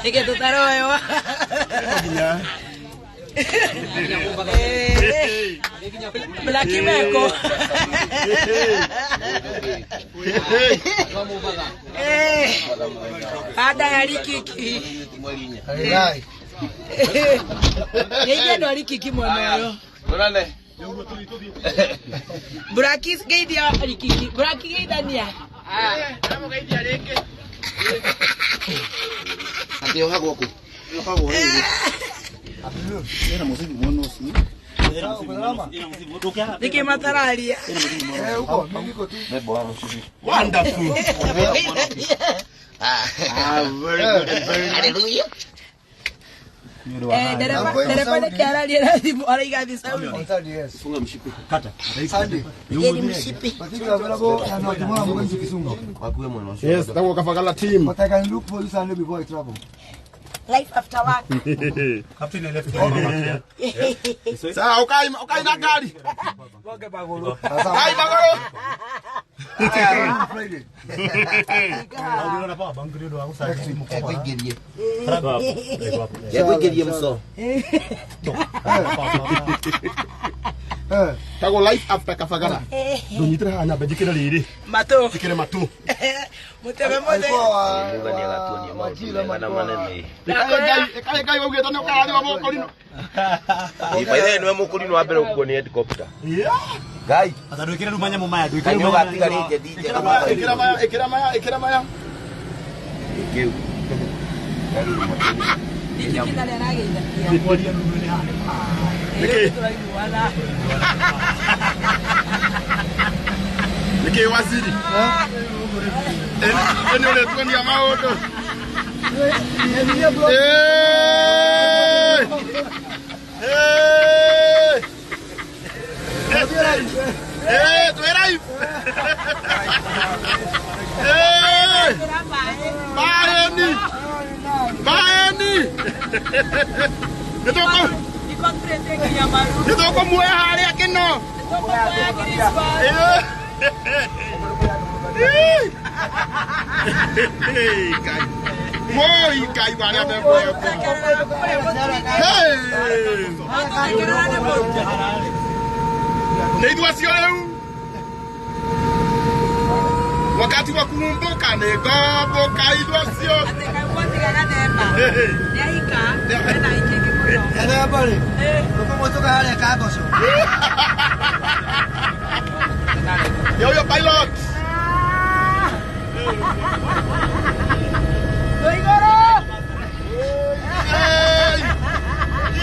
Nĩkĩ tũtaroewa? Blaki meko. Ada ya rikiki. Geithia andũ a rikiki mwena ũyũ. Blaki geithia rikiki. Blaki geithania. Atĩ yohagwo kũ? Nĩkĩ matararia? Wonderful. Ah, Very good and very nice. Hallelujah. Eh, dereba dereba nĩkĩ araria na thimũ araiga thĩ saundi. Funga mshipi. Yeye ni mshipi. Wakuwe mwana ũcio. Yes, that was Kafagala team. But I can look for you Sunday before I travel. Life after work. Sawa, ukai ukai na gari. Kai magoro. Friday. Ekũingĩrie. Ekũingĩrie mũco. Eh, Tago life after Kafagala. Ndũnyitĩre haha nyambe njĩkĩre rĩrĩ. Matũ. Njĩkĩre matũ. Mũteme mũthe. alikuwa wa Mungu nĩagatuonia maũndũ Wajira mega na malikuwa manene. Ĩkaĩ Ngai, ĩkaĩ Ngai waugĩte nĩ ũkarathima mũkũrinũ. Ĩ, by the way, nĩwe mũkũrinũ wa mbere gũkuo nĩ helicopter. Yeah. Ngai, Ndwikire rĩu manyamũ maya Ngai nĩ ũgatiga rĩngĩ DJ Ĩkĩra maya, ĩkĩra maya, ĩkĩra maya, ĩkĩra maya. Kĩu. Rikiki ndarĩ arageithania. Nĩkĩ? Tũraiguana. Nĩkĩ waziri? Ĩ nĩ ũrĩtuonia maũndũ. Ĩĩ! Ĩĩ! Ĩĩ, twĩ live. Ĩĩ! Ĩkĩra maĩ. Maeni! Maeni! Niko turĩtie nginya maru. Nĩ tũkũmuoya harĩa kĩno. Tũkũmuoya Christmas. Ĩĩ. Ngai. Moi Ngai wa arĩa me muoyo. Tũthekerera kũrĩa mũturi-inĩ. Hey! Tũthekerera nĩ mũtu. Nĩ ithuĩ acio rĩu. Wakati wa kuumbuka nĩ ngomboka ithuĩ acio. Atĩ kaĩ mwatiga gathemba. Nĩ ahika, ena aingĩ ingĩ mũno. Everybody. Eh. Tuko hali ya kagoso. Yo yo pilot. Ah! Twĩ igũrũ. Hey!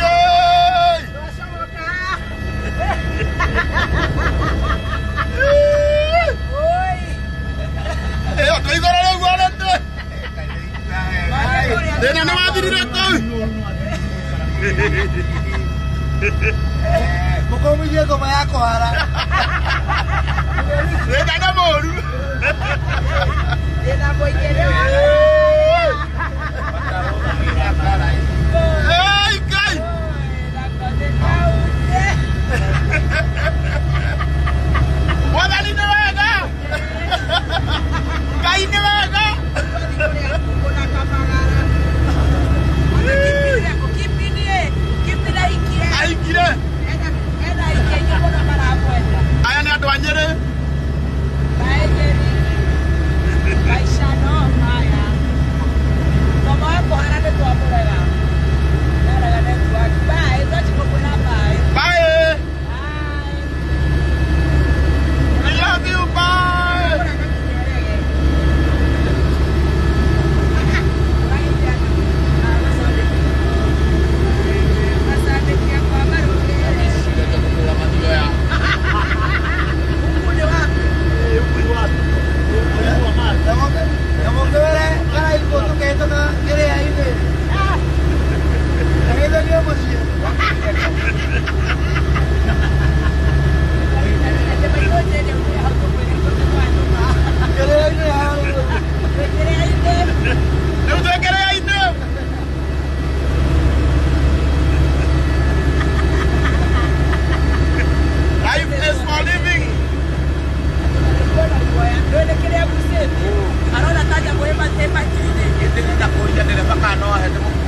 Yay! Twacomoka. Oi. Ĩyo twĩ igũrũ rĩu already. Thĩna nĩ wathirire kũu. Mukomirie ngoma yako hara. Thĩna nĩ mũũru. Thĩna mũingĩ nĩ wa- Hey, Ngai! Mwathani nĩ wega. Ngai nĩ wega. Aikire. Aya nĩ andũ a Nyĩrĩ.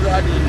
I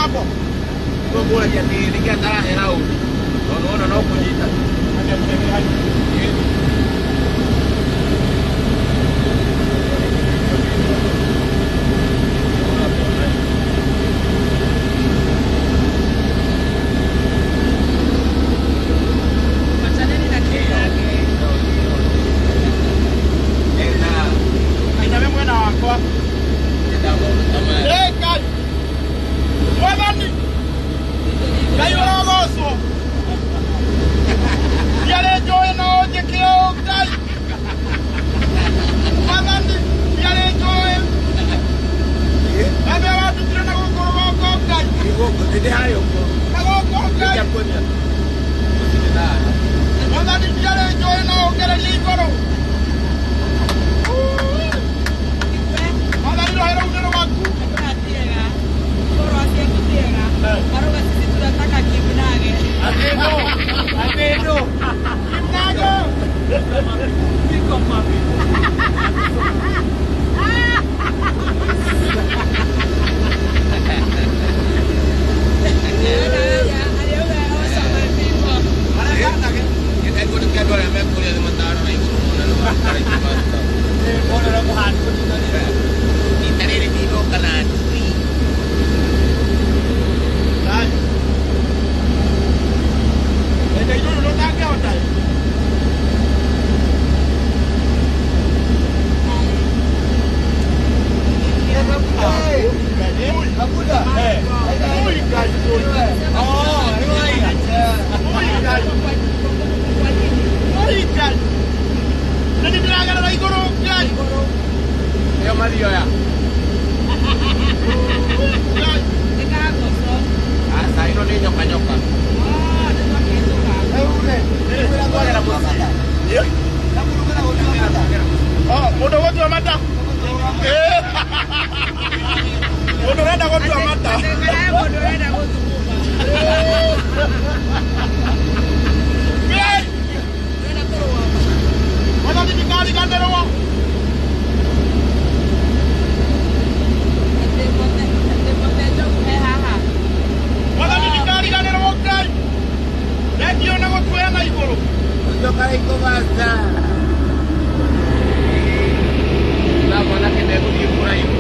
Mũgambo. Ngũkũragia atĩ nĩkĩ atarahera ũru. Tondũ wona no kũnyita. Wachaneni na Kimnage. Ngai mwena wakwa. Ĩ Ngai. Mwathani. Ngai ũrogocwo. Ndiarĩ njũĩ no ũnjĩke ũũ Ngai. Mwathani, ndiarĩ njũĩ. Nawe wandutire na gũkũ rũgongo Ngai. Ndĩ harĩa ũguo. Na gũkũ Ngai. Mwathani, ndiarĩ njũĩ no ũngererie igũrũ. Mwathani, rũhĩ rũu nĩ rwaku. Tunataka Kimnage. Kimnage. Ngai. Ende igũrũ nĩ ũtangĩhota ĩ. Hey, Mabuda. Ui, Ngai, ui. Ui, Ngai. Ui, Ngai. Nĩ ndĩragerera igũrũ Ngai. Ĩyo mathioya. Ngai. Aca ĩno nĩ nyoka nyoka. Oh, mũndũ gũtua mata. Eh. Mũndũ ũrenda gũtua mata. Ngai. Mwathani ndikariganĩrwo. Mwathani ndikariganĩrwo Ngai. Thengiũ nĩ gũtuoya na igũrũ. Nyoka ĩkũbata. Na mwanake ndegũthiĩ kũraihu.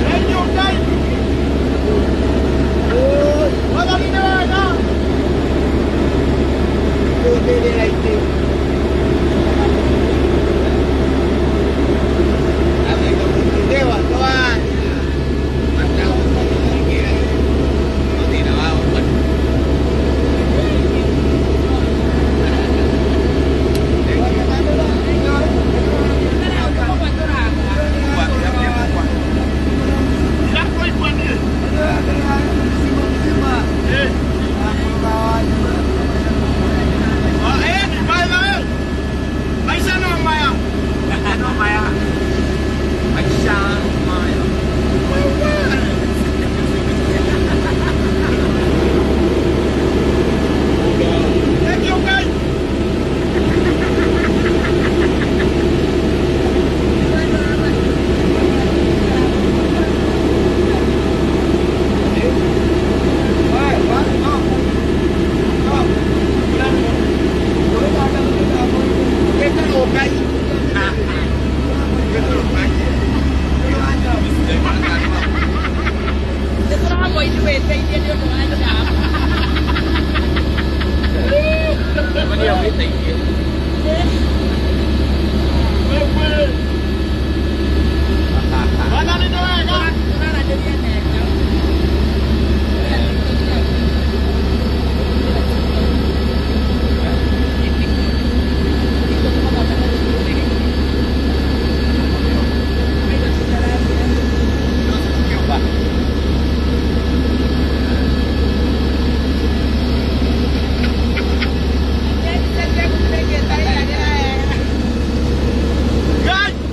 Thengiũ Ngai. Mwathani nĩ wega. Ndakũigua niĩ. Eh. Ah, eh, by the way, maica no maya. Thengiũ Ngai. Wewe. Mwathani nĩ wega. Ngai.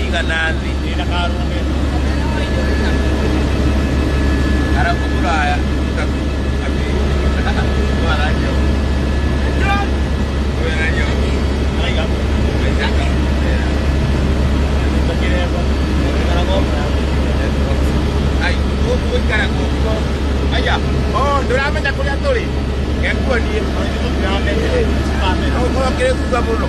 Kũiga nathi. Karangũ mũraya. Ndũramenya kũrĩa tũrĩ ngekuonie ũkorwo kĩrĩ thutha mũno.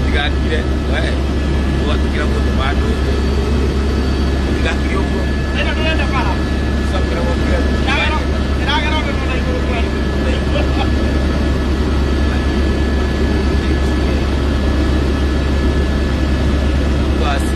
Tigakire we ũgatukĩra mũndũ bandũ tigakire ũguo cokera gũkire. Basi.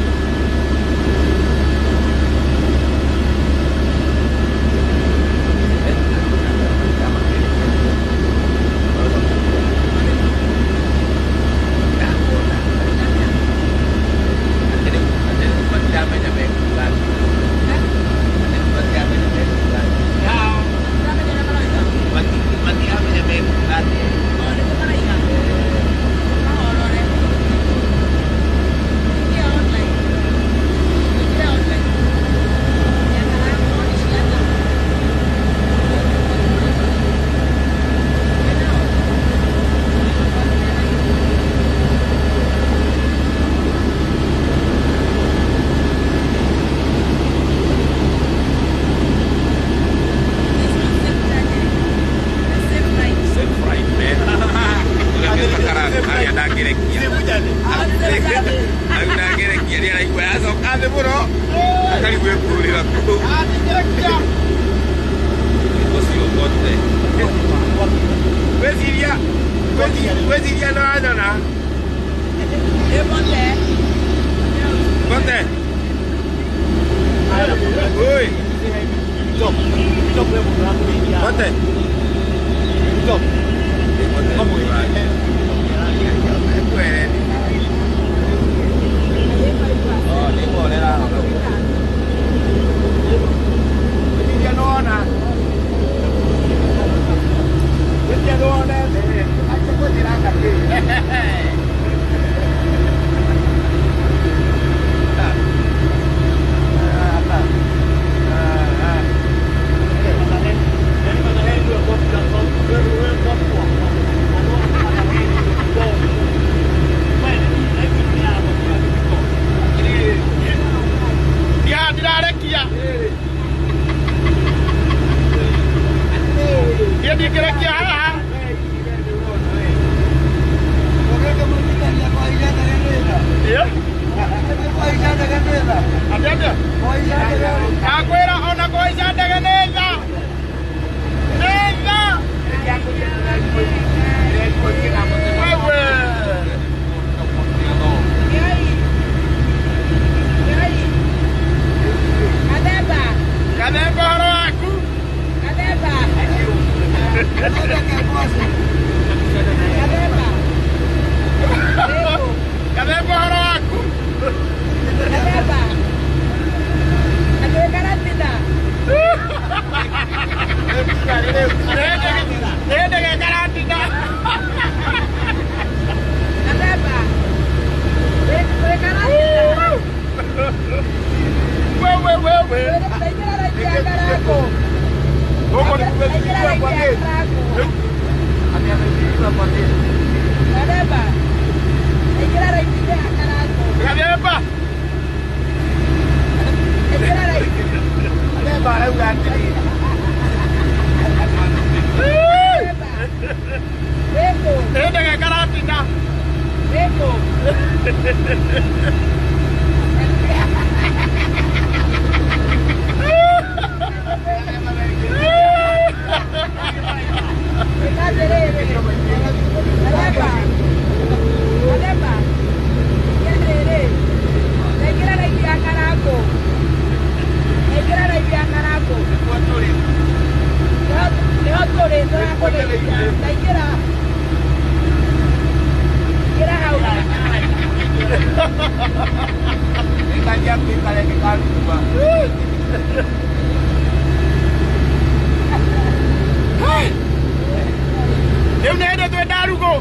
Rĩu nĩ hĩndĩ twĩ ndarugũ.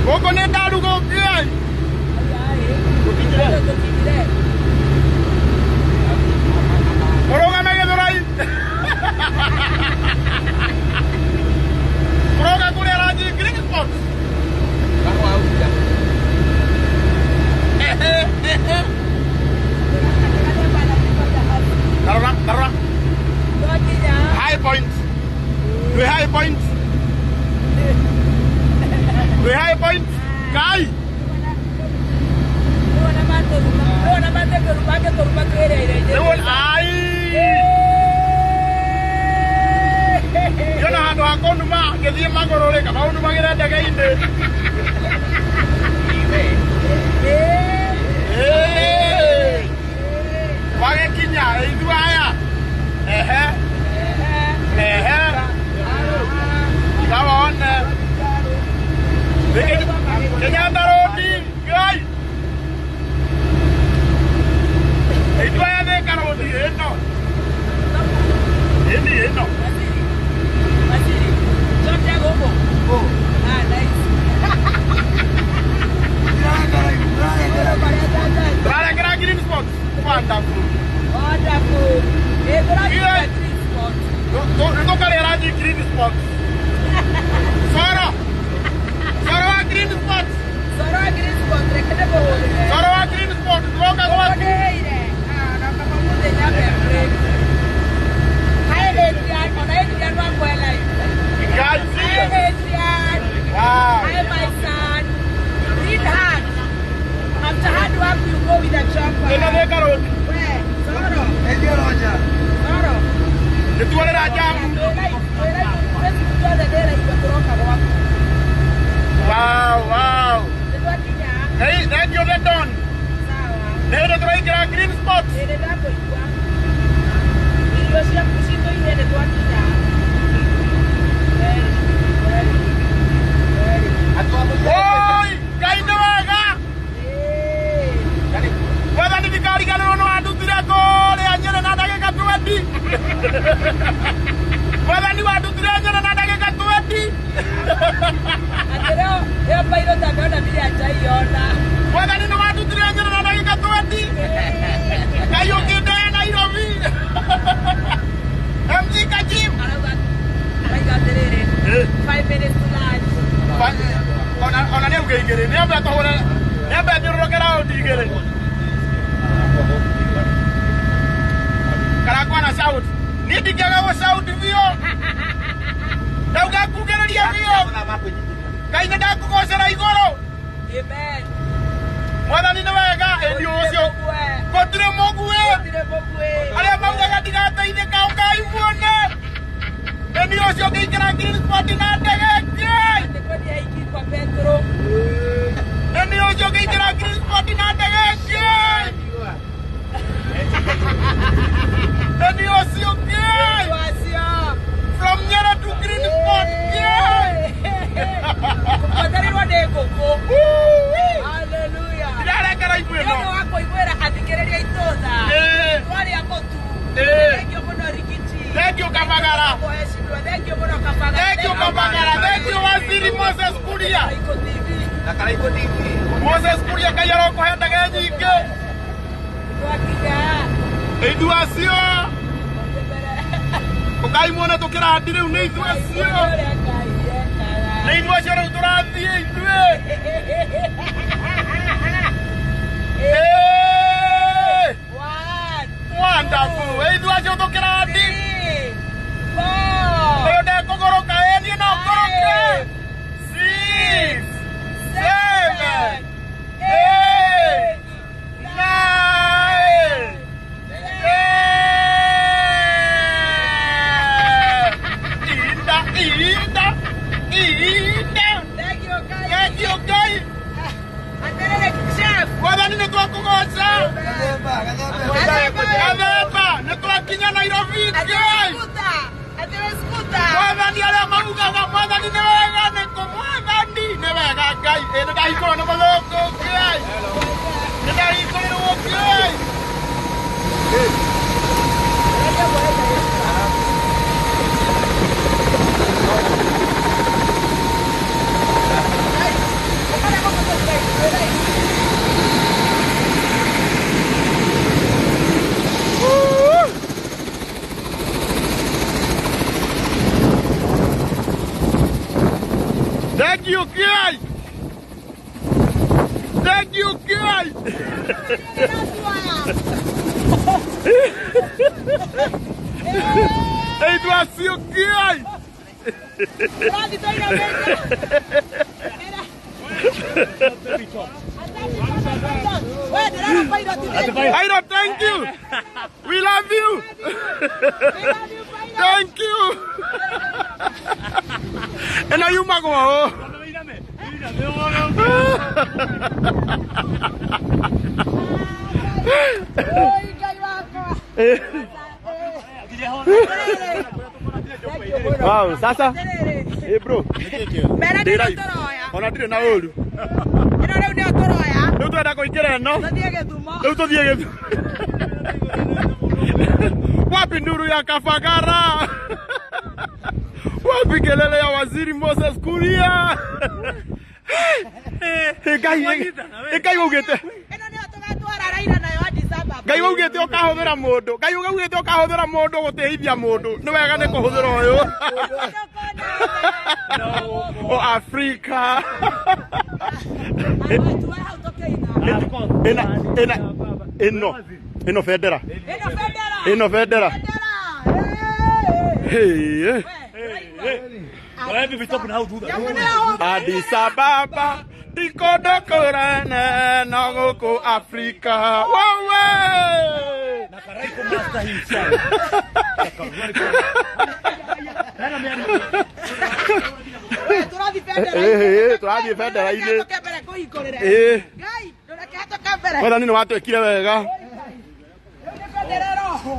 Gũkũ nĩ ndarugũ Ngai. Mũrũgame Gĩthũrai. Mũroka kũrĩa ranji Green Spot. Tarora, tarora. High Point. Twĩ High Point. Twĩ High Point. Ngai. Rĩu ai. Ndiona handũ ha kũnuma ngĩthiĩ magũrũ rĩ kaba ũnumagĩre ndege-inĩ. Ĩĩ. Wagĩkinya ithuĩ aya. Ehe. Ehe. Tiga wone. Kenyatta Road, Ngai. Ithuĩ aya Thika Road ĩno. Ĩni ĩno. Tũrarengera Green Spot. Wonderful. Tũkarĩa ranji Green Spot. Soro. Soro wa Green Spot. Soro wa Green Spot. Tũroka gwaku. Ngai, serious. Wow. Hi, my son. Read hard. After hard work, you go with a chopper. Ĩno Thika Road. Where? Soro. Endio Roger. Soro. Nĩ tuorĩra jamu. Wow, wow. Hey, thank you, the Don. Nĩ hĩndĩ tũraingĩra Green Spot. Oi, Ngai nĩ wega. Mwathani ndikariganĩrwo nĩ wandutire kũrĩa Nyĩrĩ na ndagĩka 20. Mwathani wandutire Nyĩrĩ na ndagĩka 20. Mwathani nĩ wandutire Nyĩrĩ na ndagĩka 20. Ngai ũkĩndehe Nairobi. MG Kajim. 5 minutes to lunch. Ona nĩ auga igĩrĩ. Nĩ ambe atũhũre. Nĩ ambe athiũrũrũke raundi igĩrĩ. Karakwa na shout. Niĩ ndingĩaga gũ shout biũ. Ndauga kugĩrĩria biũ. Ngai nĩ ndakũgocera igũrũ. Amen. Mwathani nĩ wega ĩndi ũcio. Gũtirĩ mũguĩ. Gũtirĩ mũguĩ. Arĩa maugaga ndigateithĩka ũkai muone. Ĩni ũcio ngĩingĩra Green Spot na ndege Ngai. Atĩ kwendia iki kwa Petro. Ĩni ũcio ngĩingĩra Green Spot na ndege Ngai. Ĩni ũcio Ngai. Wacio. From Nyeri to Green Spot Ngai. Kũbuatĩrĩrwo nĩ ngũkũ. Woo-wee. Hallelujah. Ndĩrarekera ibu Nĩ ũndũ ĩno. wa kũiguĩra athikĩrĩria itũtha. Ĩĩ. Twarĩa mũtu. Ĩĩ. Thank you mũno Rigiji. Thank you Kabagara. Kũhecimĩrwo. Thank you mũno Kabagara. Thank you Kabagara. Thank you Waziri Moses Kuria. Karaiko TV. Na Karaiko TV. Moses Kuria Ngai arokũhe ndege nyingĩ. Twakinya. Ithuĩ acio. Ũkai muone tũkĩrandi rĩu nĩ ithuĩ acio. Ũrĩa Ngai ekaga. Nĩ ithuĩ acio rĩu tũrathiĩ ithuĩ. Ĩĩ. One, Wonderful. Ithuĩ acio tũkĩrandi. three, four, Ũyũ ndekũgũrũka ĩ niĩ no ngũrũke. Six, seven, eight, nine, ten. Inda, inda, inda. Thank you, guys. Thank you, Ngai. Atĩrĩrĩ, chef. Mwathani nĩ twakũgoca. Gathemba, gathemba. Gathemba, nĩ twakinya Nairobi, Atĩrĩ Ngai. scooter. Atĩrĩ scooter. Mwathani arĩa maugaga mwathani nĩ wega nĩ kũ mwathani nĩ wega Ngai. Ĩ nĩ ndahingũrwo nĩ mũthũngũ Ngai. Nĩ ndahingũrĩrwo Ngai. It was okay. Tũrathiĩ tũinamĩte. We, ndĩrona pilot thank you. Pilot, thank you. We love you. We love you, pilot. Thank you. Ĩno yumagwo ũũ. Oi, Ngai wakwa. Wow, sasa Atĩrĩrĩ. eh bro, Mbere ndĩ nĩyo live. tũroya. Ona ndirĩ na ũru. Ĩno rĩu nĩyo tũroya. Rĩu twenda kũingĩra ĩno. Tũthiĩ Gĩthumo. Rĩu tũthiĩ Gĩthumo. Wapi nduru ya Kafagara? Wapi kelele ya Waziri Moses Kuria? Eh, Ngai eh, Ngai waugĩte Ĩno nĩyo tũgatwara Raila nayo Addis Ababa. Ngai waugĩte ũkahũthĩra mũndũ Ngai waugĩte ũkahũthĩra mũndũ gũtĩithia mũndũ nĩ wega nĩ kũhũthĩra ũyũ o Afrika Tuoe hau tũkĩina. ĩna ĩna ĩno ĩno bendera Ĩno bendera. ĩno bendera Bendera. Hey, Hey. Addis Ababa ti kũndũ kũnene no gũkũ Afrika wowe Tũrathiĩ bendera-inĩ. Eh, eh, tũrathiĩ bendera-inĩ. Ndũreke mbere kũhingũrĩre. Eh. Ngai, ndũreke hatoke mbere. Mwathani nĩ watwĩkire wega Rĩu nĩ bendera ĩrohwo.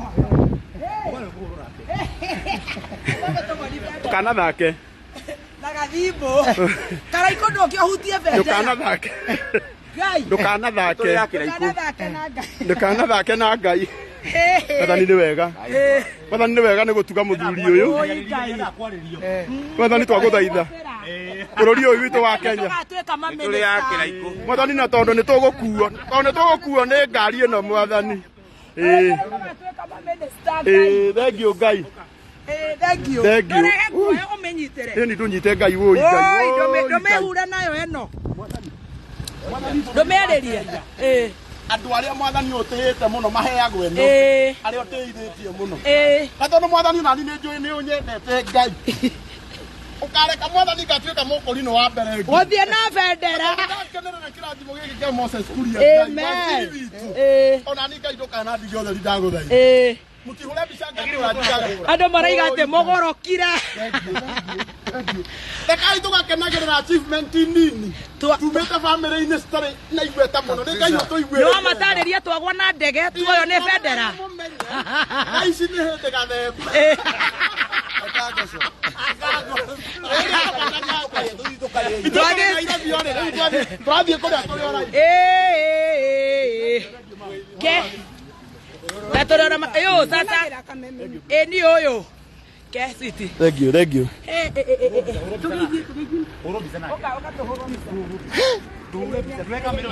ndũkanathake Na gathimbo. Karaikũ ndũke ũhutie bendera. ndũkanathake Ngai. ndũkanathake Ndũkanathake na Ngai. ndũkanathake na Ngai Mwathani nĩ wega Mwathani nĩ wega nĩ gũtuga mũthuri ũyũ Oi, Ngai. Mwathani twagũthaitha bũrũri ũyũ witũ wa Kenya Tũgatuĩka Tũrĩ mamĩnĩsta. ya kĩraikũ. Mwathani na tondũ nĩ tũgũkuo tondũ nĩ tũgũkuo nĩ ngari ĩno Mwathani ĩĩ Tũgatuĩka mamĩnĩsta, Ngai. ĩĩ thank you Ngai Eh, thank you. Thank you. Ndũrehe guoya ũmĩnyitĩre. ĩni ndũnyite Ngai wũi Ngai Oi, wũi, Ngai. ndũmĩhure nayo ĩno. Ndũmĩarĩrie. Ĩĩ, Andũ arĩa Mwathani ũtĩĩte mũno maheagwo ĩno ĩĩ, arĩa ũtĩithĩtie mũno ĩĩ. na tondũ Mwathani nani nĩ njũĩ nĩ ũnyendete Ngai ũkareka Mwathani ngatuĩka mũkũrinũ wa mbere Ngai. Gũthiĩ na bendera. Ndakenerera kĩrathimo gĩkĩ kĩa Moses Kuria Ngai, Amen. waziri witũ. Ĩĩ, Ona ni Ngai ndũkanandigie ũtheri ndagũthaitha ĩĩ. mũtihũre mbica ngatũra njagũra Andũ maraiga atĩ mũgũrũkire. Rekai tũgakenagĩrĩra achievement nini tumĩte bamĩrĩ-inĩ citarĩ na igweta mũno nĩ Ngai ũtũiguĩrĩte No matarĩrie twagwo na ndege tuoyo nĩ bendera. Thaa ici nĩ hĩndĩ gathemba Ĩĩ. Tũrathiĩ kũrĩa tũrĩ ora Ĩĩ, ĩĩ, ĩĩ. Ke. Na tũrona ĩyo sasa. Ĩ ni ũyũ. Ke sweetie. Thank you, thank you. Eh, eh, eh, eh, eh. Tũgĩthiĩ, tũgĩthiĩ. Ũka, ũka tũhũrwo mbica.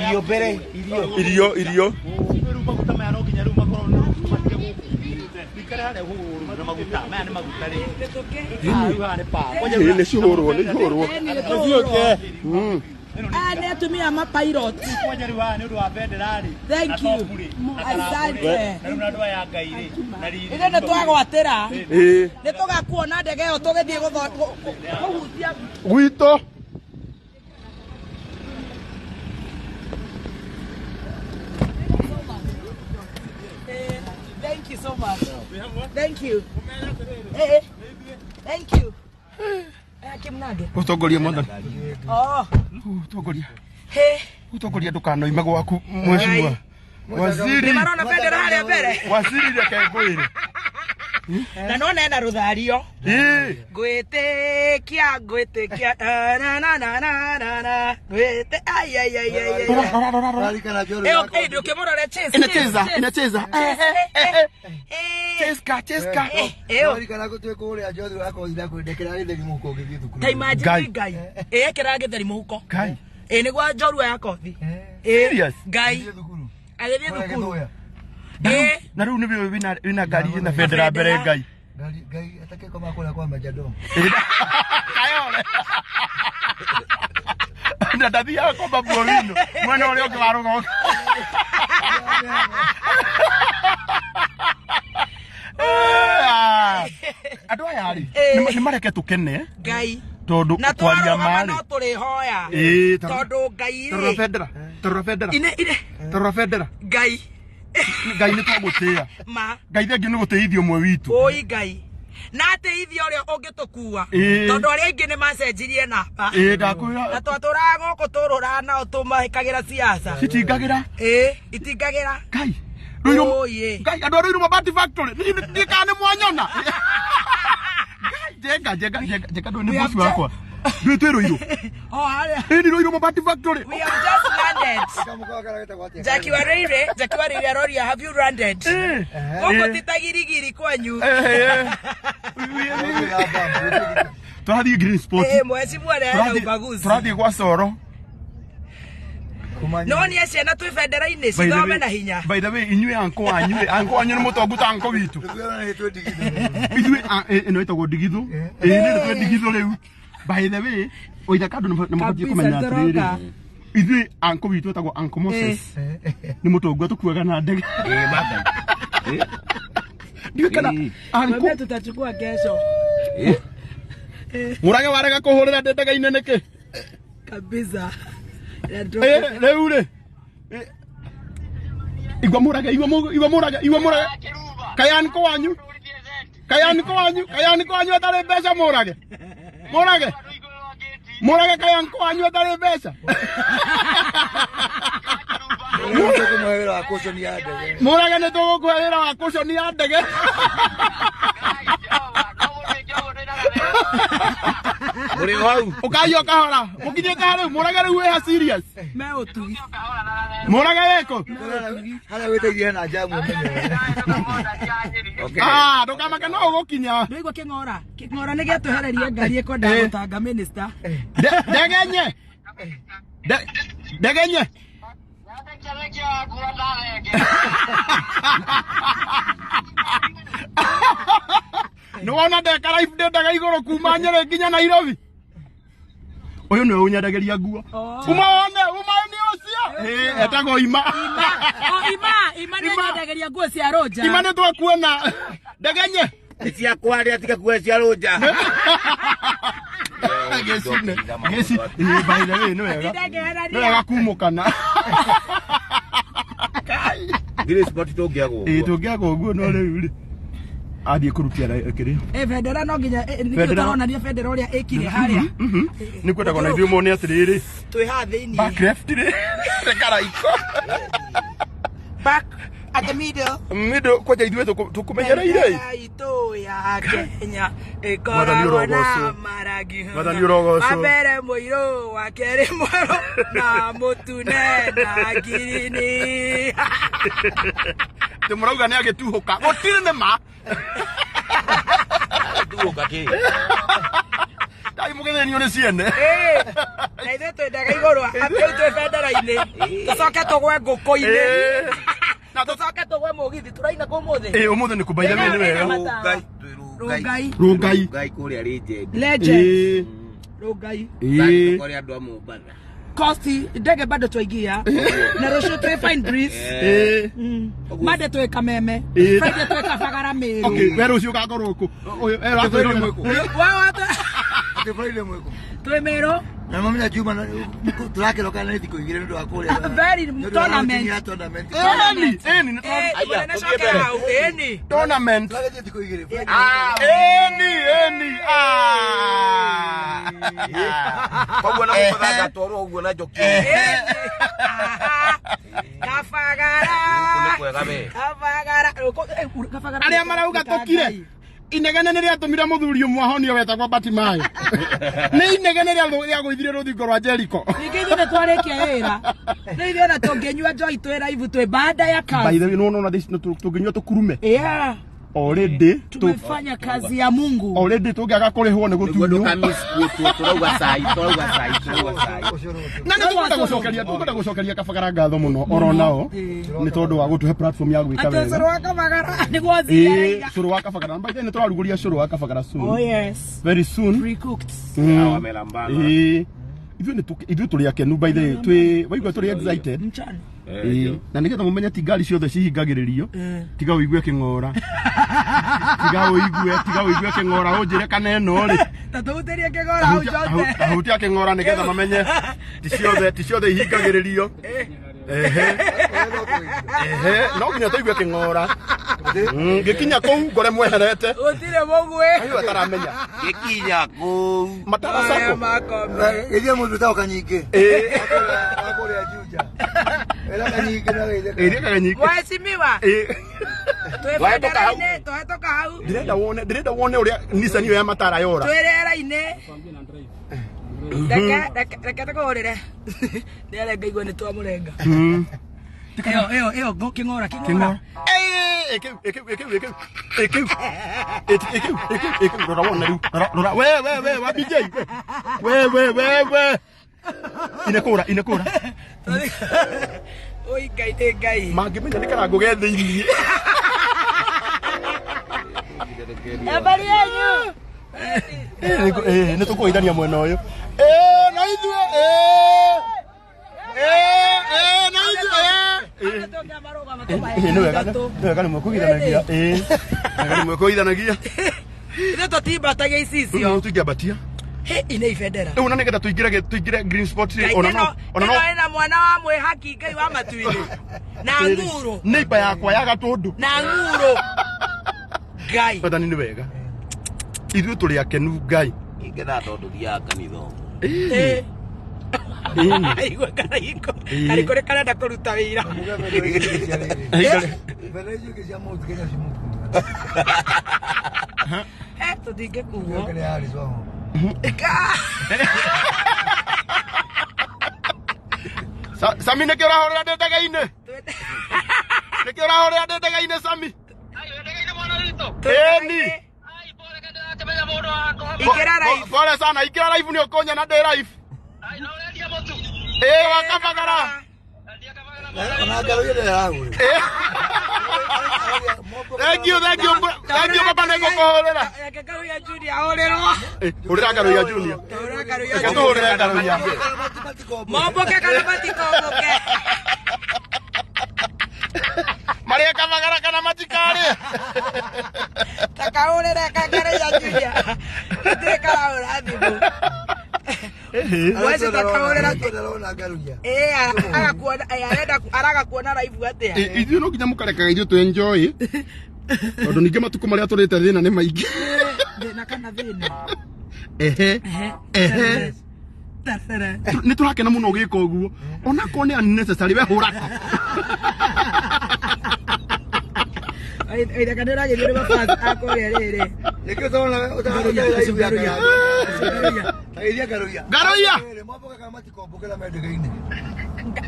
Irio mbere, irio. Irio, irio. Rĩu maguta maya no nginya rĩu makorwo nĩ matige gũkũ. Ikare harĩa ũhũrwo maguta. Maya nĩ maguta rĩ. Rĩu haha nĩ pa. Ĩĩ nĩ cihũrwo, nĩ ihũrwo. Ĩ, nĩ tũhũrwo. Aya nĩ atumia ma pilot. Kwanja rĩu haha nĩ ũndũ wa bendera rĩ. Thank Na you. topu rĩ. Na karambũ rĩ. Asante. Na rĩu na andũ aya a Ngai rĩ. Na riri. Ithuĩ nĩ twagwatĩra. Ĩĩ. Nĩ tũgakuona ndege ĩyo tũgĩthiĩ kũhutia Gwitũ. Eh, thank you so much. Thank you. Eh, eh. Thank you. Eh, Kimnage. Ũtongoria Mwathani. Oh, Ũtongoria. hey. Ũtongoria ndũkanoime gwaku mheshimiwa. Waziri. Nĩ marona bendera harĩa mbere. Waziri reke ngwĩre. Na nona ena rũthario. Ĩĩ. Ngwĩtĩkia, ngwĩtĩkia, na na na na na na. Ngwĩtĩ ai ai ai ai ai. Rora, rora, rora, rora. Rarikana Njorua Eh, yakwa. eh, ndũkĩmũrore chase. Inacheza, inacheza. Eh, eh, eh. Eh. Cheska, cheska. Eh, eh. Rarikana gũtuĩka kũrĩa Njorua yakwa ndekĩra gĩtheri mũhuko ũgĩthiĩ thukuru. Ta imagine Ngai. Ngai. Eh, ekĩraga gĩtheri mũhuko. Ngai. Ĩ nĩguo njorua ya kothi. Ĩ Serious? Ngai Ũgĩthiĩ thukuru. agĩthiĩ Kũrĩa thukuru. Gĩthũya. Ĩ Na rĩu nĩ wĩna wĩna ngari ĩna bendera mbere Ngai. Ngai Ngai atakĩkoma kũrĩa kwa Majado. Kayore. Na ndathiaga komba buorino mwena ũrĩa ũngĩ wa rũgongo. Nĩ mareke tũkene Ngai tondũ na kwaria twarũgama marĩ no tũrĩhoya Ĩĩ, tondũ Ngai tarora rĩ bendera, tarora bendera, ine ine tarora bendera. Ngai Ngai nĩ twagũtĩĩa. Ma Ngai thengiũ nĩ gũtĩithia ũmwe witũ. Ũi Ngai na ateithia ũrĩa ũngĩtũkua Ĩĩ. tondũ arĩa aingĩ nĩ macenjirie namba Ĩĩ ndakwĩra. Na twatũraga gũkũ tũrũraga nao tũmahĩkagĩra siasa. Citingagĩra. Ĩĩ, itingagĩra. Ngai. Ruiru. Ũi. Ngai andũ a Ruiru Mabati Factory. Niĩ kana nĩ mwanyona. Ngai njenga njenga njenga njenga ndũĩ nĩ We have boss wakwa. Ndũĩ twĩ Ruiru. Oh, harĩa. Ĩĩ nĩ Ruiru Mabati Factory. We have just landed. Kamũkawa karĩa getagwo atĩa? Jackie Wareire, Jackie Wareire aroria, have you landed? Ĩĩ. Gũkũ ti ta girigiri kwanyu. Eh, eh. Tũrathiĩ Green Spot. Eh, mheshimiwa arĩa ena ubaguzi. Tũrathiĩ gwa Coro. Kuma No nĩ ciana twĩ bendera-inĩ By the cithome way- na hinya. By the way, inyuĩ anko wanyu rĩ, anko wanyu nĩ mũtongu ta anko witũ. Tũkwĩrwo nĩ twĩ ndigithũ. Ithuĩ ĩno ĩtagwo ndigithũ. Ĩĩ nĩ twĩ ndigithũ rĩu. By the way, waithaka andũ nĩ mabatiĩ Kabisa, kũmenya atĩrĩrĩ. tũroka. Ithuĩ anko witũ etagwo anko Moses. Nĩ mũtongu atũkuaga na ndege. Ĩĩ mathai. Ĩĩ. Ndiũĩ kana anko Mwambie tutachukua kesho. Ĩĩ. mũrage warega kũhũrĩra ndĩ ndege-inĩ nĩkĩ? Kabisa. Ĩ, rĩu rĩ ĩ, igua mũrage igua igua mũrage igua mũrage kayaniko wanyu kayaniko wanyu kayaniko wanyu atarĩ mbeca mũrage mũrage mũrage kayaniko wanyu atarĩ mbeca. Rĩu tũkũmũhe wĩra wa kũconia ndege. Mũrage nĩ tũgũkũhe wĩra wa kũconia ndege. Mũrĩ o hau. Ũkaiywo kahora mũkinyĩte ha rĩu mũrage rĩu wĩha serious. Me ũtugi. Mũrage wĩkũ? Harĩa wĩteithie na njamu ũmenyerere. Okay. Ah, ndũkamake no ũgũkinya. Ndũigua kĩng'ora. Kĩng'ora nĩ gĩatwehereria ngari ĩkwendaga Eh. gũtanga minister. Ndegenye. Ndegenye. Nĩ wona ndeka live ndĩ ndege igũrũ kuma Nyĩrĩ nginya Nairobi. Ũyũ nĩwe ũnyendagĩria nguo. Oh. Uma wone, uma nĩ ũcio. Ĩ, etagwo Ima. Oh, Ima, Ima nĩ Ima. anyendagĩria nguo cia Rũnja. Ima nĩ twakuona. Ndegenye. Nĩ ciakwa rĩ atige kuoya cia rũnja. Gĩcine. Gĩci. Ĩ, by the way, nĩ wega. Ndengeherania. Nĩ wega kumũkana. Green Spot tũngĩagwo Ĩ, ũguo. tũngĩaga ũguo no rĩu rĩ. Athiĩ kũrutia kĩrĩa. Eh, bendera no nginya nĩkĩo Bendera- tũronania bendera ũrĩa ĩkire harĩa. Nĩ kwendaga ona ithuĩ mone atĩrĩrĩ. Twĩ haha thĩiniĩ. Back left rĩ. Rekaraiko. Back at the middle. Middle kwanja ithuĩ tũkũmenyereire. Bendera itũ ya Kenya Mwathani ĩkoragwo na ũrogocwo. marangi Mwathani ũrogocwo. wa mbere mũirũ wa kerĩ mwerũ na mũtune na ngirini. Atĩ mũrauga nĩ agĩtuhũka. Gũtirĩ nĩ ma. Tuoka kĩ? Ndai mũgĩthĩnio nĩ ciene. Ĩĩ, na ithuĩ twĩ ndege igũrũ rĩu twĩ bendera-inĩ tũcoke tũgwe ngũkũ-inĩ. Ĩĩ. Na tũcoke tũgwe mũgithi tũraina kũ ũmũthĩ. Ĩĩ ũmũthĩ nĩ kũ by the way nĩ wega. Rũngai. Rũngai. Rũngai. Rũngai kũrĩa Legend. Legend. Ĩĩ. Rũngai. Ĩĩ. Kũrĩa andũ a Mombatha. Kosti ndege bado twaingia na rũciũ twĩ Fine Breeze. Ĩĩ. Monday twĩ Kameme. Ĩĩ. Friday twĩ Kabagara Meru. Okay, we rũciũ ũgakorwo kũ? Ũyũ Atĩ Friday mwĩkũ? Wa wa twĩ- Atĩ Friday mwĩkũ? twĩ Meru. Na mamenya Juma tũrakĩroka na thikũ igĩrĩ nĩ ũndũ wa kũrĩa. Very Nĩ ũndũ wa tournament. outing ya tournament. Ĩni, ĩni nĩ Eh, Aya, mũnene tũthiĩ cokera mbere. hau. Ĩni. tournament. Tũragĩthiĩ thikũ igĩrĩ. Friday. Ĩni, ĩni. Ah. Koguo na Mombatha ngatwarwo ũguo na njoki. Ĩni. Aha. Kabagara. Gũkũ nĩ kwega we. Kabagara. Kabagara. Arĩa marauga tũkire. Inegene nĩ rĩatũmire mũthuri ũmwe ahonio wetagwo Batimayo. Nĩ inegene rĩagũithirie rũthingo rwa Jericho. Ningĩ ithuĩ nĩ twarĩkia wĩra. Rĩu ithuĩ ona tũngĩnyua njohi twĩ live twĩ baada ya By kazi. the way, nĩ wona tũngĩnyua tũkurume. Yeah. Already Tumefanya kazi ya Mungu. already tũngĩaga kũrĩhwo nĩ Nĩguo gũtunywo. ndũkamiss kuo tũrauga cai, tũrauga cai, tũrauga cai. Ũcio rũciũ. Na nĩ tũkwenda gũcokeria tũkwenda gũcokeria Kabagara ngatho mũno oro nao nĩ tondũ wa gũtũhe platform ya gwĩka Atĩ wega. ũcũrũ wa Kabagara nĩguo Ĩĩ, njiareira. cũrũ wa Kabagara. By the way, nĩ tũrarugũria cũrũ wa Kabagara soon. Oh yes. Very soon. Pre-cooked. Wamelambana. Ĩĩ. Ithuĩ nĩ ithuĩ tũrĩ akenu by the way, twĩ waigua tũrĩ excited. Mchana. Ĩĩ, na nĩgetha mũmenye ti ngari ciothe cihingagĩrĩrio, tiga ũigue kĩng'ora, tiga ũigue kĩng'ora, ũnjĩre kana ĩno rĩ. Ta tũhutĩrie kĩgora hau cote. Ahutia kĩng'ora nĩgetha mamenye ti ciothe ihingagĩrĩrio. Ehe, ehe, no nginya tũigue kĩng'ora. Ngĩkinya kũu ngore mweherete. Gũtirĩ mũgwĩ. Ayo ataramenya. Gĩkinya kũu. Matara sako. Makome. Gĩthiĩ mũndũ wĩtagwo Kanyingĩ. Ĩĩ. Akũrĩa Juja. Wĩra Kanyingĩ na geithĩka. Ĩrĩa kanyingĩ. Mheshimiwa, Ĩĩ. twĩ Twahĩtũka hau. bendera-inĩ, twahĩtũka hau. Ndĩrenda wone ũrĩa Nissan ĩyo ya matara yora. Twĩ rĩera-inĩ. Reke tũkũhũrĩre. Nĩarenga igua nĩ twamũrenga. Ĩyo kĩng'ora kĩng'ora. Kĩng'ora. Ĩĩ, ĩkĩu ĩkĩu ĩkĩu ĩkĩu ĩkĩu ĩkĩu ĩkĩu ĩkĩu, rora wone rĩu, rora rora, we we we wa BJ, we we we we, inekũra inekũra. Oi Ngai, nĩ Ngai. Mangĩmenya nĩ karango ge thĩiniĩ. Habari yenyu. Ĩĩ, nĩ tũkũhithania mwena ũyũ. Ĩĩ, na ithuĩ, ĩĩ ĩĩ ĩĩ, na ithuĩ, ĩĩ. Ĩĩ, nĩ wega, nĩ wega, nĩ mwĩkũgithanagia. Ĩĩ, wega, nĩ mwĩkũgithanagia. Ithuĩ tũtimbatagia icicio. Rĩu tũingĩambatia. Hĩ, ine ibendera. Rĩu na nĩgetha tũingĩre green spot rĩ, Ngai, ona no ona no ĩno ĩna mwana wa mwĩhaki Ngai wa matu-inĩ na ng'uro. Neighbor yakwa ya Gatũndũ. Na ng'uro Ngai. Wathani nĩ wega, ithuĩ tũrĩ akenu Ngai. Ingenaga tondũ thiaga kanitha ũguo. Eh. Aigua karaiko kariko nĩ karenda kũruta wĩra. Bendera icio ingĩ cia Mount Kenya cimũkuaga. Eh, tũtingĩkuo. Kĩrĩa yarĩ cwaho. Sami, nĩkĩ ũrahũrĩra ndĩ ndege-inĩ? Nĩkĩ ũrahũrĩra ndĩ ndege-inĩ, Sami? Ĩni. Ingĩra live. Pole sana, ingĩra live, nĩ ũkũnyona ndĩ live. Ĩĩ, wa Kabagara. Ona ngaro ile yarahũrĩra. Thank you, thank you, thank you baba, nĩ ngũkũhũrĩra. Reke Karuia Junior ahũrĩrwo. Eh, hũrĩra Ngaruiya Junior. Hũrĩra Karuia Reke Junior. tũhũrĩre Ngaruiya. Mombũke kana matikomboke. Marĩe Kabagara kana matikarĩe? Takahũrĩre Karuia Junior. Gũtirĩ karahũra thimũ. Mwezi takahũrĩra. Ndarona Ngaruiya. Ĩĩ, agakuona, arenda araga kuona live atĩa? Ithuĩ no nginya mũkarekaga ithuĩ tũ enjoy tondũ ningĩ matukũ marĩa tũrĩte thĩna nĩ maingĩ. Thĩna kana thĩna. Ehe ehe. Tatere. Nĩ tũrakena mũno ũgĩka ũguo, onakorwo nĩ unnecessary, we hũrako. Ithaka nĩ ũragerio nĩ mafans akũrĩa rĩrĩ. Nĩkĩo ũtarona Ngaruiya, ũtarona Ngaruiya. Ngaruiya. Tageithia Ngaruiya. Ngaruiya. Mombũke kana matikomboke na mendege-inĩ.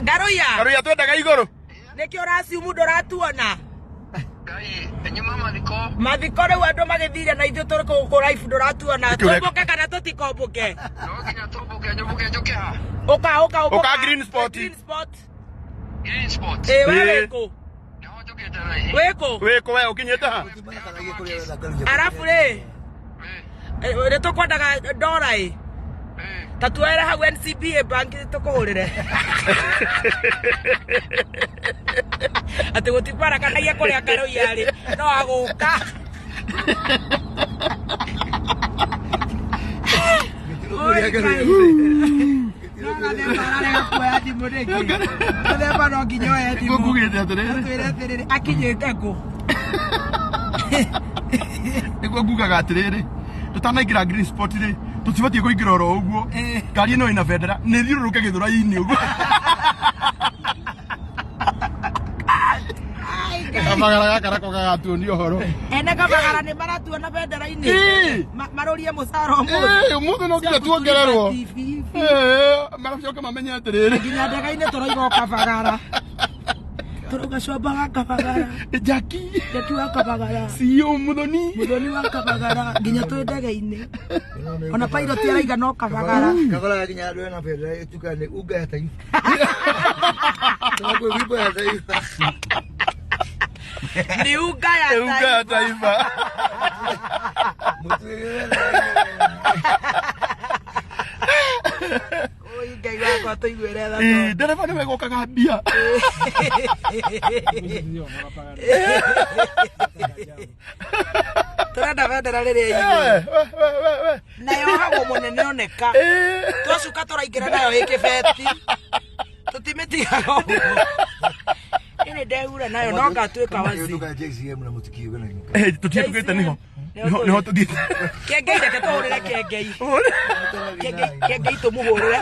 Ngaruiya. Ngaruiya, twendaga igũrũ. Nĩkĩo ũraciumu ndũratuona? Mathiko rĩu andũ magĩthire na ithuĩ tũrĩ kũgũkũ live, ndũratuona. Nĩkĩo ũreka? Tũmbũke kana tũtikomboke? Ũka ũka. Ũka green spot. Green spot. Ĩ, we Ĩ. wĩkũ? Wĩkũ? Wĩkũ we, ũkinyĩte ha? Matakaragie kũrĩa wetha Ngaruiya. Arabu rĩ, nĩ tũkwendaga ndora ĩ ta tuoere hau NCBA Bank tũkũhũrĩre atĩ gũtibarakanagia kũrĩa Karuiya rĩ no agũka. Kũrĩa Ngaruiya. No gathemba ararega kuoya thimũ nĩkĩ? Gathemba no nginya oye thimũ. Ngũkugĩte atĩrĩrĩ. Atwĩre atĩrĩrĩ, akinyĩte kũ? Nĩguo ngugaga atĩrĩrĩ, tũtanaingĩra green spot rĩ, tũtibatiĩ kũingĩra oro ũguo. Ngari ĩno ĩna bendera nĩ thiũrũrũke gĩthũrai-inĩ ũguo. Kamagara gaka nako gagatuonia ũhoro. Ene Kabagara nĩ maratuona bendera-inĩ. Ĩĩ. Marũrie mũcara ũmũthĩ. Ĩĩ, ũmũthĩ no nginya tuongererwo. Ĩĩ, maracoka mamenye atĩrĩrĩ. Nginya ndege-inĩ tũrauga o Kabagara, tũrauga comba wa Kabagara. Jackie. Jackie wa Kabagara. CEO Muthoni. Muthoni wa Kabagara, nginya twĩ ndege-inĩ ona pilot araiga no Kabagara. Kabagara nginya andũ ena bendera ĩtukaga nĩ unga ya taifa. Tuna wimbo ya taifa. Ni unga ya Unga ya taifa. taifa. Mũtuĩre. Oi Ngai wakwa tũiguĩre tha Ĩĩ, ndereba nĩwe gokaga mbia. Tũrenda bendera rĩrĩa igũrũ. Eh, we, we, we, we. Na yohagwo mũnene oneka. Ĩĩ. Twacuka tũraingĩra nayo ĩ kĩbeti. Tũtimĩtigaga ũguo. Ĩnĩ ndehura nayo no ngatuĩka wazi. Tuka JCM na mutikiuge na nyuka. Eh, tũtihetũkĩte nĩho. Nĩho nĩho tũthiĩte. Kĩengei reke tũhũrĩre kĩengei. Kĩengei kĩengei tũmũhũrĩre.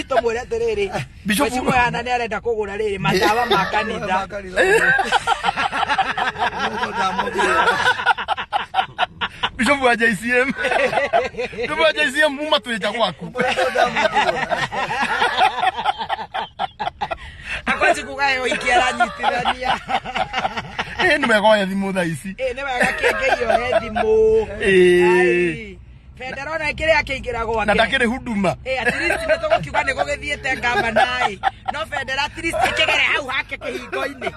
Tũmwĩre atĩrĩrĩ. Bishop- Mheshimiwa Yohana nĩ arenda kũgũra rĩrĩ matawa ma kanitha. Bishop wa JCM. Bishop wa JCM muma twĩnja gwaku. Akwanji kuga yo iki aranyitithania. Ĩĩ nĩ wega oya thimũ thaa ici. Ĩ nĩ wega kĩengei ohe thimũ. Ĩĩ. Ai, Bendera ona kĩrĩa kĩingĩra gwake. Na ndakĩrĩ huduma. Ĩ at least nĩ tũgũkiuga nĩ gũgĩthiĩte ngavana ĩ. No bendera at least ĩkĩgere hau hake kĩhingo-inĩ.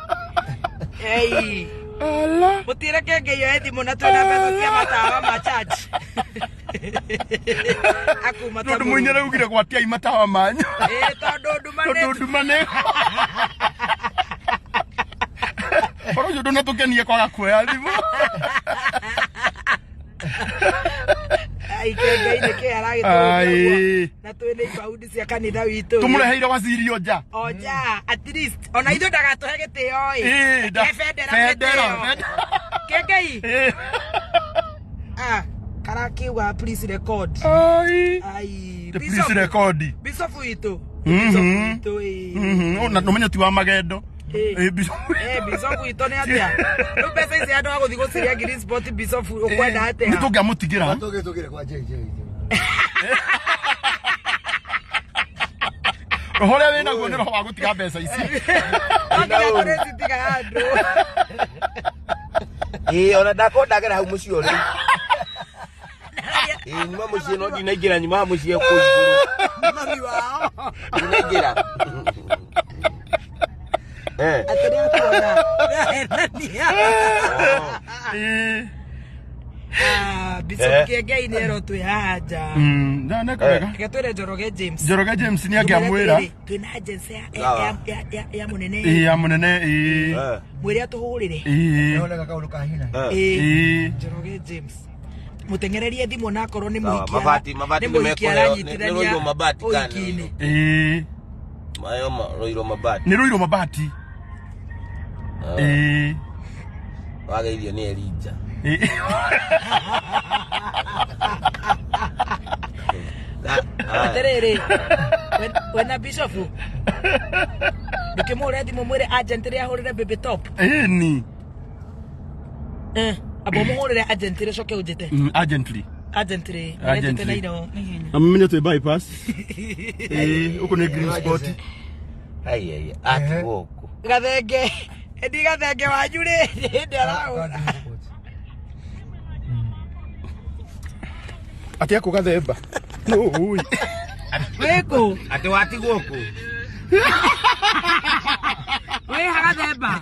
Ei. Ala. Mũtire kĩengei oe thimũ na twĩna mbeca cia matawa ma church. Akuma ta Tondũ mũini mũrungu. araugire gwatiai matawa manyu. Ĩ tondũ nduma nĩ Tondũ nduma nĩ. Ũhoro ũcio ndũnatũkenie kwaga kuoya thimũ. Ai kĩengei nĩ kĩ aragĩtũria ũguo. Ai. Na twĩna ibaundi cia kanitha witũ. Tũmũreheire waziri o nja. Oja, at least ona ithuĩ ndagatũhe gĩtĩo ĩ. Ĩĩ, Reke bendera bendera, gĩtĩo. bendera. Kĩengei. Ĩĩ. Ah, karakiuga please record. Ai. Ai, The please record. Bishop witũ. Mhm. Bishop witũ ĩ. Mhm. Na ũmenye ti wa magendo. Ĩĩ. Ĩĩ, Bishop. Eh, Bishop witũ nĩ atĩa? Rĩu mbeca ici andũ a gũthiĩ gũciria Green Spot Bishop ũkwenda atĩa? Nĩ tũngĩamũtigĩra. Tũgĩtũkĩre kwa JJ. Roho ũrĩa wĩnaguo nĩ roho wa gũtiga mbeca ici. No nginya tũrĩcitiga handũ. Ĩĩ ona ndakorwo ndagera hau mũciĩ ũrĩ. Ĩĩ nyuma mũciĩ no ndinaingĩra nyuma mũciĩ kũu igũrũ. Mami wao. Ndinaingĩra. Eh. Atĩ nĩ akuona. Nĩahenania. Ĩĩ. Ah, Bishop Eh. Kĩengei nĩ erwo twĩ haha nja. Mm, na nĩ kawega. Reke twĩre Njoroge James. Njoroge James nĩ angĩamwĩra. Twĩna agency ya, Sawa. ya, ya, ya, ya mũnene. Ĩĩ ya mũnene ĩĩ. Eh. Mwĩre atũhũrĩre. Ĩĩ. Nĩonaga kaũndũ ka hina. Eh. Ĩĩ. Ĩĩ. Njoroge James. Mũteng'ererie thimũ na akorwo nĩ Sawa, mũhiki mabati mabati nĩ mũhiki nĩmekũheo aranyitithania nĩrũirwo mabati kana ũhiki-inĩ. Ĩĩ. mayo rũirwo mabati. Nĩ rũirwo mabati. Ĩĩ. Wageithio nĩ Elija. Ĩĩ. Atĩrĩrĩ, wena Bishop ndũkĩmũhũre thimũ mwĩre agent rĩ ahũrĩre baby top. Ĩĩ ni. Eh, amba ũmũhũrĩre agent rĩ ũcoke ũnjĩte. Mm, Urgently. Agent rĩ, Urgently. ũretete na iro na ihenya. Na mũmenye twĩ bypass. Ĩĩ, gũkũ nĩ green spot. Ai ai atigwo kũ. Gathenge, endi gathenge wanyu rĩ, hĩndĩ arahũra. Atĩ akũ gathemba. No ũĩ. Wĩkũ? Atĩ watigwo kũ. Wĩ ha gathemba?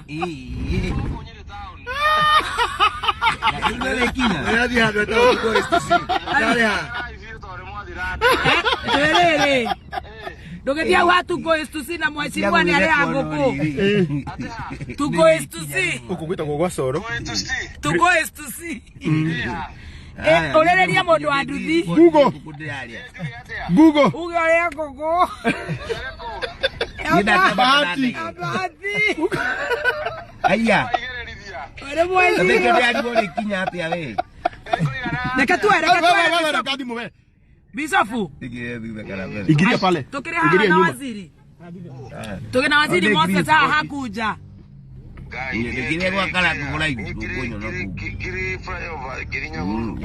Ũrathiĩ handũ etagwo Tuko STC. Ndarĩ ha. Twĩrĩrĩ. Ndũgĩthiĩ hau ha Tuko is to see na mheshimiwa nĩ arĩha ngũkũ. Tuko is to see. Gũkũ gwĩtagwo gwa Coro. Tuko is to see. Eh, ũrĩrĩria mũndũ wa nduthi. Google. Google. Uge ũrĩa ngũkũ. Bahati. Bahati. Aya. Ũrĩ mheshimiwa. Ndĩarigwo rĩkinya atĩa we. Reke tuwe, reke tuwe. Wewe reka thimũ we. Bishop. Ingiria pale. Tukiri haha Ingiria na nyuma. waziri. Tukiri na waziri Moses haha hakuja. Ndĩkĩrĩa gwa karangu kũraihu ndũkũnyona kũu.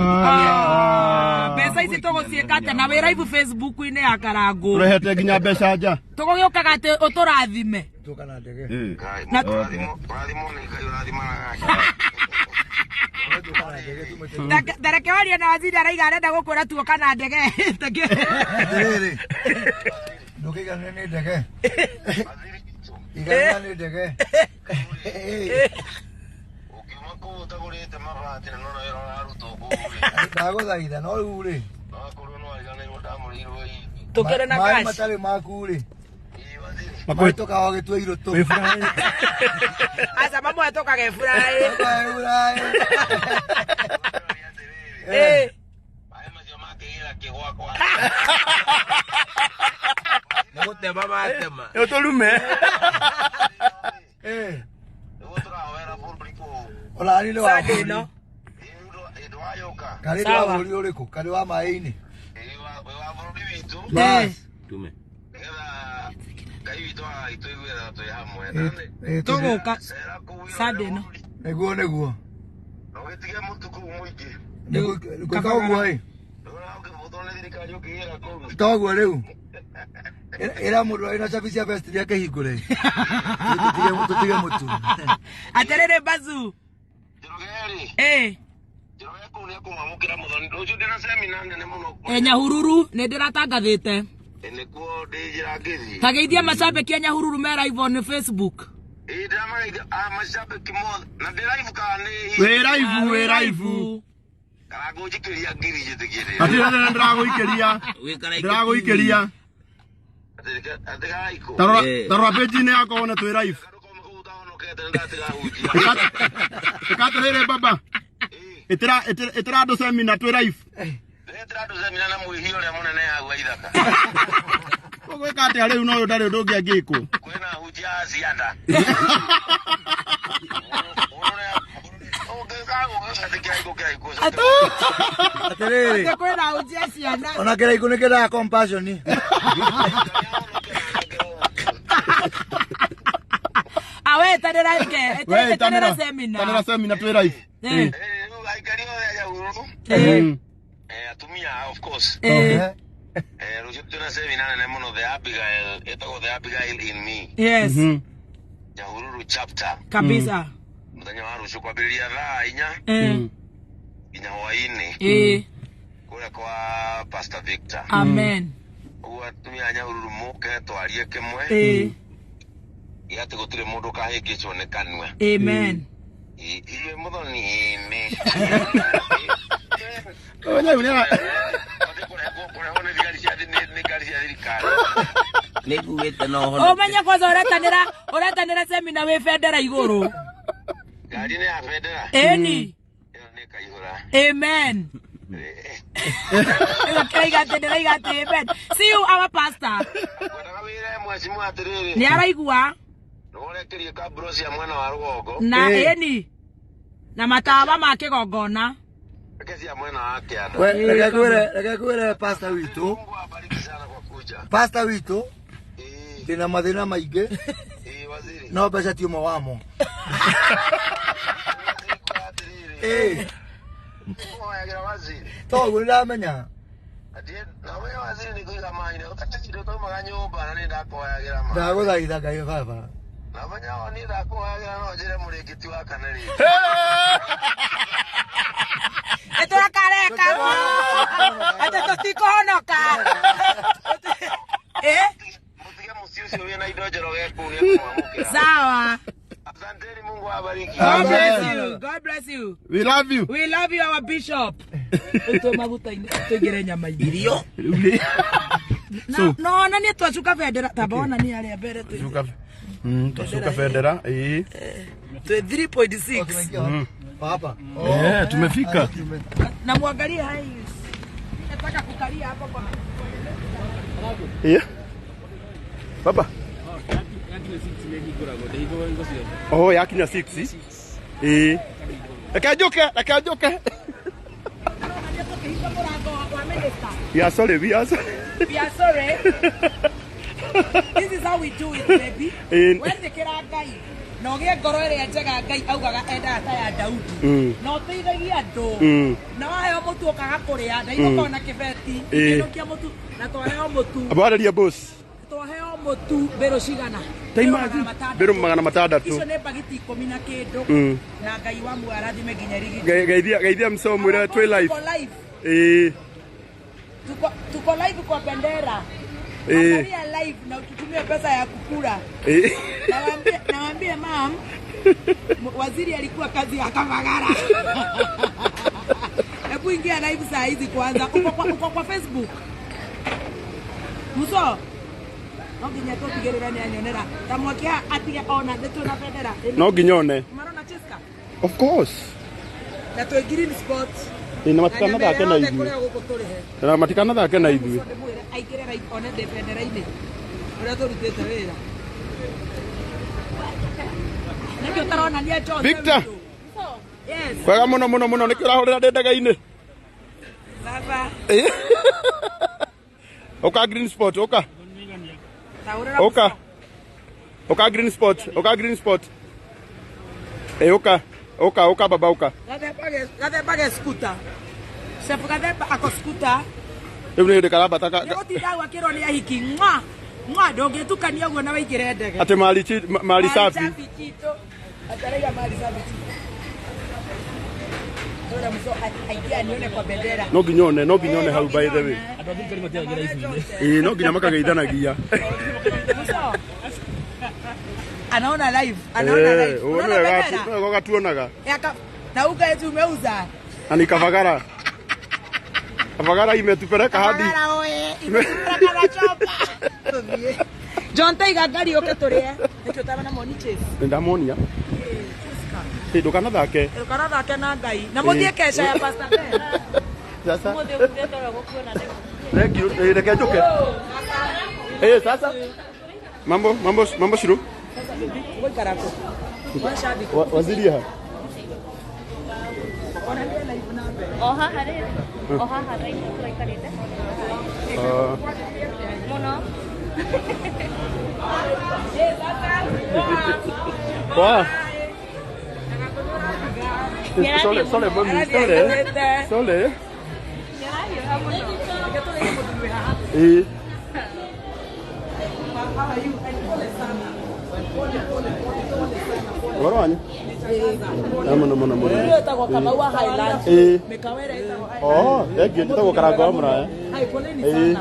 Ah, mbeca ici tũgũciĩka atĩa na wĩ live Facebook-inĩ ya Karangũ. Tũrehete nginya mbeca nja. Tũgũgĩũkaga atĩ ũtũrathime. Tũka na ndege. Na Tũka na ndege tumĩte. tareke warie na waziri araiga arenda gũkwĩra tuoka na ndege. Atĩrĩrĩ. Ndũkĩiganĩre nĩ ndege. Iganĩra nĩ ndege. Ũkiuma kũu ũtagũrĩte mabati na nona wĩra ũrarutwo kũu rĩ, Ndagũthaitha no rĩu rĩ. no akorwo no ariganĩirwo ndamũrĩirwo hihi. Tũkĩrĩ na Maĩ cash. matarĩ maku rĩ. Makwĩ- Tũkaga ũgĩtua irũtũ. Aca mamwe tũkage furahi. Furahi. Eh. Maĩ macio makĩgĩra kĩgwakwa. Nĩ gũtema matema. Ũtũrume. Eh. Nĩguo tũrahoera bũrũri kũu. Ũrari nĩ wa Sunday bũrũri. no. Ĩ ndwayũka. Karĩ nĩ wa Sawa. bũrũri ũrĩkũ? Karĩ wa maĩ-inĩ. Ĩ wa bũrũri witũ. Eh. Tume. Nĩgetha Ngai witũ agagĩtũiguĩra twĩ hamwe. Eh, Tũgũka Cera kũu wĩrore Sunday no. bũrũri. Nĩguo nĩguo. Na ũgĩtige mũtu kũu mũingĩ. Nĩguo gwĩka ũguo ĩ. Ndũrona ũkĩbũtwo nĩ thirikari ũkĩgĩra kũu. Toguo rĩu. Ĩra mũndũ arĩ na cabi cia vesti akĩhingũre. Tũtige mũtu. Atĩrĩrĩ Bazu. Njoroge rĩ. Eh. Njoroge kũu nĩekũmwamũkĩra mũthoni. Rũciũ ndĩna semina nene mũno. Eh, Nyahururu nĩ ndĩratangathĩte. Ĩ nĩkuo ndĩ njĩra ngĩthiĩ. Ta geithia macambĩki a Nyahururu me live on Facebook. Ĩ ndĩramageithia a macambĩki mothe. Na ndĩ live kana nĩ Wĩ live, wĩ live. kana ngũnjikĩria ngiri njĩtĩkie ndĩ. Hatirĩ thĩna ndĩragũikĩria. Wĩkara Ndĩragũikĩria. Atigaikũ. Tarora Eh. tarora page-inĩ yakwa wone twĩ live. Kau ũtahonokete nĩ ndatigahunjia. Ĩka atĩrĩrĩ baba. Ĩtĩra ĩtĩra andũ semina twĩ live. Ndĩretĩra andũ semina na mwĩhia ũrĩa mũnene hau wa ithaka. Ũgwĩka atĩa rĩu no ũyũ ndarĩ ũndũ ũngĩ angĩkwo. Kwĩna hunjia a cianda. Atĩrĩrĩ. Atĩ kwĩna hunjia ciana. Ona kĩraikũ nĩ kĩendaga compassion. Awe ĩtanĩra ke. We Ĩtanĩra semina. Tanĩra semina twĩ live. Eh. Aikari othe a Nyahururu, Eh. atumia of course. Eh. Rũciũ twĩna semina nene mũno The Abigail, ĩtagwo The Abigail in me, Yes. Nyahururu chapter. Kabisa. Mũthenya wa rũciũ kwambĩrĩria thaa inya Eh. nginya hwaĩ-inĩ Eh. kũrĩa kwa Pastor Victor. Amen. Ũguo atumia a Nyahururu mũke twarie kĩmwe Eh. gĩa atĩ gũtirĩ mũndũ ũkahĩngĩcwo nĩ kanua. Amen. Ithuĩ mũthoni ĩmĩ. Ũyũ nĩ ara Kũrehwo nĩ thigari cia nĩ ngari cia thirikari. Nĩ nguĩte na ũhonoke. Ũmenye kwanza ũretanĩra ũretanĩra semina wĩ bendera igũrũ. Ngari nĩ ya bendera. Ĩni. Ĩyo nĩ ĩkaihũra. Amen. Ĩyo kĩraiga atĩ ndĩraiga atĩ amen. See you our pastor. Ngwendaga wĩre mwecimu atĩrĩrĩ. Nĩ araigua Nĩũrekerie kamburo cia mwena wa rũgongo. na ĩni na matawa ma kĩgongona. Reke cia mwena wa kĩanda. We, reke kwĩre reke kwĩre pastor witũ. Mungu awabariki sana kwa kuja. Pastor witũ Ĩĩ, ndĩna mathĩna maingĩ ĩĩ waziri. no mbeca ti ũmwe wamo. Waziri kwa atĩrĩrĩ. Ĩĩ, Ũhoyagĩra waziri. toguo nĩndamenya. Atĩ na ũmenye waziri nĩ kũiga maĩ. Ũtatĩcire taumaga nyũmba na nĩ ndakũhoyagĩra ma. Ndagũthaitha Ngai baba. Na ũmenye o niĩ ndakũhoyagĩra no njĩre mũrĩngĩti wa kana rĩngĩ. Nĩtũrakareka atĩ tũtikũhonoka. Eh? Mũtige mũciĩ ũcio wĩna indo Njoroge kũu nĩekũmwamũkĩra. Sawa. Asanteni, Mungu awabariki. God bless you. God bless you. We love you. We love you our bishop. Ũtwe maguta-inĩ tũingĩre nyama-inĩ. Irio. Na no onanie twacuka bendera tamba onanie arĩa mbere twĩ Cuka. Twacuka bendera. Ĩĩ. twĩ 3.6 Papa. Eh, tumefika. na muangalie hai. Nataka kukalia hapo kwa Yeah. Baba. Oh, yakinya 6. Ĩĩ. Reke njũke, reke njũke. Onania tũkĩhinga mũrango wa minister. We are sorry, we are sorry. We are sorry. This is how we do it, baby. Wetĩkĩra Ngai na ũgĩe ngoro ĩrĩa njega Ngai augaga endaga ta ya Daudi na ũteithagie andũ na waheo mũtu ũkaga kũrĩa na igũkorwo na kĩbeti ikĩnũkia mũtu na twaheo mũtu Abarĩria boss. twaheo mũtu mbĩrũ cigana? Ta Mbĩrũ imagine. magana matandatũ. Mbĩrũ magana matandatũ. Icio nĩ mbagiti ikũmi na kĩndũ na Ngai wa muoyo arathime nginya rigiti. Geithia geithia msoo mwĩre twĩ live. Tuko live. Ĩĩ. Tuko live kwa bendera. Ĩĩ. Angalia live na ututumie pesa ya kukula. Ĩĩ. Nawaambie mam, waziri alikuwa kazi ya Kamagara. Hebu ingia live saa hizi kwanza. Uko kwa Facebook. Muso no nginya tũtigĩrĩre nĩ anyonera ta mwaki haha atige ona nĩ twĩna bendera. No nginya one. Marona Cheska. Of course. Na twĩ green spot. Ĩ, na matikanathake na nyama ithuĩ. kũrĩa gũkũ tũrĩhe. Na matikanathake na ithuĩ. Muso ndĩmwĩre aingĩre live one ndĩ bendera-inĩ ũrĩa tũrutĩte wĩra. Nĩkĩ ũtaronania John Victor. witũ? Yes. Kwega mũno mũno mũno nĩkĩo ũrahũrĩra ndĩ ndege-inĩ. Baba. Ũka green spot, ũka. Taũrĩra Ũka. Ũka green spot, ũka green spot. Ĩ ũka. Ũka, ũka baba ũka. Gathemba ge skuta. Chef Gathemba ako skuta. Rĩu nĩ hĩndĩ karambata Nĩ gũtinda hau akĩrwo nĩ ahiki ng'wa ng'wa ndũngĩtukania ũguo na waingĩre ndege. atĩ mali mali safi. Safi chito. Ataraiga mali safi chito. Tora mso aingie anione kwa bendera. No nginya one, no nginya one hau by the way. Andũ a thirikari matiagĩra ibu-inĩ. Ĩ no nginya makageithanagia. Muso. Anaona live, anaona live. Ũguo Unaona nĩwe bendera? nĩwe gatuonaga. Na uga eti umeuza. Na ni Kavagara. Kavagara imetupeleka hadi. Kavagara oe, imetupeleka na chopa. Tũthiĩ. John Taiga ngari ũke tũrĩe. Nĩkĩo ũtarona moni chase. Nĩndamonia. Ĩ ndũkanathake. Ndũkanathake na Ngai. Na mũthiĩ kesha ya Pastor Ben. Sasa. Thank you. Reke njũke. Sasa. Mambo, mambo, mambo Shiru. Ũgũikara kũ? Washabiki. Waziri ha. Onania live na mbere. O haha rĩ, o haha thaa tũraikarĩte mũno. Poa. Sole, sole, mami, sole. Sole. Nĩarahiũha mũno. Reke tũrĩe mũthuri wĩ haha. Ĩ. How are you? And pole sana. Pole, pole, pole, pole sana. Ũhoro wanyu? Ah, mũno mũno mũno. Ũyũ wĩtagwo Kamau wa Highland. Ĩ. Mĩkawa ĩrĩa ĩtagwo Highland. Oh, thank you. Njĩtagwo Karango wa Mũraya. Hai, poleni Ĩ. sana.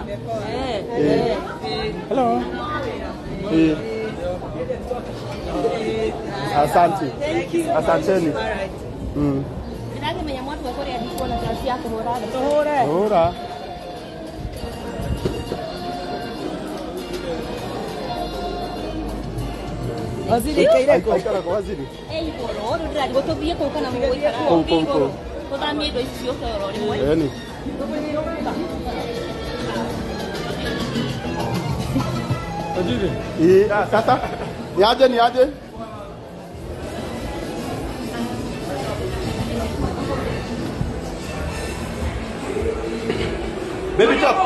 Ĩ. Hello. Ĩ. Asante. Asanteni. Ndĩrakĩmenya mwatua kũrĩa ndikuona chance ya kũhũra thimũ. Tũhũre. Hũra. Waziri ikaire kũ? Aikara kwa waziri. Ĩ igũrũ, rĩu ndĩrarigwo tũthiĩ kũu kana mũgũikara Kũu, kũu, igũrũ. kũu. Tũthamie indo ici ciũke oro rĩmwe. Eni. Ĩ, ah, sasa. Niaje, niaje? Baby chop.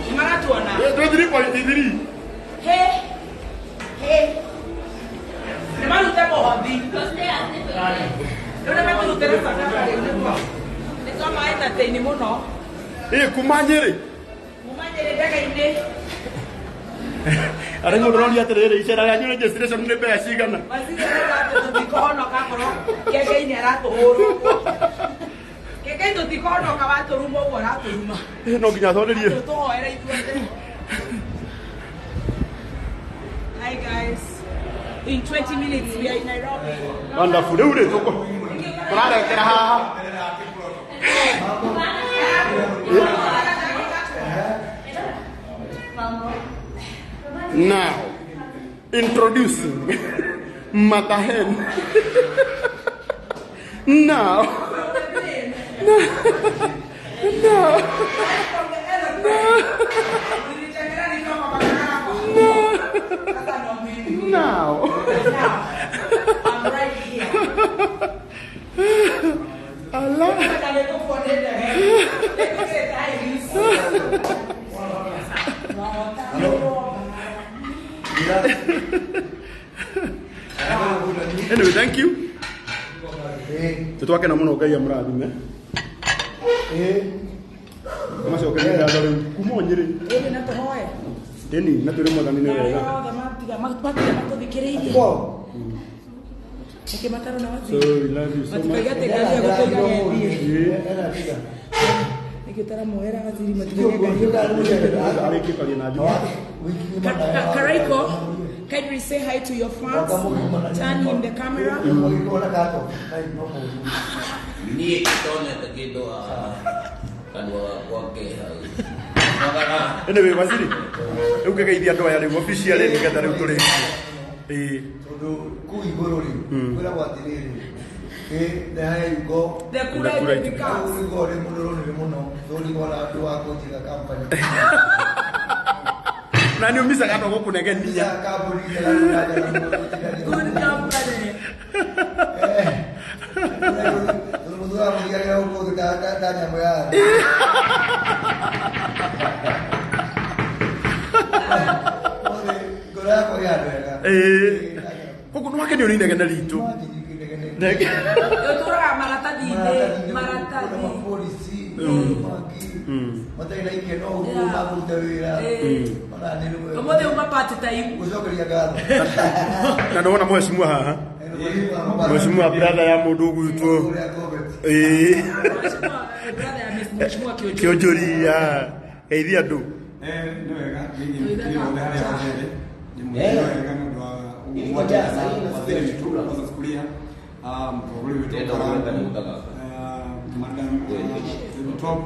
Nĩ maratuona. 23.3. He. He. Nĩ marute mũhothi. Rĩu nĩ matũrutĩre sadaka rĩu nĩguo. Nĩ twama entertain mũno. Ĩ, kuma Nyĩrĩ. Kuma Nyĩrĩ ndege-inĩ. Arĩ mũndũ ũroria atĩrĩrĩ, icera rĩanyu registration nĩ mbeca cigana? Waziri arauga atĩ tũtikũhonoka akorwo kenge-inĩ aratũhũra ũguo. Kenge tũtikũhonoka watũruma ũguo aratũruma. Ĩ, no nginya atwarĩrie. Tũhoere ithuothe. Hi guys. In 20 minutes we are in Nairobi. Wonderful. Rĩu rĩ, tũrarekera haha. Now, introducing Matahen. Now, now, now. I'm right here. Allah. Anyway, thank you. Tũtwakena mũno Ngai amũrathime. Macokerie ngatho rĩu kuma o Nyĩrĩ. Ĩĩ na tũhoe. Ĩni na twĩre Mwathani nĩ wega. Othe matiga matũthikĩrĩirie. Nĩkĩ matarona So waziri? we love you so much. Matikauge atĩ ngari ĩyo gũtũiga ĩthiĩ. Ĩĩ. Nĩkĩ ũtaramuoera waziri matikauge ngari ĩyo Arĩkie kwaria na Juma. Karaiko, kindly say hi to your fans. Turn him the camera. Niĩ itonete kĩndũ haha. Kanua gakwa ke hau. Magara. Anyway, waziri rĩu ngĩgeithia andũ aya rĩu officially nĩgetha rĩu tũrĩkie. Ĩĩ. Tondũ kũu igũrũ rĩ kwĩragwo atĩrĩrĩ, ĩ the higher you go, The cooler The cooler it it becomes. kũu igũrũ rĩ mũndũ rũnĩrĩ mũno thũrigwo na andũ a kũnjiga company. Na nĩ ũmicaga no gũkũnegenia. Kambuni njega nĩ ũragera. Good company. Mũthura mũthiagĩra gũkũ thĩ ta nyamũ ya ngoro yakwa ĩ handũ hega. Ĩĩ. Koguo nĩ wakenio nĩ inegene ritũ. Ũtũraga maratathi-inĩ, maratathi. Mapolisi mangĩ matarĩ na ikeno ũguo makũruta wĩra ona nĩ Ũmũthĩ uma part time. gũcokeria ngatho. Na nĩ wona mheshimiwa haha, mheshimiwa brother ya mũndũ ũgwitwo. Ũrĩa Gobet. Ĩĩ. Mheshimiwa, brother ya Mheshimiwa Kĩonjori. Kĩonjori ya geithia andũ. Nĩ wega nĩ othe harĩa hothe nĩ wega nĩ ũndũ wa ũguo waziri witũ Moses Kuria, mũtongoria witũ Karangu, madam Top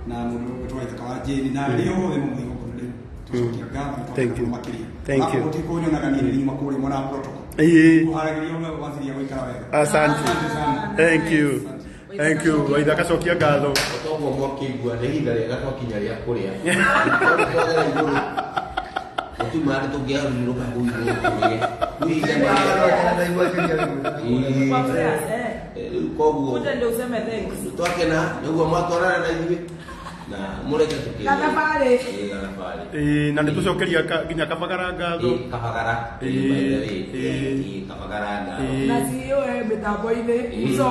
na mũndũ witũ wa Ithaka wa Jane na arĩa othe maumĩte igongona rĩu tũcokia ngatho nĩ Thank you. twakena makĩria. Thank you. Akorwo ti kũnyonaga niĩ nĩ nyuma kũrĩa mwena wa protocol. Ĩĩ. Kũharagĩria ũrĩa waziri agũikara wega. Asante. Thank you. Thank you. Waithaka cokia ngatho. Toguo mwakĩigua nĩ ihinda rĩega twakinya rĩa kũrĩa. Twagera igũrũ. Gũtiuma andũ tũngĩarurũka kũu igũrũ tũrĩe. Rĩu ihinda nĩ rĩega. Kwa prayers, eh. Rĩu koguo Kuja ndio useme thanks. twakena nĩguo mwatwarana na ithuĩ na mũreke tũkĩrĩe. Gathabarĩ. Ĩĩ, gathabarĩ. Ĩĩ, na nĩ tũcokeria nginya Kabagara ngatho. Ĩĩ, Kabagara. Ĩĩ, by the way. Ĩĩ, Kabagara ngatho. Na CEO e mĩtambo-inĩ. Ĩĩ. So,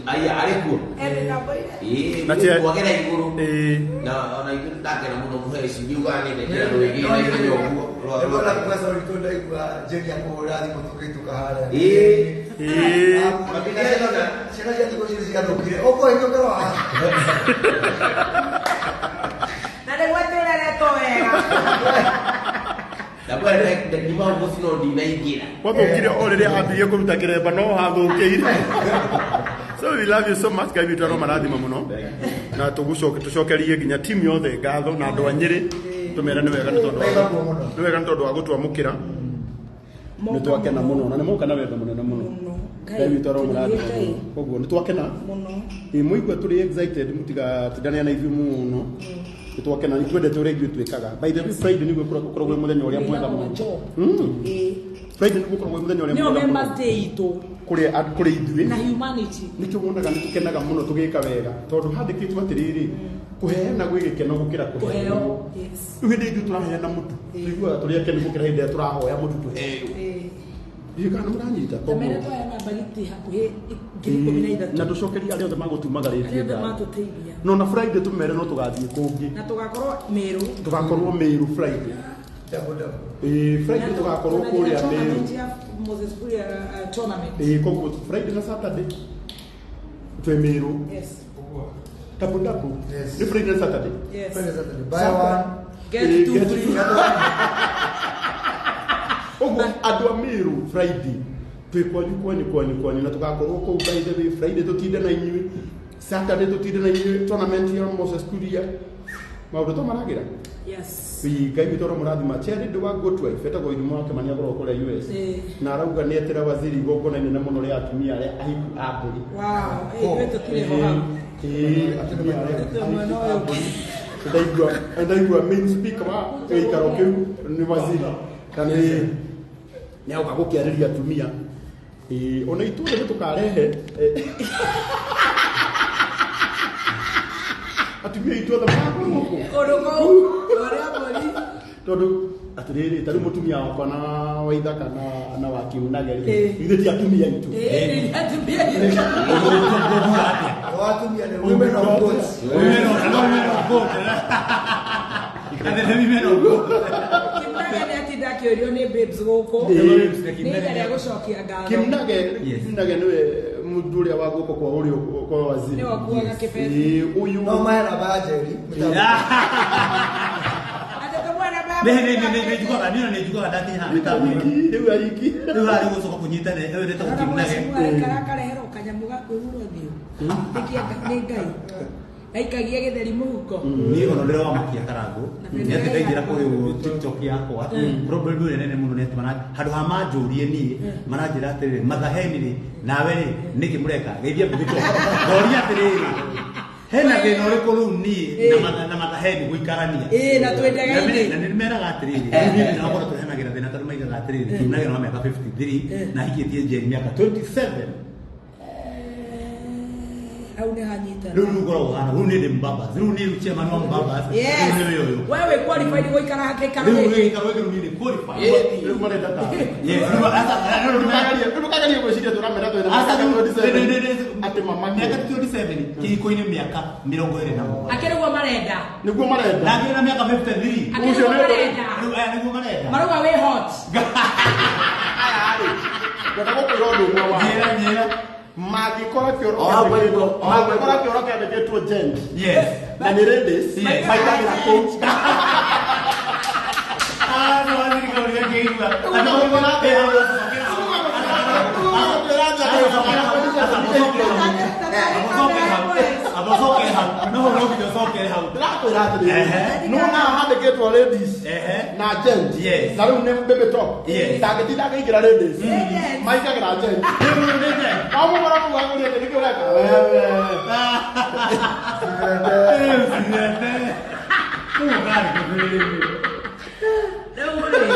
Aya, arĩ kuo. e mĩtambo-inĩ. Ĩĩ, Na tia- twagera igũrũ. Ĩĩ. Na ona ithuĩ nĩndakena mũno mũhe ici ngiugaga nĩ ndekĩra rwĩgĩ na ihenya ũguo. Nĩguo na kuga sorry tondũ ndaigua Jane akũhũra thimũ tũkĩhĩtũka harĩa. Ĩĩ. Ĩĩ. Ciana cia thikũ ici nĩciathũkire. Ũkũhĩtũkĩrwo haha. Na nĩguo tũreretwo wega. Ndamwĩra ngiuma mũciĩ no ndinaingĩra. Gwathũkire o rĩrĩa ambirie kũruta kĩremba no hathũkĩire. So we love you so much. Ngai witũ aromarathima mũno. Na tũgũcoke tũcokerie nginya team yothe ngatho na andũ a Nyĩrĩ tũmere nĩ wega nĩ tondũ wa nĩ wega nĩ tondũ wa gũtwamũkĩra. Nĩ twakena mũno na nĩ moka na wendo mũnene mũno. Ngai witũ aromarathima mũno. Koguo nĩ twakena Mũno. Ĩ mũigua tũrĩ excited mũtigatindane na ithuĩ mũno. Nĩ twakena nĩ twendete ũrĩa ithuĩ twĩkaga. By the way, Friday nĩguo ũkoragwo wĩ mũthenya ũrĩa mwega mũno. Ĩĩ. Friday nĩguo ũkoragwo wĩ mũthenya ũrĩa Nĩyo mwega mũno Members Day itũ. kũrĩ ithuĩ. Na humanity. Nĩkĩo wonaga nĩ tũkenaga mũno tũgĩka wega tondũ handĩkĩtwo atĩrĩrĩ, kũheana gwĩ gĩkeno gũkĩra kũheo. Kũheo. Yes. Rĩu hĩndĩ ithuĩ tũraheana mũtu tũiguaga tũrĩ akenu gũkĩra hĩndĩ ĩrĩa tũrahoya mũtu tũheo. Ĩĩ. Ndiũĩ kana nĩ mũranyita. Tamere Koguo twaheana mbagiti hakuhĩ 13,000. na tũcokerie arĩa othe magũtumagarĩtie Arĩa othe ngatho. matũteithia. No na Friday tũmere no tũgathiĩ kũngĩ. Na tũgakorwo Meru. Tũgakorwo Meru Friday. Double, double. Ĩĩ, Friday tũgakorwo Na kũrĩa Meru. tournament ya Moses Kuria, tournament. Ĩĩ, koguo Friday na Saturday twĩ Meru. Yes. Double double. Yes. Nĩ Friday na Saturday. Yes. Friday, Saturday. Buy one. Get Ĩĩ, two get free. two. Ũguo andũ a Meru Friday twĩ kwanyu kwanyu kwanyu kwanyu na tũgakorwo kũu. By the way, Friday tũtinde na inyuĩ, Saturday tũtinde na inyuĩ tournament ya Moses Kuria maũndũ to maragĩra. Yes. Ĩĩ, Ngai witũ aromũrathima. Charity wa Good Wife etagwo Irimũ wa Kĩmani akoragwo kũrĩa US. Ĩĩ. Na arauga nĩ etĩra waziri igongona inene mũno rĩa atumia arĩa ahiku a mbũri. Wow. Ĩĩ, ithuĩ tũtirĩ ho hau. Ĩĩ, atumia arĩa Tũtirĩ mwena ahiku a ũyũ. mbũri. Ndaigua main speaker wa gĩikaro kĩu nĩ waziri na nĩ agoka gũkĩarĩria atumia. Ĩĩ, ona ithuothe nĩ tũkarehe atumia aitũ othe magakorwo kuo. Kũndũ kũu, kũrĩa mbũri. Tondũ atĩrĩrĩ, ta rĩu mũtumia wakwa na Waithaka na wa Kiunage rĩ, Ĩĩ. ithuĩ ti atumia aitũ. Ĩĩ, nĩ atumia aitũ. Watumia nĩ women of goats. Women of goat. And the women of goat. Kimnage nĩ atinda akĩũrio nĩ babes gũkũ. Ĩĩ. Nĩ ihinda rĩa gũcokia ngatho. Kimnage Kimnage nĩwe mũndũ ũrĩa wa guoko kwa ũrĩo kwa waziri. Nĩwe ũkuaga kĩbeti. Ĩĩ, ũyũ No mahe namba ya Njeri. Atĩ tũmwe namba ya Nĩ nĩ nĩ nĩ njugaga niĩ nĩ njugaga ndakinya haha mĩtambo-inĩ. Rĩu ariki. Rĩu harĩ gũcoka kũnyita nĩ ũyũ ndetagwo Ona Kimnage. mheshimiwa aikara akareherwo kanyamũ ga kwĩhura ũthiũ. Nĩ kĩa nĩ Ngai. Aikagia gĩtheri mũhuko. Niĩ ona ndĩra wamakia Karangũ nĩ atĩ ndaingĩra kũrĩ ũguo TikTok yakwa, problem ĩrĩa nene mũno nĩ atĩ handũ ha manjũrie niĩ, maranjĩra atĩrĩrĩ, mathaheni rĩ, nawe rĩ, nĩkĩ mũreka geithia mbĩtũ? Ngoria atĩrĩrĩ, hena thĩna ũrĩkũ rĩu niĩ na mathaheni gũikarania? Ĩĩ, na twĩ ndege-inĩ. Na nĩ meraga atĩrĩrĩ, rĩu niĩ ndĩrakorwo tũrehanagĩra thĩna tondũ maigaga atĩrĩrĩ, kiunagĩra na mĩaka 53 na hikĩtie Jane mĩaka 27. Hau nĩ hanyitana. Rĩu rĩu ngoragwo hana rĩu niĩ ndĩ mbabas, rĩu niĩ chairman wa mbabas. Yes. Rĩu nĩ ũyũ. Wewe wĩ qualified gũikara gĩikaro Rĩu gĩkĩ. gĩikaro gĩkĩ rĩu niĩ nĩ qualified. Rĩu marenda ta Yes, rĩu rĩu ndũkagerie gwĩciria tũramera twĩna Asa mĩaka rĩu 27 atĩ mama mĩaka 27 kĩhiko-inĩ mĩaka 27. Akĩrĩ guo marenda. Nĩguo marenda. Na ngĩrĩ na mĩaka 53. Akĩrĩ guo marenda. Rĩu aya nĩguo marenda. Marauga wĩ hot. Ngwenda gũkwĩra ũndũ ũmwe wa Njĩra, njĩra. Mangĩkora kĩoro O hau kĩandĩkĩtwo- o hau mangĩkora kĩoro kĩandĩkĩtwo gent Yes. na nĩ ladies, Yes. maikagĩra kũu. Ah, no, thirikari ũrĩa ngĩigua. Andũ eh, hau, cokera hau. Amba ũcokere hau. No no nginya ũcokere hau. Ndĩrakwĩra atĩrĩrĩ, Ehe. nĩwona haha handĩkĩtwo ladies Ehe. na gent Yes. na rĩu nĩ baby top. Yes. Ndangĩtinda akĩingĩra ladies, Ladies. maikagĩra gent. Rĩu nĩ gent. Wamũkora kũu akũria atĩ nĩkĩ ũreka? Wewe. Rĩu cirete. Kũu ngarĩ kũbĩrĩrĩ. Rĩu rĩ,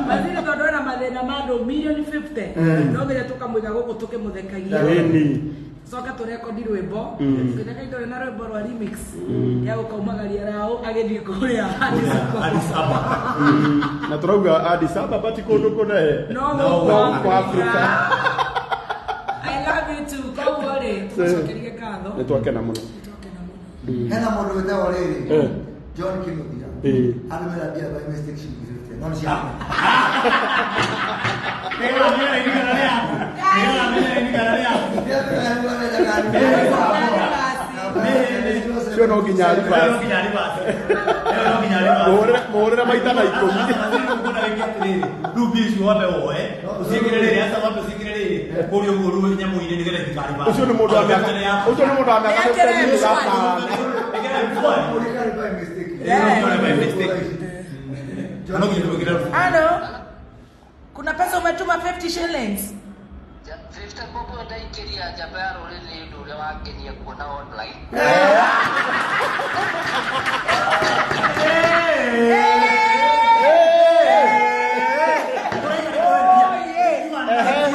Waziri tondũ ena mathĩna ma andũ milioni 50, no nginya tũkamũiga gũkũ tũkĩmũthekagia. Ĩni. Coka tũrekondi rwĩmbo gĩthaka itũrĩ na rwĩmbo rwa remix ya gũkaumagaria raũ agĩthiĩ kũrĩa Addis Ababa. Addis Ababa. Na tũrauga Addis Ababa ti kũndũ kũnene. No No gũkũ gũkũ Africa. I love you too. Koguo rĩ, tũcokerie ngatho. Nĩ twakena mũno. Nĩtwakena mũno. Hena mũndũ wĩtagwo rĩrĩ Eh. John Kinuthia Eh. andũmĩra mbia by mistake ciringi 50 no nĩ ciakwa. Nĩũramenya irigana rĩaku. Nĩũramenya irigana rĩaku. Cio no nginya Ĩyo no reverse. nginya reverse. Ĩyo no nginya reverse. Mũhũrĩre maita na ikũmi. Rĩu mbia icio wambe woe ũciĩkĩre rĩrĩ, aca wambe ũciĩkĩre rĩrĩ kũrĩa ũguo rĩu nyamũ-inĩ nĩgetha itikaribate. Ũcio nĩ mũndũ wa mĩaka, ũcio nĩ mũndũ wa mĩaka Nĩekĩre 53 mshwari. Ĩkĩra mshwari. Ĩyo by mistake. No nginya tũmĩkĩre. Halo. Kuna pesa umetuma 50 shillings. 50 bob ndaingĩria njamba ya rũrĩrĩ nĩ ũndũ ũrĩa wangenia kuona online.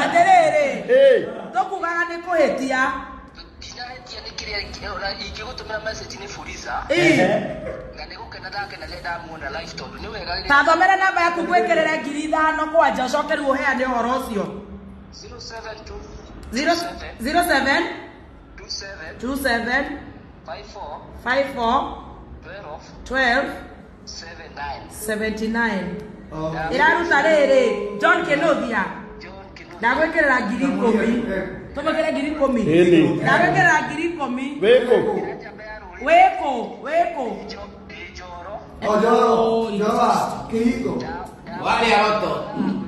Atĩrĩrĩ, Ĩ. tũkugaga nĩ kũhĩtia. Ndinahĩtia nĩ kĩrĩa ingĩgũtũmĩra message nĩ Fuliza Ĩ. na nĩ gũkena ndakena rĩrĩa ndamuona live tondũ nĩ wega rĩrĩa Ta thomera namba yaku ngwĩkĩrĩre 5,000 kwanja ũcoke rĩu ũheane ũhoro ũcio. 072 07 27 27 54 54 12 12 79. 79. Ĩraruta rĩrĩ John Kinuthia. John Kinuthia. Ndagwĩkĩrĩra 10,000. Tũmwĩkĩre 10,000. Ĩni. Ndagwĩkĩrĩra 10,000. Wĩkũ? Njamba ya rũrĩrĩ Wĩkũ? Wĩkũ? ndĩ Njoro. O Njoro, Njoro, kĩhingo. Warĩa roto. Mwĩ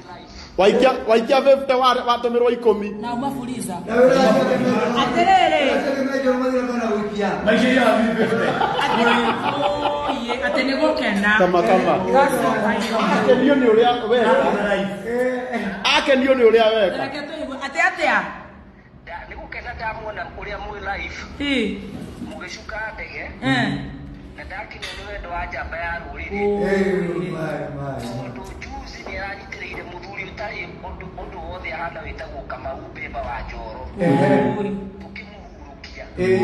live. Waikia waikia 50 watũmĩrwo ikũmi. Na uma Fuliza. Na wĩra ũcio kĩmenjo- Atĩrĩrĩ. ũcio kĩmenjo mathira mena gũikia. Maikĩria wa 50. Oye, atĩ nĩ gũkena. Kama kama. That's so kind. Akenio nĩ ũrĩa weka. Akenio nĩ ũrĩa weka. Reke tũigue. Atĩ atĩa? Nĩ gũkena ndamuona ũrĩa mwĩ live Ĩ. mũgĩcuka ndege Eh. na ndakinywo nĩ wendo wa njamba ya rũrĩrĩ Eh, my, my. tondũ juzi nĩ aranyitĩrĩire mũthuri ũtarĩ ũndũ wothe ahana wĩtagwo Kamau Mbemba wa Njoro Ehe. tũkĩmũhurũkia. Eh.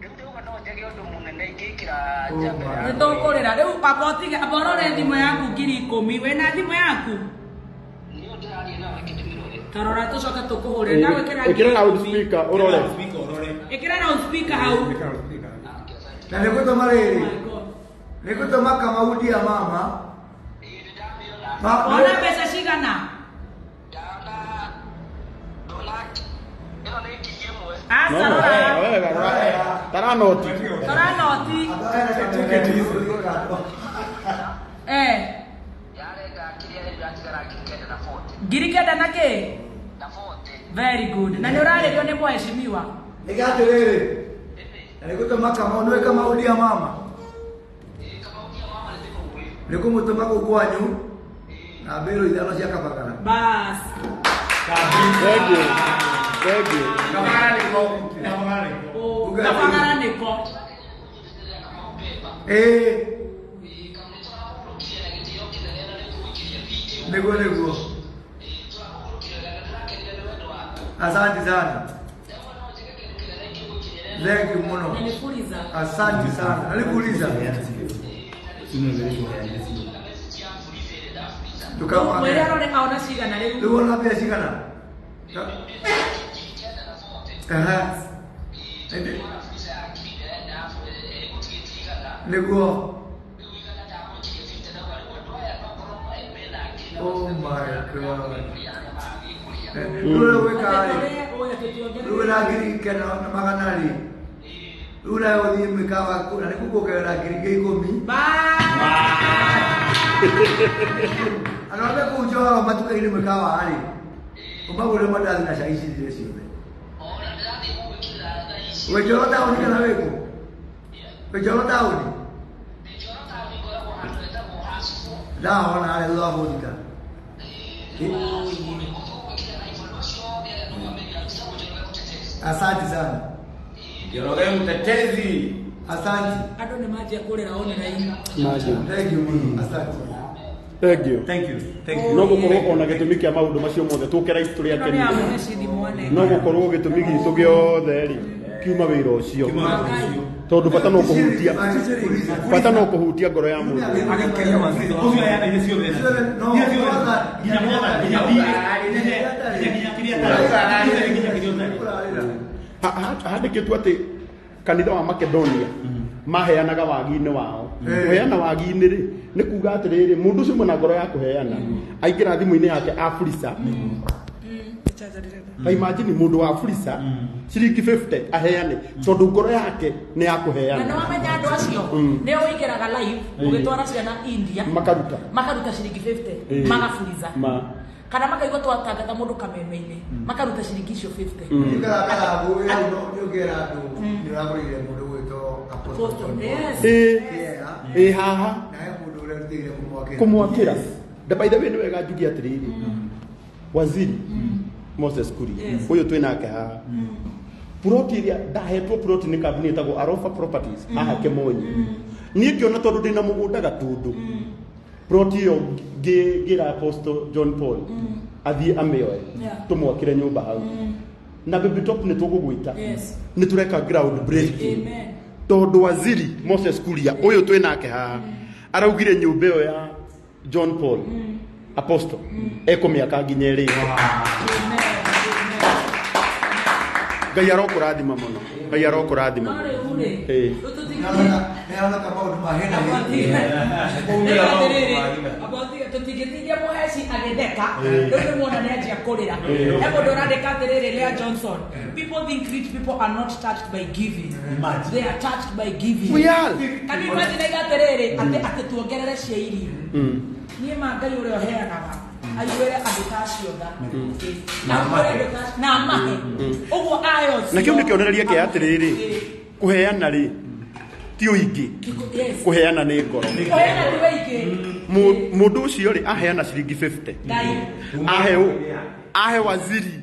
Rĩu ndauga no njage ũndũ mũnene ingĩkĩra njamba ya Nĩ tũkũrĩra. Rĩu amba ũtige, amba ũrore thimũ yaku 10,000. Wĩna thimũ yaku? Nĩyo ndĩraria nawe kĩndĩmĩrore. Tarora tũcoke tũkũhũrĩre. Ndagwĩkĩra Ĩkĩra 10,000. loudspeaker ũrore. Ĩkĩra loudspeaker hau. Na nĩ gũtũma rĩrĩ, Oh my God. nĩ gũtũma Kamau ndia mama. Wona mbeca cigana? Ndana ndona ĩno nĩ 1,000. Aca No, rora. wega, wega. Tara noti. Rora noti. Eh. Yarenga kĩrĩa rĩu yatigara 9,040. 9,000 na kĩ? Na 40. Very good. Na nĩ ũrarĩrio nĩ mheshimiwa. Ĩga atĩrĩrĩ, na nĩgũtũma Kamau, nĩũĩ Kamau ndia mama? Nĩkũmũtũma kũu kwanyu na mbĩrũ ithano cia kabagara. Bas. Thank you. Thank you. Oh, kabagara nĩko. Ĩĩ. Nĩguo nĩguo. Asante sana. Thank you mũno. Na nĩ Fuliza. Asante sana. Na nĩkuuliza. Mwĩre arore aona cigana rĩu. Rĩu wona mbia cigana? Aha. Ĩndĩ- Nĩguo. Oh my God. Rĩu ũrĩa gwĩka-rĩ, rĩu wĩna ngiri kenda na magana rĩ, rĩu nawe ũthiĩ mĩkawa kũ- na nĩkũkuongerera ngiri ingĩ ikũmi. Andũ arĩa me kũu Njoro matuka-inĩ mĩkawa rĩ, ũmagũrĩre mandathi na cai cithire ciothe. Wĩ Njoro taũni kana wĩ kũ? Wĩ Njoro taũni? Ndahona harĩa thutha wa bũthita. Asante sana. Njoroge mtetezi. Asante. Andũ nĩ manjia kũrĩra online. Imagine. Thank you mũno. Asante. Thank you. Thank you. Thank you. No gũkorwo ona gĩtũmi kĩa maũndũ macio mothe tũke rais tũrĩ Ĩno nĩ akenu. ya mũheci thimũ anenge. No gũkorwo gĩtũmi gitũ gĩothe rĩ kiuma wĩra ũcio. Tondũ bata no kũhutia bata no kũhutia ngoro ya mũndũ. Agĩkenia waziri. Ũcio aheanaine ciothe. No, Nginya ciothe. Nginya mwathani, nginya thiirĩ, nginya kĩrĩa atarĩ. Nginya kĩrĩa ũtarĩ. Handĩkĩtwo atĩ kanitha wa Makedonia maheanaga wagi-inĩ wao. Kũheana wagi-inĩ rĩ nĩ kuga atĩrĩrĩ mũndũ ũcio mwena ngoro ya kũheana aingĩra thimũ-inĩ yake afurisa. Ta imagine mũndũ wa furisa ciringi 50 aheane tondũ ngoro yake nĩ ya Na kũheana. nĩ wamenya andũ acio nĩ ũingĩraga live ũgĩtwara ciana India Makaruta. makaruta ciringi 50 Ĩĩ. magaburiza Ma. kana makaigua twatangatha mũndũ kameme-inĩ makaruta ciringi icio 50. Nĩũkara wĩra ũno nĩũngĩra andũ nĩũragũrĩire mũndũ ũgwĩtwo Apostle John Paul. Yes. Ĩĩ. Kĩera. Ĩĩ haha. Na he mũndũ ũrĩa ũrutĩire kũmwakĩra. Kũmwakĩra. Na by the way nĩ wega njuge atĩrĩrĩ waziri Moses Kuria ũyũ twĩ nake haha plot ĩrĩa ndahetwo plot nĩ kambuni ĩtagwo Arofa Properties haha Kĩmonyi. Niĩ ngĩona tondũ ndĩna mũgũnda Gatũndũ plot ĩyo ngĩra Apostle John Paul athiĩ amĩoe Yeah. tũmwakĩre nyũmba hau. Na Baby Top nĩ tũgũgwĩta. Yes. Nĩ tũreka ground breaking. Amen. Tondũ waziri Moses Kuria ũyũ twĩ nake haha araugire nyũmba ĩyo ya John Paul Apostle ekũmĩaka nginya ĩrĩke. Ngai arokũrathima mũno. Ngai arokũrathima No mũno. rĩu rĩ, Ĩĩ. rĩu tũtingĩ- Nĩaroneka maũndũ ma hena hi. Tũtingĩtindia mũheci agĩtheka rĩu nĩ muona nĩ anjia kũrĩra. He mũndũ ũrandĩka atĩrĩrĩ, Lea Johnson, people think rich people are not touched by giving. They are touched by giving. We are. Can you imagine aiga atĩrĩrĩ atĩ tuongerere cia irio. Niĩ ma Ngai ũrĩa ũheanaga aiguĩre andũ ta acio tha. Na aiguĩre andũ ta acio- na amahe. Ũguo ayo Na kĩu nĩ kĩonereria kĩa atĩrĩrĩ kũheana rĩ ti ũingĩ. Yes. Kũheana nĩ ngoro. Kũheana ti ũingĩ. Mũndũ ũcio rĩ aheana ciringi 50. Ngai. Ahe ũ? Ahe waziri.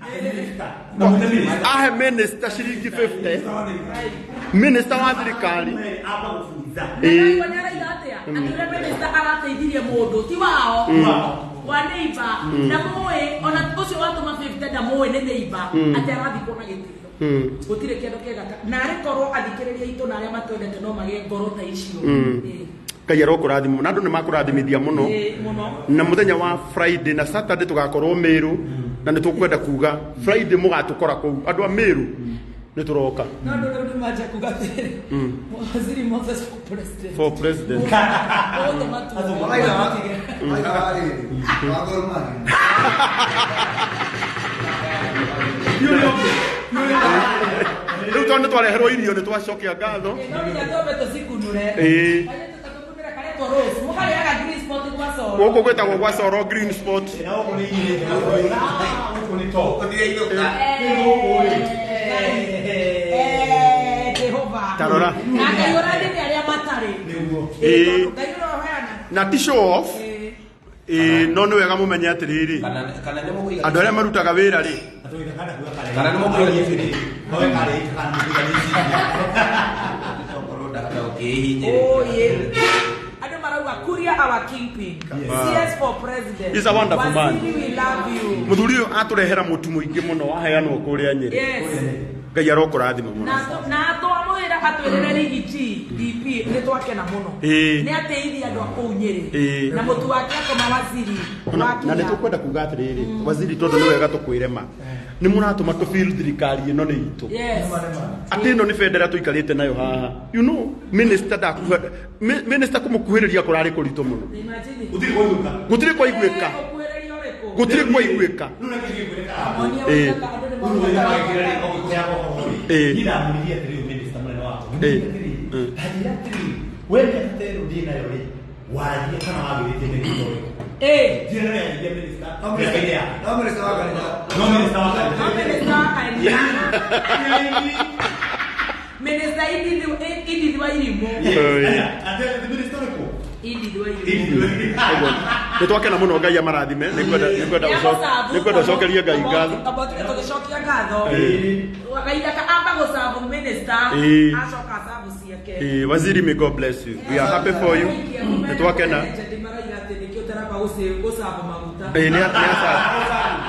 Ahe minister ciringi 50. Minister wa thirikari. Ĩĩ. Nĩ araiga atĩa? Atĩ ũrĩa minister arateithirie mũndũ ti wao. Wa neighbor. Na mũĩ ona ũcio watũma 50 ndamũĩ nĩ neighbor atĩ arathikwo na gĩtĩo. Gũtirĩ kĩndũ kĩega ta na arĩ korwo athikĩrĩria aitũ na arĩa matwendete no magĩe ngoro ta icio. Ĩĩ. Ngai arokũrathima na andũ nĩ makũrathimithia mũno. Ĩĩ, mũno. Na mũthenya wa Friday na Saturday tũgakorwo Meru na nĩ tũkwenda kuga Friday mũgatũkora kũu andũ a Meru nĩ tũroka. No andũ rĩu nĩ manjia kuga atĩrĩrĩ, Waziri Moses for president. For president. Ũgũtũma tu. Waiga wa rĩrĩ, wa Gor Mahia. Rĩu tondũ nĩ twareherwo irio nĩ twacokia ngatho. No nginya twambe tũcikunũre. Ĩĩ. Kairĩtu ta tũkunũre karetwo Rose. Mũkarĩaga green spot gwa Coro. Gũkũ gwĩtagwo gwa Coro Green Spot. Na gũkũ nĩ irio njega. Gũkũ nĩ top. Ũthiĩ inũka. Eh. Tarora. Na Ngai ũrathime arĩa matarĩ. Ĩĩ. Tondũ Ngai ũrĩa ũheanaga. Na ti show off. Ĩĩ, no nĩ wega mũmenye atĩrĩrĩ. Kana nĩ mũkũiga. Andũ arĩa marutaga wĩra rĩ. Kana nĩ mũkũiga gĩbĩrĩ. Oh, yeah. Andũ marauga Kuria our kingpin. CS for president. He's a wonderful man. Waziri, we love you. Mũthuri ũyũ atũrehera mũtu mũingĩ mũno waheanwo kũrĩa Nyĩrĩ. Yes. Ngai arokũrathima mũno. Na twamwĩra atwĩrĩre rigiji DP nĩ twakena mũno. Ĩĩ. Nĩ ateithia andũ a kũu Nyĩrĩ. Ĩĩ. Na mũtu wake akoma waziri. Na Wakinya. nĩ tũkwenda kuga atĩrĩrĩ waziri tondũ nĩ wega tũkwĩre ma nĩ mũratũma tũ feel thirikari ĩno nĩ itũ. Yes. Atĩ ĩno nĩ bendera tũikarĩte nayo haha. You know, minister ndakuha minister kũmũkuhĩrĩria kũrarĩ kũritũ mũno. Imagine. Gũtirĩ kwaiguĩka. Ũkuhĩrĩria ũrĩkũ? Gũtirĩ kwaiguĩka. Monia Ĩĩ. ũrĩa andũ nĩ maroka. Ĩĩ. Ĩĩ. Ĩĩ. No minister wa kanitha. No minister wa kanitha. Minister Edith wa Irimũ. Edith wa Irimũ. Nĩ twakena mũno Ngai amarathime. Nĩ ngwenda ũcokerie Ngai ngatho. Tũgĩcokia ngatho. Ĩĩ. Gaithaka amba gũcabu minister. Ĩĩ. Acoka acabu ciake. Ĩĩ, waziri may God bless you. We are happy for you. Nĩ twakena. Marauga atĩ nĩkĩo ũtaramba gũcabu maguta. Ĩĩ, nĩ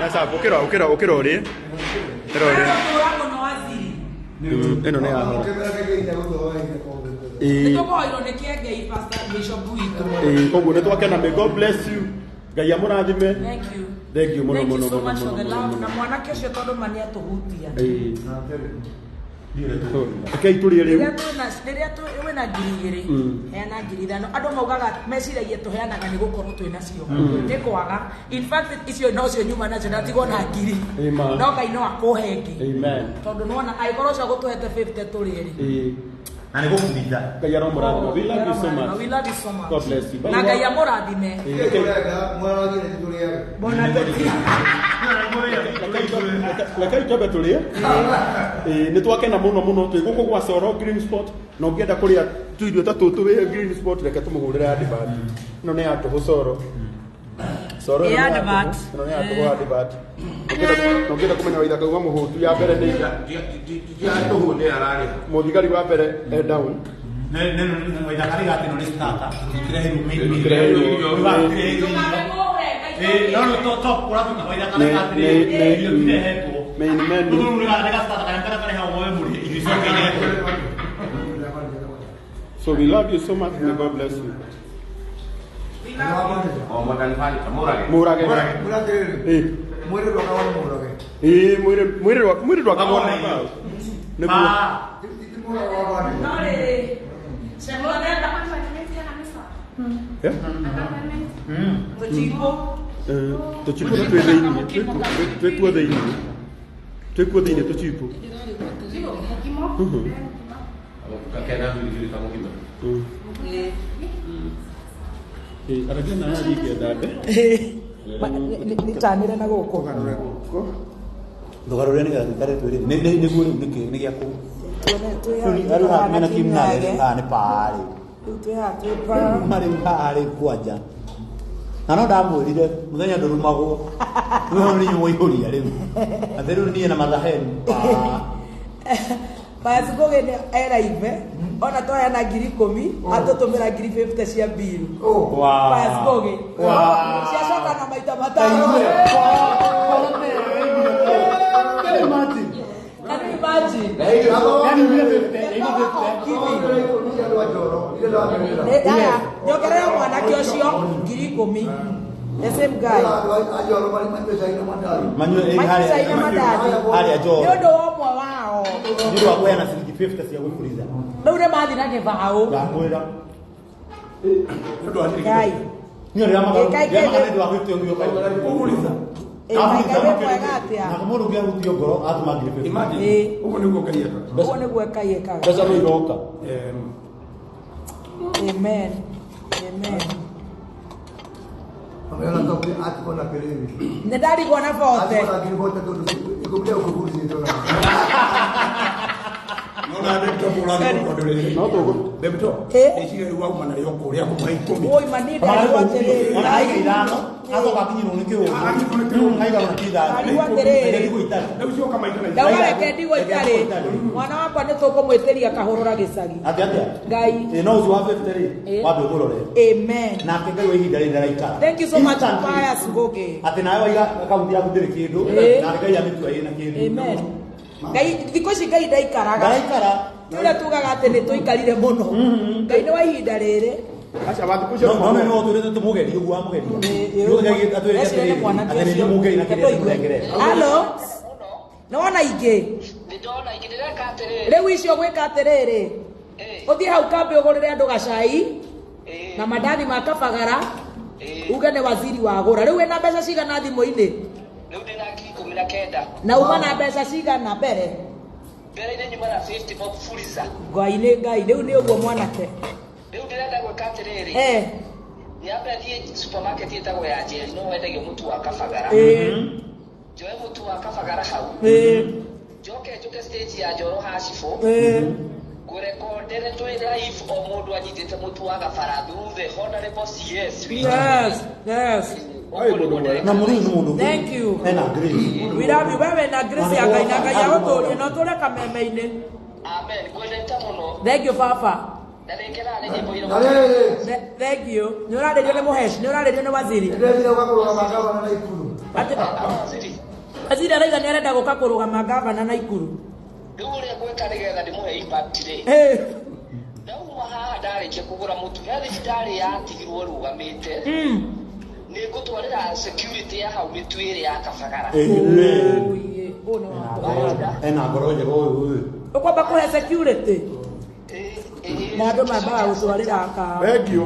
acabu. Ũkĩra ũkĩra ũkĩra ũrĩe. Ũkĩra ũrĩe. Tũra mũno waziri. Ĩno nĩ yahora. Nĩ Ĩĩ. tũkũhoirwo nĩ Kĩengei Pastor Bishop witũ. Ĩĩ, koguo nĩ twakena. May God bless you. Ngai amũrathime. Thank you. Thank you mũno Thank you mũno so mũno much for mũno the mũno love. mũno. Na mwanake ũcio tondũ ma nĩ atũhutia. Ĩĩ. Rekei tũrĩe rĩu. Rĩrĩa wĩna 2,000 heana 5,000. Andũ maugaga meciragia tũheanaga nĩ gũkorwo twĩ nacio. Nĩ kwaga. In fact icio nocio nyuma nacio ndatigwo na 1,000. Amen. No Ngai no akũhe ĩngĩ. Amen. Tondũ nĩwona angĩkorwo ũcio agũtũhete 50 tũrĩe rĩ. Ĩĩ. Na nĩ gũbutha. Ngai aromũrathima. We love you so much. We love you so much. God bless you. Na Ngai amũrathime. Ĩĩ, Bon appetit. Rekei twambe tũrĩe. Ĩĩ, nĩ twakena mũno mũno twĩ gũkũ gwa Coro Green Spot na ũngĩenda kũrĩa tũirio ta tũtũ wĩ Green Spot reke tũmũhũrĩre advert. Ĩno nĩ ya tũhũ Coro. Coro ĩno Ĩ nĩ ya advert. tũhũ. Ĩno nĩ ya tũhũ advert. Na ũngĩenda kũmenya Waithaka wa mũhũtu ya mbere nĩ Tũhũ nĩ ararĩha. mũthigari wa mbere e down. Main menu. So we love you so much. May God bless you. O makanibani mũrage. Mũrage. Ĩĩ. Mwĩrĩ ndwakagwo nĩ mũrage. Ĩĩ, mwĩrĩ ndwakagwo nĩ mbaũ. Nĩguo. Ti mũrage wakwa nĩ. No rĩrĩ. Shemona Eh? tũchimbo. Tũchimbo twĩ thĩinĩ. Twĩkuo thĩinĩ. Twĩkuo thĩinĩ tũchimbo. Kena biribiri kamũkima. Ĩĩ, aragia na yathi ngĩthambe. Nĩtanĩre na gũkũ. Ndũgarũre nĩgetha tũikare twĩrĩ. Nĩguo rĩu nĩkĩ nĩ gĩa kũ. Rĩu haha mena Kim Nage rĩu haha nĩ paa rĩu. Rĩu twĩ haha twĩ paa. Kuma rĩu haha rĩu kwanja. Na no ndamwĩrire mũthenya ndũrumagwo. Rĩu hau nĩ inyuĩ mwaihũria rĩu. Atĩ rĩu niĩ na mathaheni paa. Pius Ngugi nĩ eraive ona twaheana 10,000 atũtũmĩra 50,000 cia mbiru. Wow. Pius Ngugi. Wow. Ciacoka na maita matano. Can you imagine? Aya, nyongerera mwanake ũcio 10,000. The same guy. Manyue Manyue cai na mandathi. Harĩa Njoro. Nĩ ũndũ wa ũmwe wao. Nĩ ũndũ wa kũheana ciringi 50 cia gwĩburiza. Rĩu nĩ mathiĩ na gĩbaũ. Ndakwĩra. Ngai. Niĩ rĩrĩa Ĩ, Ngai, magana nĩ ũndũ wa 50 ũgĩũka. Ĩ, Ngai, Ngai wĩ mwega atĩa? Na mũndũ ũngĩ ahutio ngoro atũma 50,000. Ĩ. Ũguo nĩguo Ngai ekaga. Ũguo nĩguo Ngai ekaga. Mbeca no iroka. Amen. Amen. Nĩ ndarigwo na bote. No tũgũ. Bebito. Eh. Ndeciria rĩu wauma narĩo kũrĩa kũmũhe ikũmi. Oi mani ndarigwo atĩrĩrĩ. Ona aiga ithano acoka akinyirwo nĩ Akinyirwo nĩ kĩũndũ. kĩũndũ aiga ona ti ithano Ndarigwo atĩrĩrĩ. Reke ndigwo itarĩ. Rĩu cioka maita na Ndauga Aiga- reke ndigwo reke itarĩ. ndigwo itarĩ. Mwana wakwa nĩ tũkũmwĩtĩria kahũrũra gĩcagi. Atĩa atĩa? Ngai. Ĩ, no ũcio wa 50 rĩ Ĩ. wambe ũmũrore Amen. nake Ngai wa ihinda rĩrĩ ndaraikara Thank you so much Instantly. Pius Ngugi. atĩ nawe waiga akaunti yaku ndĩrĩ kĩndũ Ĩ. na Ngai amĩtua ĩna kĩndũ Amen. Ngai thikũ ici Ngai ndaikaraga. Ndaraikara. Ti ũrĩa tugaga atĩ nĩ tũikarire mũno. Ngai nĩ wa ihinda rĩrĩ. Aca wathi ũcio no no no twĩrĩte tũmũgerie ũguo wamũgeria Nĩ atwĩrĩte Eciria nĩ atĩrĩrĩ mwanake atĩ nĩ ũcio. mũgerie na kĩrĩa tũmũnengere Halo. Nĩ wona ingĩ? Nĩndona ingĩ ndĩreka atĩrĩrĩ. Rĩu icio gwĩka atĩrĩrĩ. Ũthiĩ hau kambĩ ũgũrĩre andũ gacai na mandathi ma kabagara uge nĩ waziri wagũra. Rĩu wĩna mbeca cigana thimũ-inĩ? Rĩu ndĩna 19,000. Na uma na mbeca cigana mbere? Mbere-inĩ nyuma na 50 bob fuliza. Ngai nĩ Ngai rĩu nĩ ũguo mwanake. Rĩu ndĩrenda gwĩka atĩrĩrĩ. Eh. Nyambe thiĩ supermarket ĩtagwo ya Njeri no wendagio mũtu wa kabagara. Njoe mũtu wa kabagara hau. Njoke njũke stage ya Njoro Hacibũ. Ngũrekondere twĩ live o mũndũ anyitĩte mũtu wa kabara through the honorable CS. Yes, yes. na mũndũ ũyũ nĩ mũndũ Thank you. ena grace We love you. Wewe na grace ya Ngai na Ngai agũtũrie na ũtũre kameme-inĩ. Amen. Ngwendete mũno. Thank you baba. Na nĩngenaga nĩ nyĩmbo iria Na rĩrĩ, Thank you. Nĩ ũrarĩrio nĩ mũhesh, nĩ ũrarĩrio nĩ waziri. nĩndethire ũgakũrũgama gavana Naikuru. Atĩ waziri arauga nĩ arenda gũka kũrũgama gavana Naikuru. Rĩu ũrĩa ngwĩka nĩgetha ndĩmũhe impact rĩ. Eh. Ndauma haha ndarĩkia kũgũra mũtu he thibitarĩ yatigirwo rũgamĩte. Nĩ ngũtwarĩra security ya hau mĩtu ĩrĩ ya kabagara. Amen. Oye, ũyũ nĩ wakwa. ena ngoro njega ũyũ ũyũ Ũkwamba kũhe security. Na andũ mambaga gũtwarĩra kahawa. Thank you.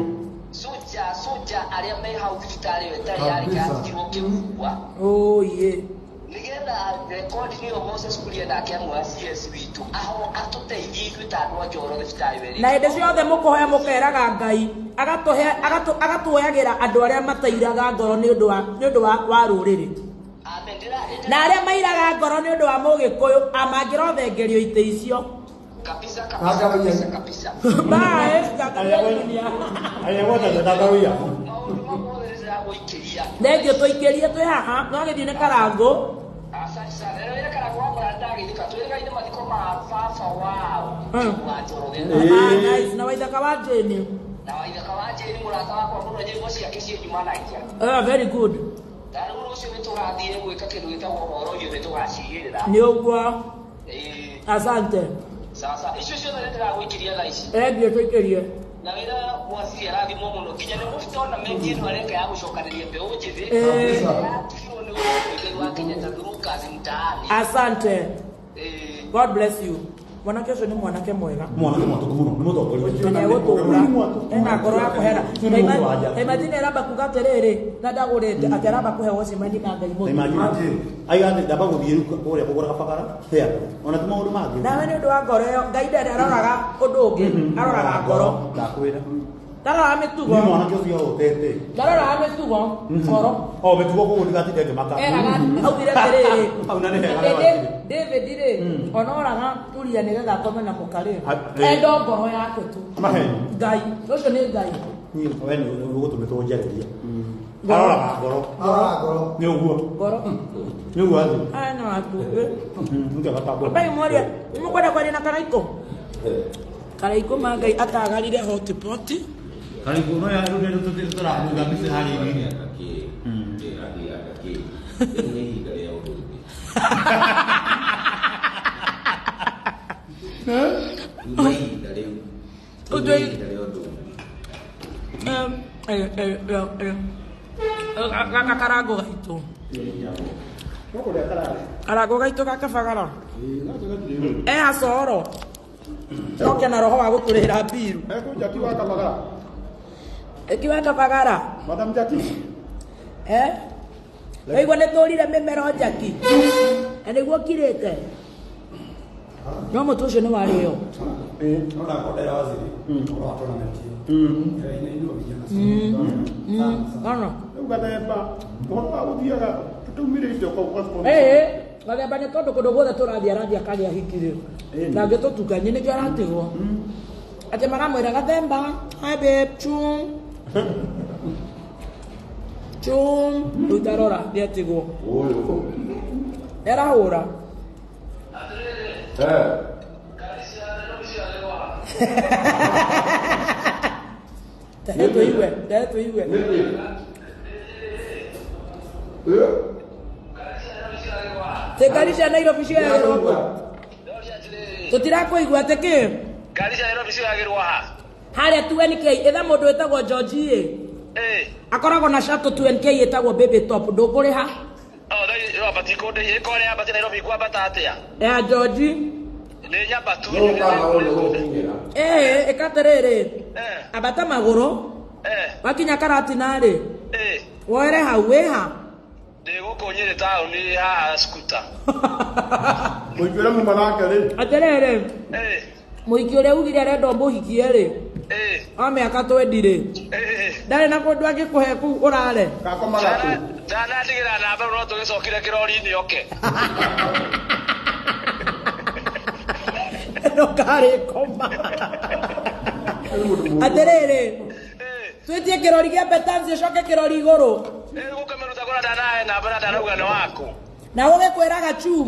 Soja soja arĩa me hau thibitarĩ ĩyo ĩtarĩ yarĩ yatigirwo kĩgua. Oye. Nĩgetha rekodi nĩyo Moses Kuria nake amwe a CS witũ aho atũteithie ithuĩ ta andũ a Njoro thibitarĩ ĩyo ĩrĩ. Na hĩndĩ ciothe mũkũhoya mũkeraga Ngai agatũhe agatuoyagĩra andũ arĩa matairaga ngoro nĩ ũndũ wa nĩ ũndũ wa rũrĩrĩ. Amen. Ndĩra Na arĩa mairaga ngoro nĩ ũndũ wa mũgĩkũyũ amangĩrothengerio itĩ icio. kabisa kabisa kabisa kabisa. Bye. Dunia. arĩa gwata Maũndũ mau mothe nĩndĩragũikĩria. Thengiũ tũikĩrie twĩ haha no gĩthiĩ nĩ karangũ. Asante sana. Rĩu ĩrĩa karangũ wakora ndagĩthika twĩrĩgaine mathiko ma baba wao wa Njoroge. Ah, nice. Na waithaka wa Jane. Na waithaka wa Jane mũrata wakwa mũno nyĩmbo ciake ciĩnyumanagia. Ah, very good. Na rĩu rũciũ nĩtũgathiĩ gwĩka kĩndũ gĩtagwo ũhoro irio nĩtũgacigĩrĩra. Nĩ ũguo. Ĩĩ. Asante. Sasa icio ciothe nĩndĩragũikĩria thaa ici. Thengiũ tũikĩrie. Na wĩra mwaciri arathimwo mũno nginya nĩ tournament ĩno areka ya gũcokanĩria mbeũ njĩthĩ. Ĩĩ. Yatigirwo nĩ Muigai wa Kenyatta through kazi mtaani. Asante. Ĩĩ. God bless you. Mwanake ũcio nĩ mwanake mwega. mwanake mwatũku mũno nĩ mũtongoria Na nĩegũtũra ena ngoro ya kũhera. Nĩ mũndũ wa nja. Imagine aramba kuga atĩrĩrĩ na ndagũrĩte atĩ aramba kũhe watchman na Ngai mũtu. Imagine. Aiga atĩ ndamba gũthiĩ rĩu kũrĩa kũgũra kabagara he andũ ona ti maũndũ mangĩ Nawe nĩ ũndũ wa ngoro ĩyo Ngai ndarĩ aroraga ũndũ ũngĩ aroraga ngoro. Ndakwĩra Ndaroraga mĩtugo. Ni mwanake ũcio ahotete Ndaroraga mĩtugo ngoro. o mĩtugo koguo ndigatinde ngĩmaka Eraga augire atĩrĩrĩ Hau na nĩ hega atĩ nĩ wakiri. David rĩ onoraga Uria nĩgetha akome na mũka rĩ Eh. endo ngoro yake tu. Maheni. Ngai ũcio nĩ Ngai. Niĩ we nĩ ũgũtũmĩtwo njarĩria aroraga ngoro Aroraga ngoro. nĩ ũguo Ngoro. nĩ ũguo atĩ Aya nĩ matumbĩ. nĩkĩgatambũra Ambai mwaria mũkwenda kwaria na Karaikũ? Karaikũ ma Ngai atagarire hotipoti. Karaikũ no ya rĩu nĩ tũramũiga mbica harĩa igĩrĩ. Nĩ ihinda rĩa ũndũ ũngĩ. Rĩu nĩ ihinda rĩu. Rĩu nĩ ihinda rĩa ũndũ ũngĩ. Gaka karango gaitũ. Karango gaitũ gakabagara. E hacoro. Oke na roho wa gũtũrĩhĩra mbiru. Jaki wa Kabagara. Eki wa Kabagara. Madam Jaki. Eh? Waigua nĩ tũrire mĩmero Jaki. Na nĩguo kirĩte. No mũtũ ũcio nĩ warĩo. No ndakondera waziri ũhoro wa tournament ĩyo. Ĩrĩa inainua vijana sana. Kana. Rĩu gathemba ũhoro wa gũthiaga tũtumĩrĩte Ĩĩ. Gathemba nĩ tondũ kũndũ guothe tũrathiĩ arathiĩ akagĩa hiki rĩ. Na angĩtũtukanie nĩkĩo aratigwo. Atĩ maramwĩra Gathemba, hi babe, chum. Chum. Rĩu tarora nĩatigwo. Nĩ arahũra. Tehe tũigue, tehe tũigue. Tä ngari cia Nairobi cioyagĩrwo kũ? Tũtirakũigua atĩ kĩ? Ngari cia Nairobi cioyagĩrwo ha? Harĩa 2NK ĩtha mũndũ wĩtagwo George ĩ. Eh. Akoragwo na shuttle 2NK ĩtagwo baby top ndũkũrĩha. Oh, thai wambati kũndĩ ĩko rĩa ambati Nairobi ngwambata atĩa? Ya George. Nĩ nyambatu. Ĩĩ ĩka atĩrĩrĩ. Eh. Ambata magũrũ. Eh. Wakinya Karatina rĩ. Eh. Woere hau wĩha. Ndĩ gũkũ Nyĩrĩ taũni haha Skuta. Mũingĩre muma nake rĩ. Atĩrĩrĩ. Eh. Mũhiki ũrĩa ugire arenda ũmũhikie rĩ. Eh. Wa mĩaka twendi rĩ. Eh. Ndarĩ na kũndũ angĩkũhe kũu ũrare. Gakomaga kũ? Ndanandigĩra namba no tũgĩcokire kĩrori-inĩ oke. Ĩno karĩ koma. Atĩrĩrĩ. Twĩtie kĩrori gĩa Betanzi ũcoke kĩrori igũrũ. Eh, gũkĩmĩruta kũrĩa ndanahe namba na ndanauga nĩ waku. Na ũgĩkwĩraga chum.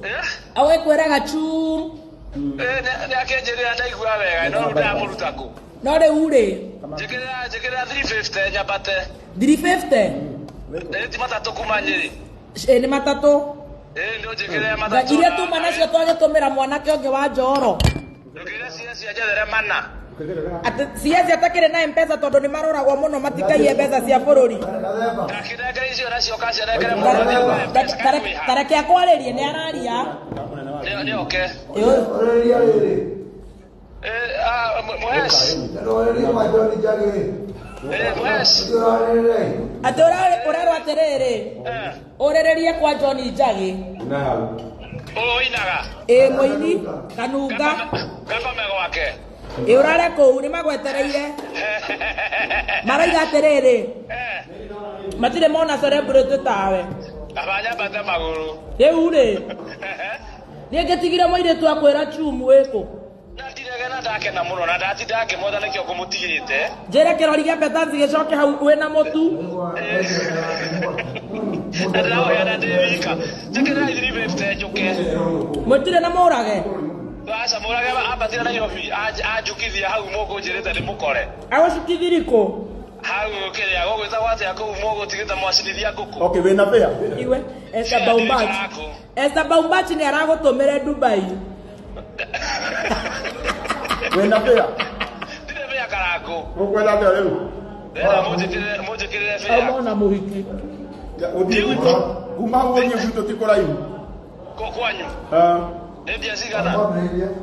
Eh? Ũgĩkwĩraga chum. Eh, nĩ akĩnjĩrĩra ndaigua wega no rĩu ndamũruta kũ? No rĩu rĩ. Njĩkĩrĩra njĩkĩrĩra 350 nyambate. 350. Ĩ ti matatũ kuma Nyĩrĩ. Ĩ nĩ matatũ. Ĩ nĩ ũnjĩkĩrĩre Na matatũ. iria tuma nacio twagĩtũmĩra mwanake ũngĩ wa Njoro. Njĩkĩrĩre cia cia njethere mana. Atĩ CS atakĩrĩ na M-Pesa tondũ nĩ maroragwo mũno matikaiye mbeca cia bũrũri. Ndakĩnengere icio nacio kacianengere mũno nĩ M-Pesa kakwĩha. Tareke akwarĩrie nĩ araria. Nĩ oke. Ũrĩria rĩrĩ. Eh, ah, Mũhesh. Ũrĩria kwa John Njagi. Eh, Mũhesh. Ũrĩrĩre. Atĩ ũrerwo atĩrĩrĩ. Ũrĩrĩrie kwa John Njagi. Ũyũ ũinaga. Ĩ mũini kanunga. Gakome gwake. Ĩ ũrare kũu nĩ magwetereire. Marauga atĩrĩrĩ. Matirĩ mona celebrity tawe. Kaba nyambate magũrũ. Rĩu rĩ. Niĩ ngĩtigire mũirĩtu akwĩra chum wĩkũ. Na ndirege na ndakena mũno na ndatinda ngĩmwetha nĩkĩo ngũmũtigĩte. Njĩre kĩrori gĩa Betanzi gĩcoke hau wĩna mũtu. Na ndĩraũheana ndĩ wika. Njĩkĩrĩra 350 njũke. Mũtirĩ na mũrage. Aca mũrage ambatire Nairobi anjukithia hau mũkũnjĩrĩte ndĩmũkore. Agũcukithirie kũ? Hau kĩrĩa gũgwĩtagwo atĩa kũu mũgũtigĩte mwacinithia ngũkũ. Okay, wĩna bĩa. Iwe Esther Baumbachi. Esther Baumbachi nĩ aragũtũmĩre Dubai. Wĩna bĩa. Ndirĩ bĩa Karangũ. Ũkwenda atĩa rĩu? Ndĩrenda mũnjĩkĩrĩre bĩa. Auma na mũhiki. Ũthiĩ gwitũ. Kuma hau ũthiĩ gwitũ ti kũraihu. Kũ kwanyu? Ah. Nĩ mbia cigana?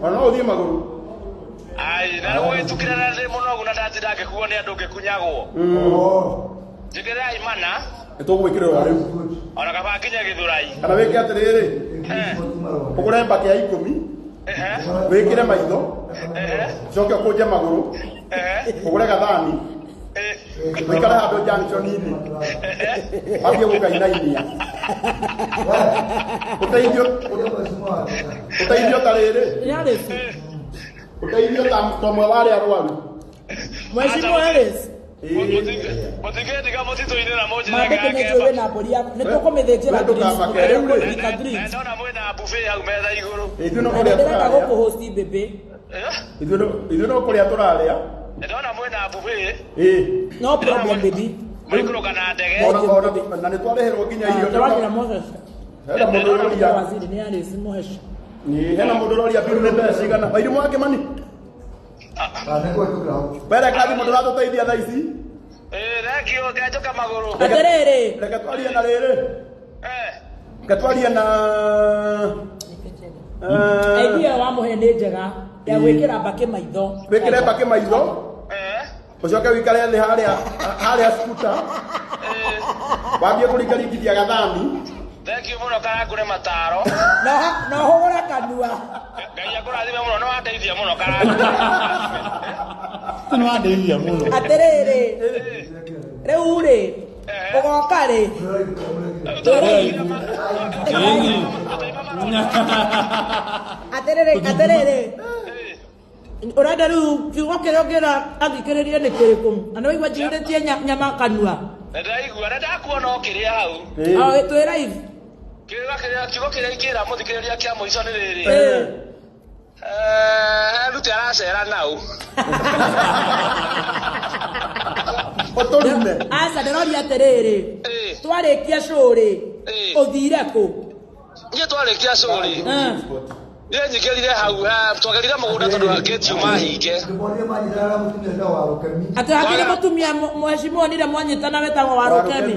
Ona no ũthiĩ magũrũ. Ai, na gũgĩtukĩra na ndĩ mũnogu na ndatinda ngĩkuo nĩ andũ ngĩkunyagwo. Njĩkĩrĩrai mana Nĩ tũgwĩkĩrĩrwo rĩu. ona kaba nginye Gĩthũrai. Kana wĩke atĩrĩrĩ. Ũgũre mbakĩ ya ikũmi. Wĩkĩre maitho. Ũcoke ũkũnje magũrũ. Ũgũre gathani. Ũikare handũ junction-inĩ. Wambie gũkainainia. Ũteithio ũteithio ta rĩrĩ. Ũteithio ta ũmwe wa arĩa arwaru. Mheshimiwa Harris. Mũtingĩndiga mũtitũ-inĩ na mũnjĩre Mambĩke nĩ njũĩ wĩna mbũri yaku. Nĩ tũkũmĩthĩnjĩra greens. Ndũkamake rĩu rĩ. Rika greens. Ndona mwĩna buffet hau metha igũrũ. Ithuĩ no Na kũrĩa ndĩrenda tũrarĩa. gũkũhosti baby. Ithuĩ no kũrĩa tũrarĩa. Ndona mwĩna buffet. Ĩĩ. No problem baby. Mũikũrũka na ndege. Ona na nĩ twarĩhĩrwo nginya irio. Tũragira Moses. Hena mũndũ ũroria. Waziri nĩ Alice Mũhesh. Nĩ hena mũndũ ũroria biru nĩ mbeca cigana. Wairimũ wa Kĩmani. Were kathi mũndũ ũratũteithia thaa ici. Ĩĩ, thengio ngenjũka magũrũ. Atĩrĩrĩ. Reke twarie na rĩrĩ. Reke twarie na Idea wa mũhe nĩ njega ya gwĩkĩra mbakĩ maitho. Wĩkĩre mbakĩ maitho. Ũcoke wĩikare thĩ harĩa harĩa skuta. Wambie kũringaringithia gathani. Thengio mũno Karangũ nĩ mataro. Na ũhũgũre kanua. Ngai akũrathime mũno nĩ wandeithia mũno Karangũ. Nĩ wandeithia mũno. Atĩrĩrĩ. Rĩu rĩ. Ũgoka rĩ. Twĩre igu. Atĩrĩrĩ, atĩrĩrĩ, ũrenda rĩu kiugo kĩrĩa ũngĩra athikĩrĩrie nĩ kĩrĩkũ? Na nĩ waigua njihũrĩtie nyama kanua. Nĩndaigua na ndakuona ũkĩrĩa hau. O twĩ live. Kĩrĩa kĩrĩa kiugo kĩrĩa ingĩra mũthikĩrĩria kĩa mũico nĩ rĩrĩ. Rute aracera nau. Ũtũrume. Aca, ndĩroria atĩrĩrĩ, twarĩkia show rĩ, ũthire kũ? Niĩ twarĩkia show rĩ, niĩ nyingĩrire hau, twagerire mũgũnda tondũ ngĩti uma hinge. Atĩ hakĩrĩ mũtumia mheshimiwa nire mwanyitana wetagwo Warũkemi.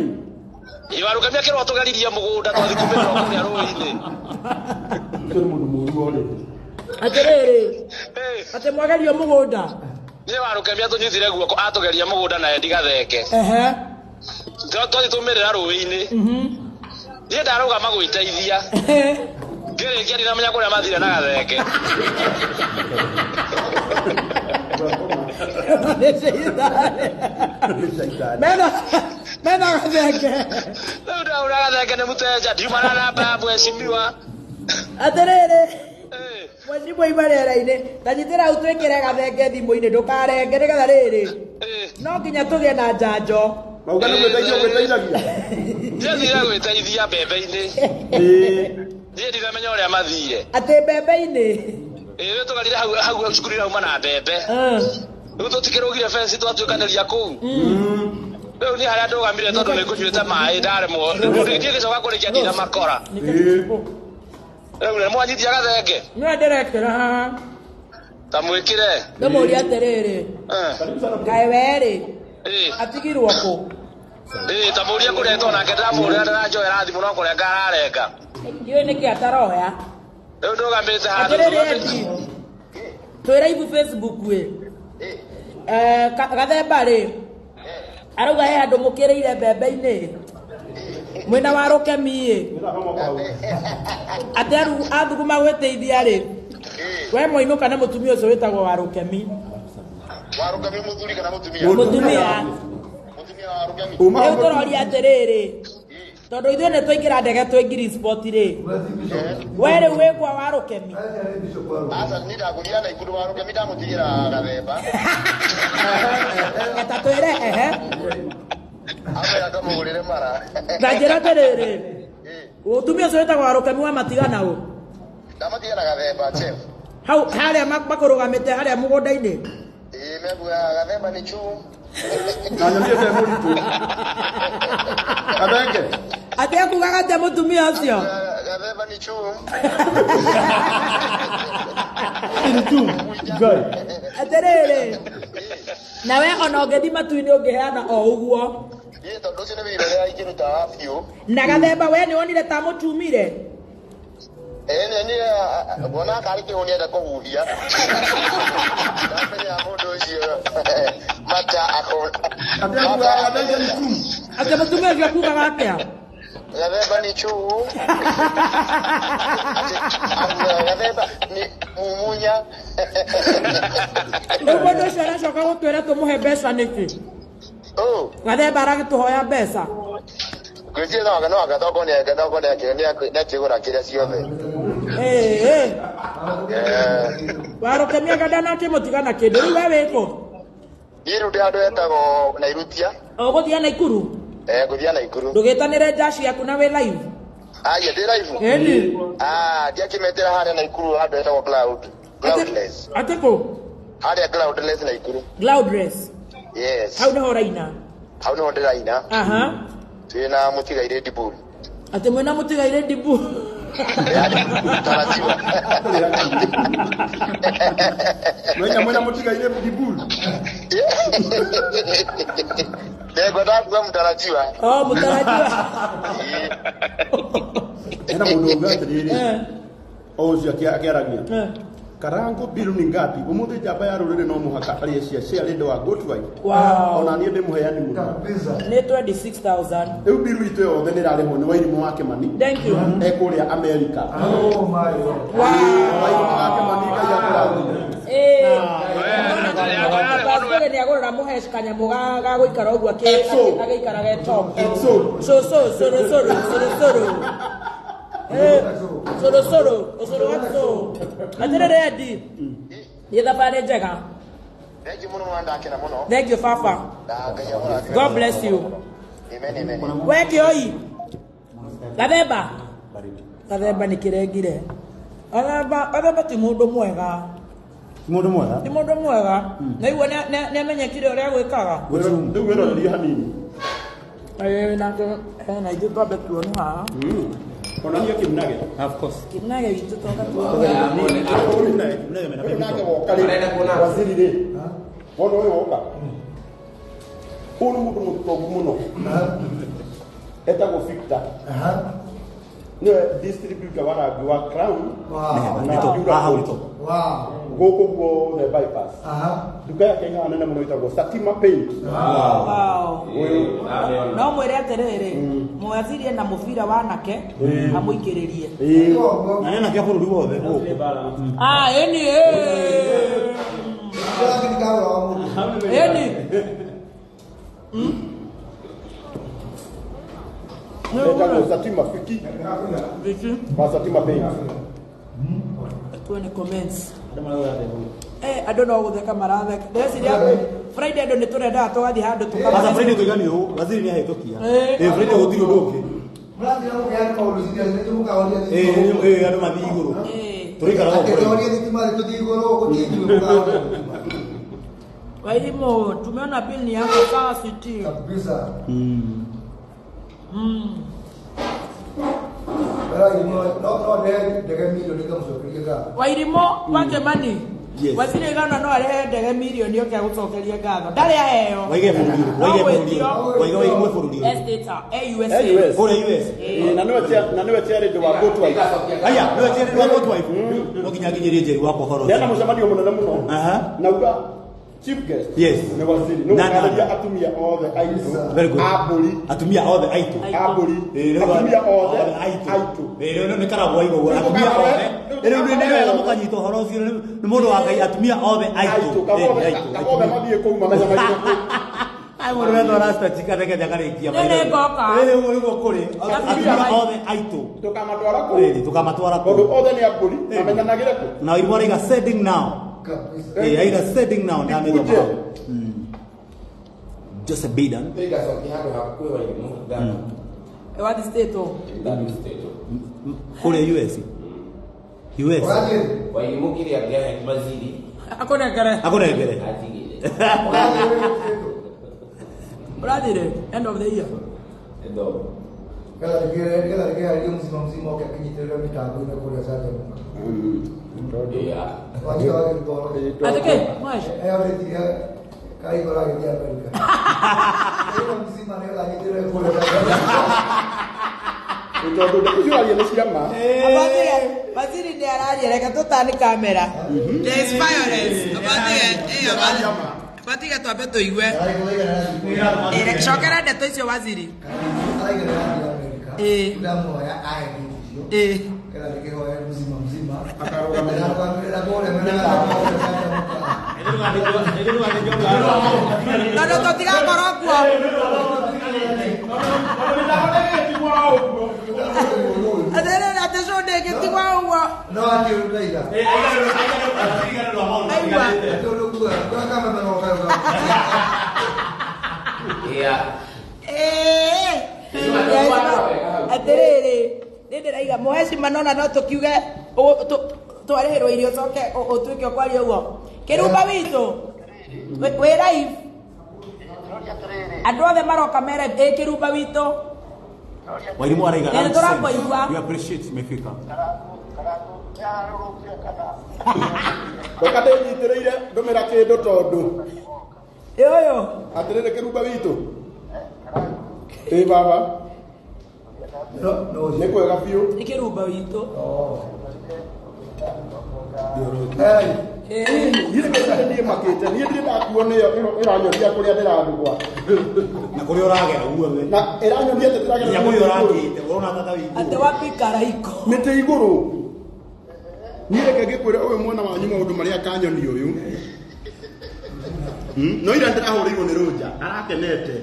Warũkemi akĩrwo tũgeririe mũgũnda twathi kumĩrĩra kũrĩa rũĩ-inĩ. Ũcio nĩ mũndũ mũũru already. Atĩrĩrĩ, atĩ mwagerio mũgũnda. Niĩ Warũkemi atũnyitire guoko atũgeria mũgũnda na Endi Gathenge. Twathi tũmĩrĩra rũĩ-inĩ. Niĩ ndarũgama gwĩteithia. Ngĩrĩkia ndinamenya kũrĩa mathire na Gathenge. Mena mena Gathenge. Rĩu ndahũra Gathenge nĩ mũteja, ndiuma na namba ya mheshimiwa. Atĩrĩrĩ, mheshimiwa ima rĩera-inĩ, ta nyitĩra hau twĩkĩre Gathenge thimũ-inĩ, ndũkarenge nĩgetha rĩrĩ, no nginya tũgĩe na njanjo. Mauga nĩ gwĩteithia ũgwĩteithagia. Ndiathire gwĩteithia mbembe-inĩ. Niĩ ndinamenya ũrĩa mathire. Atĩ mbembe-inĩ. Ĩĩ rĩu tũgarire hau hau cukuru irauma na mbembe. Rĩu tũtikĩrũgire fence twatuĩkanĩria kũu. Rĩu niĩ harĩa ndũgamire tondũ nĩ ngũnyuĩte maĩ ndaremwo. Rĩu niĩ ngĩcoka kũrĩkia ndinamakora. Rĩu nĩ mwanyitia Gathenge. Nĩwe ndĩrekĩra haha. Ta mwĩkĩre. Ndĩmũrie atĩrĩrĩ, kaĩ we-rĩ, atigirwo kũ? Ĩĩ ta mũrie kũrĩa tondũ nake ndĩramũhũrĩra ndĩranjoera thimũ no kũrenga ararenga. Ndiũĩ nĩkĩ ataroya. Rĩu ndũgamĩte handũ. Atĩrĩrĩ Endi, twĩ live Facebook ĩ. Gathemba rĩ, arauga he handũ mũkĩrĩire mbembe-inĩ mwĩna wa Rũkemi ĩ, atĩ athuguma gwĩteithia rĩ, we mwainũka na mũtumia ũcio wĩtagwo wa Rũkemi. Warũkemi mũthuri kana mũtumia? Mũtumia. Rĩu tũroria atĩrĩrĩ, tondũ ithuĩ nĩ twaingĩra ndege twĩ ngiri sport rĩ, we rĩu wĩ kwa wa Rũkemi? Aca niĩ ndagũria Naikuru wa Rũkemi ndamũtigĩra Gathemba. Eta twĩre ehe. Amwĩra ngamũgũrĩre mara. Na njĩra atĩrĩrĩ, mũtumia ũcio wĩtagwo wa Rũkemi wa matigana ũ? Ndamatiga na Gathemba chef. Hau harĩa makũrũgamĩte harĩa mũgũnda-inĩ. Ĩĩ mekuga Gathemba nĩ chuu. Na nyonire mũritũ. Gathenge. Atĩ akugaga atĩa mũtumia ũcio? Gathemba nĩ chuu. Atĩrĩrĩ, nawe ona ũngĩthiĩ matu-inĩ ũngĩheana o ũguo. Ĩĩ tondũ ũcio nĩ wĩra ũrĩa ingĩruta wa biũ. Na Gathemba we nĩ wonire ta mũtumire? Ĩĩ nĩ niĩ nguona karĩ kĩhũ nĩenda kũhuhia. Ndamenya mũndũ ũcio mata ako. Atĩ mũtumia ũcio akugaga atĩa? Gathemba nĩ chuu. Ati Gathemba nĩ mumunya. Rĩu mũndũ ũcio aracoka gũtwĩra tũmũhe mbeca nĩkĩ? Gathemba aragĩtũhoya mbeca. Ngwĩciria no agathongo nĩ akĩgũra kĩrĩa ciothe. Ĩĩ. Warũkemi anga ndanakĩmũtiga na kĩndũ. Rĩu we wĩkũ? Niĩ rĩu ndĩ handũ hetagwo Nairutia. Ũgũthiĩ Naikuru? Ngũthiĩ Naikuru. Ndũgĩtanĩre njaci yaku na wĩ live. Aya ndĩ live. Ĩni. Ah, ndiakĩmetĩra harĩa Naikuru handũ hetagwo Cloud. Cloudless. Atĩ kũ? Harĩa Cloudless Naikuru. Cloudless. Yes. Hau nĩho ũraina. Hau nĩho ndĩraina. Aha. Twĩna mũtigairĩ Ndiburu. Atĩ mwĩna mũtigairĩ Ndibu. Tarajiwa. Mwenya mwena mũtigairĩ Ndiburu. Ndegwa ndakuga mũtarajiwa. Oh, mũtarajiwa. Hena mũndũ uga atĩrĩrĩ, o ũcio akĩaragia. Karango bilu ni ngapi? Umuthi njamba ya rũrĩrĩ no mũhaka arĩe cia share rĩndũ wa good wife. Wow. Ona niĩ ndĩ mũheani mũno. Nĩ 26,000. Rĩu bilu itũ yothe nĩ ĩrarĩhwo nĩ Wairimũ wa Kĩmani. Thank you. E kũrĩa Amerika. Oh my God. Wow. Wairimũ wa Kĩmani Ngai akũrathime. Pastor nĩ agũrĩra mũhesh kanyamũ ga gũikara ũguo agĩikara ge top. Exo. So so soro soro soro soro. Cũrũ cũrũ, ũcũrũ wa cũrũ. Atĩrĩrĩ Eddie, thiĩ thabarĩ njega. Thank you mũno mwana ndakena mũno. Thank you baba. Na Ngai amũrathime. God bless you. Amen, amen. We kĩoi. Gathemba. Gathemba nĩ kĩrengire. Gathemba, Gathemba ti mũndũ mwega. Ti mũndũ mwega. Ti mũndũ mwega. Na igua nĩ amenyekire ũrĩa gwĩkaga. Rĩu wĩrorerie hanini. Ĩĩ, nake na ithuĩ twambe tuone haha. Onania kĩmnage. Of course. Kĩmnage gitũ twoka tuone. Ũyũ nake woka rĩ, waziri rĩ, wona ũyũ woka. Ũyũ nĩ mũndũ mũtongu mũno. Etagwo Victor. Nĩwe distributor wa rangi wa Crown na Dura Coat. Gũkũ guothe bypass. Nduka yake ĩhaana nene mũno ĩtagwo Satima Paint. Wow. Ũyũ. No mwĩre atĩrĩrĩ, mwaziri ena mũbira wa anake amũikĩrĩrie. Na nĩ anake a bũrũri wothe gũkũ. Ah, ĩni ĩni. Etagwo Satima Fiki. Viki. Wa Satima Paint. Tuone comments. Eh, andũ no gũtheka maratheka. Ndĩreciria Friday andũ nĩ tũrendaga tũgathiĩ handũ Sasa tũka. Friday tũigani ũũ, waziri nĩ ahĩtũkia. Eh. Eh, Friday gũtirĩ ũndũ ũngĩ. Eh, eh, andũ mathiĩ igũrũ. Tũrĩikaraga o kũraihu. Wairimu, tumeona bill ni yako sawa siti. Kabisa. Wairimu wa Kimani. Yes. Waziri Igana no arehe ndege mirioni oke agũcokerie ngatho. Ndarĩ aheo. Waige bũrũri ũrĩkũ? No Waige bũrũri gwĩtio. ũrĩkũ? Waige waige bũrũri ũrĩkũ? Estate, AUSA. AUS. Kũrĩa US. Ĩĩ, na nĩwe chairlady wa Good Wife. Aya, nĩwe chairlady wa Good Wife. No nginya nginyĩrie Njeri wakwa ũhoro ũcio. Nĩena mũcemanio mũnene mũno. Aha. Na uga chief guest. Yes. Nĩ waziri. Nĩ Na- na- ũkarĩria atumia othe aitũ. Very good. A mbũri. Atumia othe aitũ. A mbũri. Ĩĩ, rĩu Atumia othe aitũ. aitũ. Ĩĩ, rĩu nĩ karagwo igũrũ. Rĩu Atumia mũkarore- othe. rĩu Rĩu nĩ mũkarore- wega mũkanyita ũhoro ũcio. Nĩ mũndũ wa Ngai atumia othe aitũ. Aitũ. Kamothe Ĩĩ, aitũ. kamothe mathiĩ kũu mamenya kũu. Ai mũndũ wetwo Rasta Chika nĩgetha akarĩkia Nĩ nĩ ngoka. Ĩĩ, ũguo nĩguo kũrĩ. Atumia othe aitũ. Tũkamatwara kũu. Ĩĩ, tũkamatwara kũu. Tondũ othe nĩ a mbũri. Mamenyanagĩre kũ. Na Wairimu araiga sending now. Ĩĩ, aiga sending now ndamĩthoma Ikuje. hau. Joseph Biden. Nĩngacokia handũ haku kwĩ Wairimu Wathi state o. Kũrĩa US. US. Wairimu kĩrĩa angĩahe waziri Akũnengere. Akũnengere. anjigĩre. Ũrathire end of the year. Ndo. Yeah. Atĩ kĩ? Mwaci. Tondũ ũcio aria nĩ cia ma. Waziri nĩ araria reke tũtani kamera. There is violence. Abatige twambe tũigue. Cokera ndeto icio waziri. Ĩĩ. Ĩĩ. Tondũ tũtigakorwo kuo. Atĩrĩrĩ atĩ cũ ndĩngĩtigwo ũguo. Aigua. Yeah. Ĩĩ. Atĩrĩrĩ nĩ ndĩraiga mũhecima nona no tũkiuge twarĩhĩrwo irio coke ũtuĩke ũkwaria ũguo. Kĩrumba witũ wĩ live. Andũ othe maroka me live. Ĩ kĩrumba witũ. Wairimu araiga Nĩ lunch tũrakũigua. sent. We appreciate imefika. Reka ndĩnyitĩrĩire ndũmĩra kĩndũ tondũ. Ĩ ũyũ. Atĩrĩrĩ kĩrumba witũ. Ĩ baba. Nĩ kwega biũ. Nĩ kĩrumba witũ. Niĩ nĩ niĩ makĩte. Niĩ ndirĩ ndakuo nĩyo ĩranyonia kũrĩa ndĩrathugwa. Na kũrĩa ũragera guothe. Na ĩranyonia atĩ ndĩragera Nginya kũrĩa ũrakĩte, ũrona tata wĩ igũrũ. Atĩ wapi karaiko. Mĩtĩ igũrũ. Niĩ reke ngĩkwĩre ũyũ mwana wanyu maũndũ marĩa akanyoni ũyũ. No ira ndĩrahũrĩirwo nĩ Rũnja, arakenete.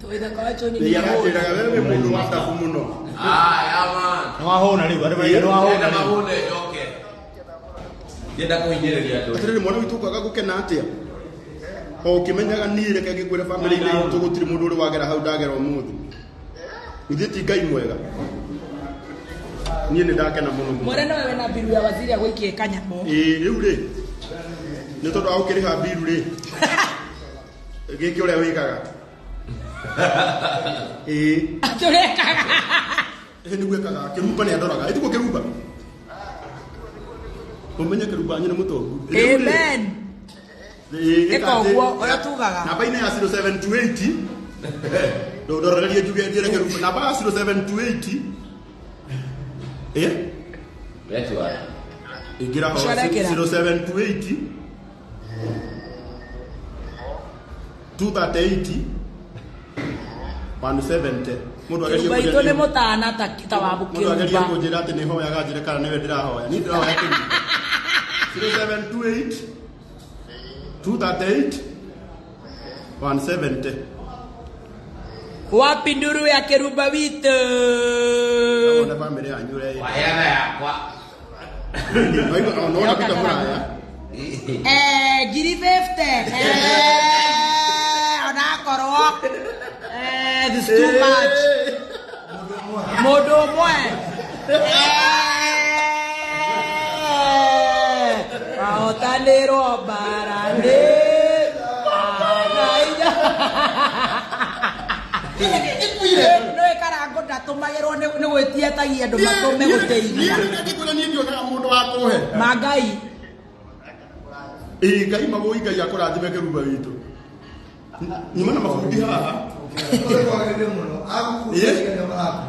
Tũgĩtheka wacho nĩ Nĩ aranjĩraga wewe wĩ mũndũ wa ndabu mũno. Ah, yeah, man. Nĩ wahũna rĩu andũ maraiga nĩ wahũna Ndĩrenda rĩu. mahũne njoke. Ndĩrenda kũhinyĩrĩria andũ. Atĩrĩrĩ mwana witũ kwaga gũkena atĩa? O ũkĩmenyaga niĩ reke ngĩkwĩre bamĩrĩ-inĩ itũ gũtirĩ mũndũ ũrĩ wagera hau ndagera ũmũthĩ. Ithuĩ ti Ngai mwega. Niĩ nĩ ndakena mũno mũno. Mwere nowe wĩna mbiru ya waziri agũikie kanyamũ. Ĩĩ rĩu rĩ nĩ tondũ wa gũkĩrĩha mbiru rĩ gĩkĩ ũrĩa wĩkaga. Ĩĩ Atĩ ũrekaga. ĩĩ nĩguo ĩkaga kĩrumba nĩ andoraga ĩtiguo kĩrumba. Ũmenye kĩrumba wanyu nĩ mũtongu. Rĩu rĩ, Amen. ĩĩ, Ĩka ĩka atĩ- ũguo ũrĩa tugaga. Namba-inĩ ya 07280 ndorererie njuge njĩre kĩrumba namba ya 07280 ĩ Network. ingĩra ho Ũcio arekĩra. 07280 238 170 mũndũ agerie Kĩrumba itũ nĩ kũnjĩra- mũtana ta wa mũndũ agerie kĩrumba. kũnjĩra atĩ nĩ hoyaga njĩre kana nĩwe ndĩrahoya niĩ ndĩrahoya kĩrumba 0728 238 170 Wapi nduru ya kĩrumba witũ? Wone bamĩrĩ yanyu ũrĩa ĩ. Waheana yakwa. Waigua- ona wona Peter Mũraya. 1,050. Onakorwo. This is too much. Mũndũ ũmwe. Ahotanĩrwo mbara-inĩ. No ĩkarangũ ndatũmagĩrwo nĩ gwĩtia etagia andũ matũme gũteithia. Niĩ ngĩkwĩra niĩ ndionaga mũndũ wa kũhe. Ma Ngai. Ĩĩ Ngai magũi Ngai akũrathime kĩrumba witũ. Nyuma na mabundi haha. Ũrĩ mũno. Agũkundĩria nĩ maraku.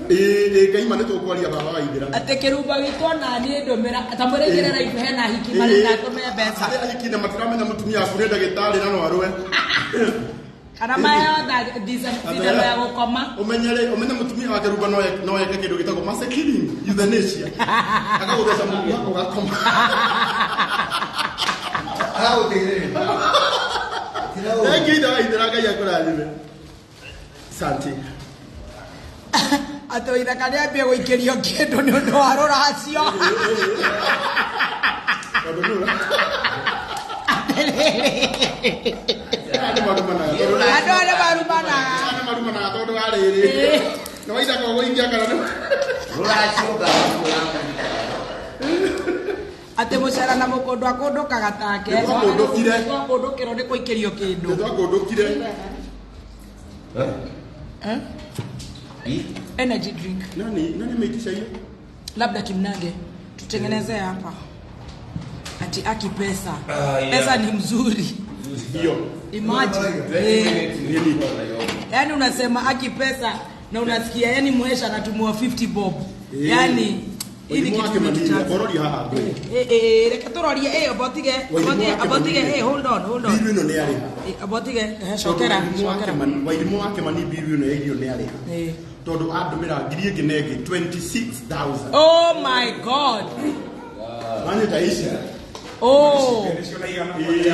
Ĩĩ ĩĩ Ngai ma nĩ tũkwaria baba wa ithĩra. Atĩ kĩrumba witũ ona niĩ ndũmĩra ta mwĩrĩ ingĩre live hena hiki marenda tũme mbeca. Arĩa ahiki na matiramenya mũtumia waku nĩ ndagĩtarĩ na no arũe. Kana maheo thindano ya gũkoma. Ũmenye rĩ, ũmenye mũtumia wa kĩrumba no eke kĩndũ gĩtagwo mercy killing, euthanasia. Agagũtheca mũkua ũgakoma. Agagũteithĩrĩria. Thank you ithe wa ithĩra Ngai akũrathime. Asante. Atĩ waithaka nĩambie gũikĩrio kĩndũ nĩ ũndũ wa rũracio. Tondũ nĩ ũra- Atĩrĩrĩ. Andũ marumanaga tondũ Andũ arĩa marumanaga. Andũ marumanaga tondũ wa rĩrĩ. Nĩ waithaka ũgũikia kana nĩ Rũracio ngakuoya. Atĩ mũcera na mũkũndũ akũndũkaga take. Nĩ twakũndũkire. Twakũndũkĩrwo nĩ kũikĩrio kĩndũ. Nĩ twakũndũkire. Eh? Energy drink. Nani ameitisha hiyo? Labda Kimnange tutengenezee hapa. Ati aki pesa. Ah, yeah. Pesa ni mzuri. Hiyo. Imagine. Nini? Yaani unasema aki pesa na unasikia yani muhesha anatumiwa 50 bob. Yaani hii ni Wairimu kitu wake manini, tumetuchaza. bororia haha ngwĩre. Reke tũrorie abotige Wairimu abotige wake abotige manini. hold on hold on. Mbiru ĩno nĩ arĩha. Abotige cokera cokera. Wairimu wake mani mbiru ĩno ya irio nĩ arĩha. Tondũ andũmĩra ngiri ĩngĩ na ĩngĩ 26,000. Oh my God. Wanyita ici. Oh.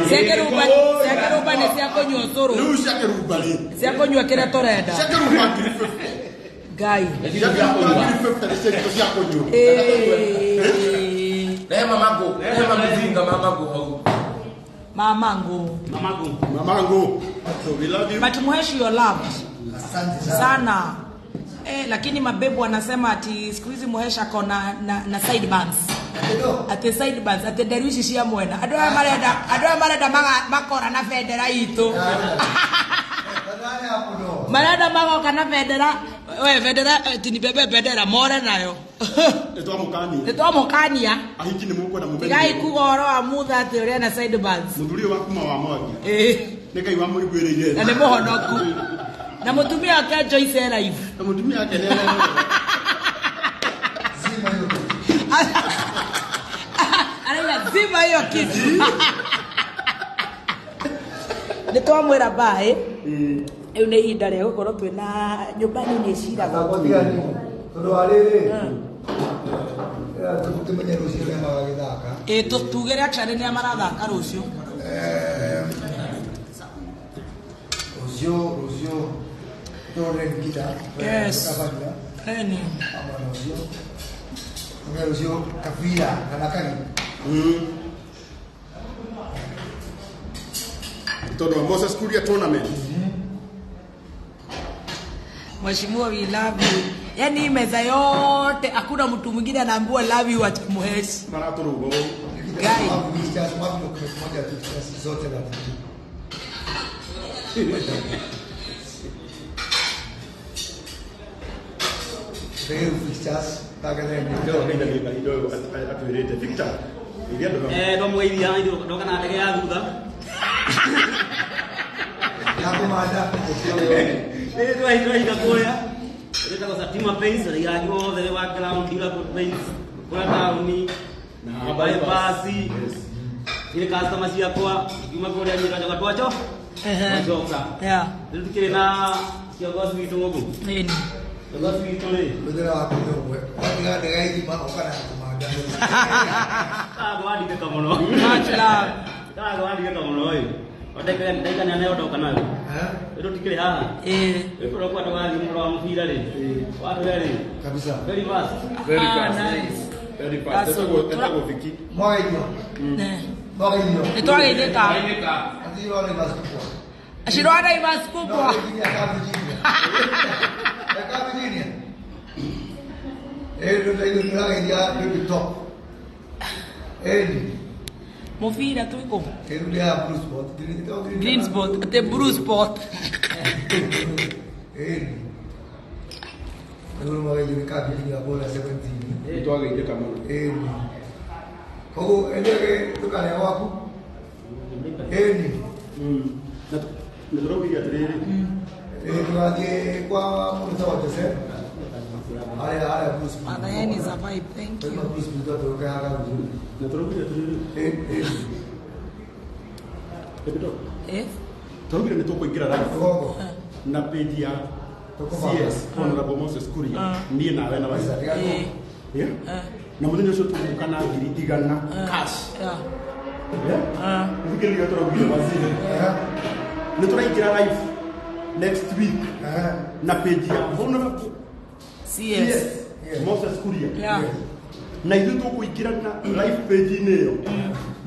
Cia kĩrumba cia kĩrumba nĩ cia kũnyua ũcũrũ. Rĩu cia kĩrumba rĩ. Cia kũnyua kĩrĩa tũrenda. Cia kĩrumba ngiri 50. Ngai. Cia kĩrumba ngiri 50 nĩ cia cia kũnyua. Rehe mamangu, rehe mamizinga mamangu hau. Mamangu. Mamangu. Mamangu. So we love you. But Mheshi you're loved. Asante sana. Sana. Lakini mabebu wanasema ati siku hizi Muhesha ako na side bands. Ati side bands, ati nderu ici cia mwena. Andũ aya marenda, andũ aya marenda makora na bendera itũ. Marenda magoka na bendera, we bendera ti nibebe bendera more nayo. Nĩ twamũkania. Nĩ twamũkania. Ahiki nĩ mũkwenda mũmenye. Tigai kuga ũhoro wa mutha atĩ ũrĩa na side bands. Mũthuri ũyũ wa kuma wa Mwangi. Nĩ Ngai wamũiguĩrĩire. Na nĩ mũhonoku. Na mũtumia wake Joyce e live. Na mũtumia wake nĩ arĩ Arauga zima hiyo kitu. Nĩ twamwĩra bye. Rĩu nĩ ihinda rĩa gũkorwo twĩna nyũmba nini ĩciragwo. Tondũ wa rĩrĩ tũmenye rũciũ ũrĩa magagĩthaka. Ĩ tugere actually nĩa marathaka rũciũ. Rũciũ Tũrore Nikita. Yes. Mũtabania. Eni. Amwana ũcio. Mũmera ũcio kabira kana kagi. Tondũ wa Moses Kuria tournament. Mheshimiwa, we love you. Yaani hii meza yote hakuna mtu mwingine anaambiwa love you acha muheshi. Maratũrũga ũũ. Nikita Guy. wapi pictures, wapi document moja tu pictures zote na Rĩu pictures tagathe Ndĩrona nĩ mahinda ũyũ atwĩrĩte Victor. Iria andũ hamwe. Ndamũgeithia ndoka na ndege ya thutha. Yakũmanda. Rĩrĩ twahinga kũrĩa ĩtagwo Satima Paints, rangi wothe wa ground, durable paints, kũrĩa taũni Na bypass. Yes. Irĩ customer ciakwa ngiuma kũrĩa niĩ twacoka twacho twacoka. Yeah. Rĩu tukĩrĩ na kiongozi witũ gũkũ. Eni. Kiongozi witũ rĩ Mũthera waku nĩ ũmwe. Watiga ndege ya irima ũka na kũmanda. Karangũ wandindĩka mũno. Much love. Karangũ wandindĩka mũno ĩ. Ndagĩka nene ndoka nayo. Eh? Rĩu tukĩrĩ haha. Eh. Rĩu tũroka tũgathiĩ mũhoro wa mũbira rĩ. Watũrĩa rĩ. Kabisa. Very fast. Very Ah, fast. nice. Very fast. That's so good. Etagwo Vicky. Mwageithio. Eh. Mwageithio. Nĩ twageithĩka. Athii wa Naivas kubwa. Shirwa Naivas No, kubwa. Virginia, ka Virginia. Ka Virginia. Eh, ndio ndio tũrageithia baby top. Eni. Mũbira twĩkũ? Rĩu nĩ ya Blue Spot. Green Green spot, the blue spot. Eni. Rĩu mwageithio nĩ ka Virginia bora 17. Nĩ twageithĩka mũno. Eni. Koguo endege ndũkarĩa gwaku. Eni. Na tũraugire atĩrĩrĩ. Eh, tũgathiĩ kwa mũndũ wĩtagwo Joseph. Harĩa harĩa Blue Spot. Madhayani is a vibe. Thank you. Blue Spot tũkahaga vizuri. Na tũraugire atĩrĩrĩ. Eh, eh. Epito. Eh? Tũraugire nĩ tũkũingĩra live Rũgongo. na page ya Tũkũbanga. CS Honorable Moses Kuria. Niĩ nawe na Kabisa, Waziri. tiga Eh. Yeah? Na mũthenya ũcio tũgũka na 100,000 cash. Yeah. Yeah? Thikĩrĩria tũraugire waziri. Eh, Nĩ tũraingĩra live next week eh. na page ya Honorable CS. CS Moses Kuria. Yeah. Na ithuĩ tũkũingĩra na live page-inĩ ĩyo.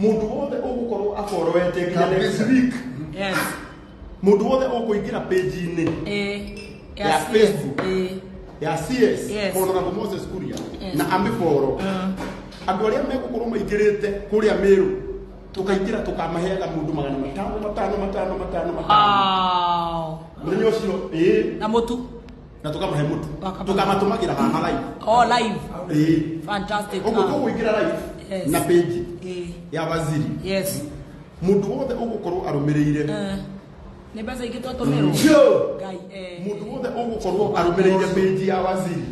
Mũndũ wothe ũgũkorwo aborowete nginya next Kabisa. week. Yes. Mũndũ wothe ũkũingĩra page-inĩ Eh. Ya CS. Facebook. Eh. ya CS Yes. Honorable Moses Kuria Yes. na amĩboro andũ arĩa megũkorwo maingĩrĩte kũrĩa Meru tũkaingĩra tũkamaheaga mũndũ 500 500 500 500 500 Wow. mũthenya ũcio ĩĩ Na mũtu. na tũkamahe mũtu Wakamahe. tũkamatũmagĩra haha live Oh, live. ĩĩ Fantastic. ũguo tũkũingĩra live Yes. na page Eh. ya waziri Yes. mũndũ wothe ũgũkorwo arũmĩrĩire Eh. Nĩ mbeca ingĩ twatũmĩrwo. Yo! Ngai. Eh. Mũndũ wothe ũgũkorwo arũmĩrĩire page ya waziri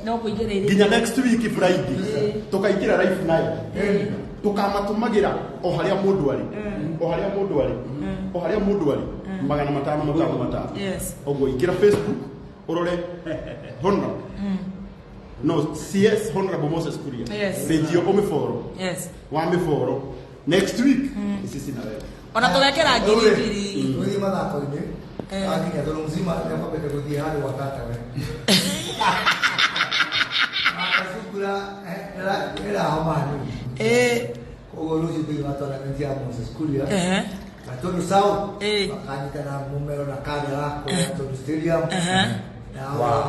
No kũingĩra ĩrĩ. nginya next week Friday tũkaingĩra live nayo tũkamatũmagĩra o harĩa mũndũ arĩ o harĩa mũndũ arĩ o harĩa mũndũ arĩ 500 500 500. Yes. Ũguo ingĩra Facebook ũrore Honorable no CS Honorable Moses Kuria Yes. page ĩyo ũmĩboro Yes. wa mĩboro next week ici cina wewe Ona tũgekĩra ngiri ngiri. Tũgĩthiĩ mathako-inĩ Eh. akinya tondũ mzima nĩakwambĩte gũthiĩ handũ gwa tatawe akacukura ĩrahoma hanini. Eh. Koguo rũciũ thĩinĩ wa tournament ya Moses Kuria Eh. Gatundu South Eh. makanyitana Mumero na Kagera kũrĩa Gatundu Stadium Aha. na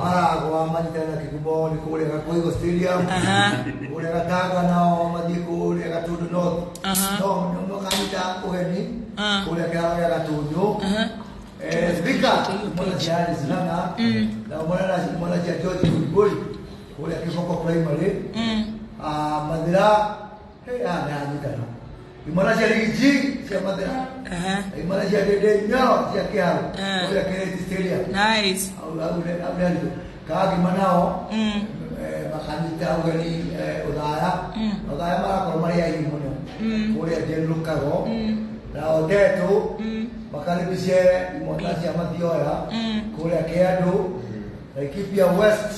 Maragwa manyitana na Kigumo nĩ kũrĩa Gakoigo Stadium Aha. kũrĩa Gatanga nao mathiĩ kũrĩa Gatundu North Aha. no nĩ makanyita ũgeni Ah. kũrĩa kĩharo gĩa Gatundu. Aha. Eh, Speaker mwana cia Alice Ng'ang'a na mwana cia George Kuiburi kũrĩa Kĩboko Primary. Ah, Mathira hey, ah, nĩ anyitana imwana cia Rigiji cia Mathira. Aha. Imwana cia Ndende Nyoro cia Kĩharo Eh. kũrĩa Kĩrĩti Stadium. Nice. Au au ne au ne aritũ. Kagima nao makanyita ũgeni Ũthaya. Ũthaya marakorwo marĩ aingĩ mũno kũrĩa General Kago na Oteto makaribishe imwana cia Mathioya kũrĩa Kĩandũ, Laikipia West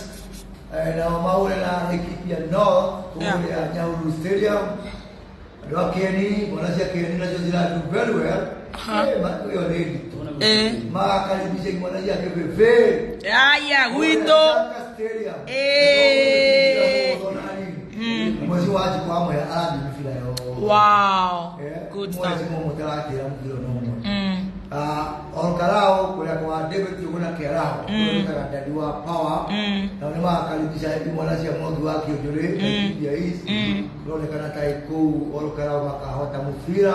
nao maure na Laikipia North kũrĩa Nyahururu Stadium. Andũ a Kĩeni, mwana cia Kĩeni nacio ciradu very well. Ĩyo nĩ nditũ. Magakaribisha imwana cia Kĩbĩbĩ. Aya gwitũ. Stadium. Mwezi wa Njikũ wa Mwea arathiĩ mĩbira yothe. Wow. Good stuff. Mwezi mũmwe ũtaratĩra mũbira ona ũmwe. Olkarao kũrĩa kwa David Njuguna Kĩaraho kũrĩa Dadi wa Power, nao nĩ magakaribisha imwana cia Mwangi wa Kĩũnjũrĩ Laikipia East. Kũronekana ta kũu Olkarao makahota mũbira.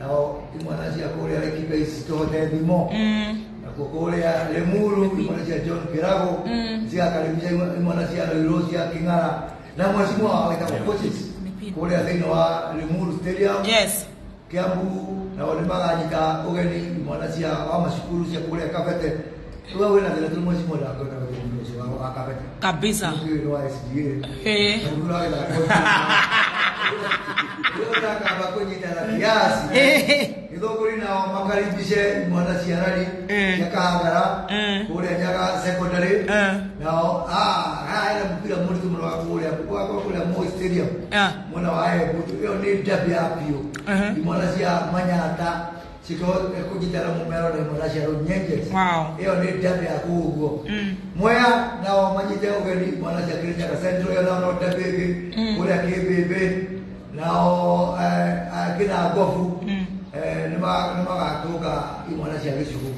Nao imwana cia kũrĩa Laikipia East citũhote thimo. Nakuo kũrĩa Limuru imwana cia John Kĩrago cigakaribisha imwana cia Ruiru cia Kĩng'ara na mheshimiwa wao wĩtagwo coaches kũrĩa thĩinĩ wa Limuru Stadium. Yes. Kiambu nao nĩ maganyita ũgeni imwana cia wa macukuru cia kũrĩa Kabete. Rĩu wĩna thĩna tondũ mheshimiwa ndakwenda gũthiĩ mũndũ ũcio wa Kabete. Kabisa. Ũyũ nĩ wa SDA. Eh. Na mũndũ ũragĩthaka kũnyitana kiasi. Gĩthũngũri nao makaribishe imwana cia rari cia Kahangara kũrĩa Nyaga Secondary. Nao haha hena mũbira mũritũ mũno wa kũrĩa kũrĩa Moi Stadium mwena wa Embu. Ĩyo nĩ derby ya biũ. Imwana cia Manyatta kũnyitana mũmero na imwana cia Runyenjes. Ĩyo nĩ derby ya kũu ũguo. Mwea nao manyite ũgeni imwana cia Kirinyaga Central, ĩyo nao no derby ĩngĩ kũrĩa Kĩmbĩmbĩ. Nao kĩna Ngobu nĩ magatũnga imwana cia Gĩcugu.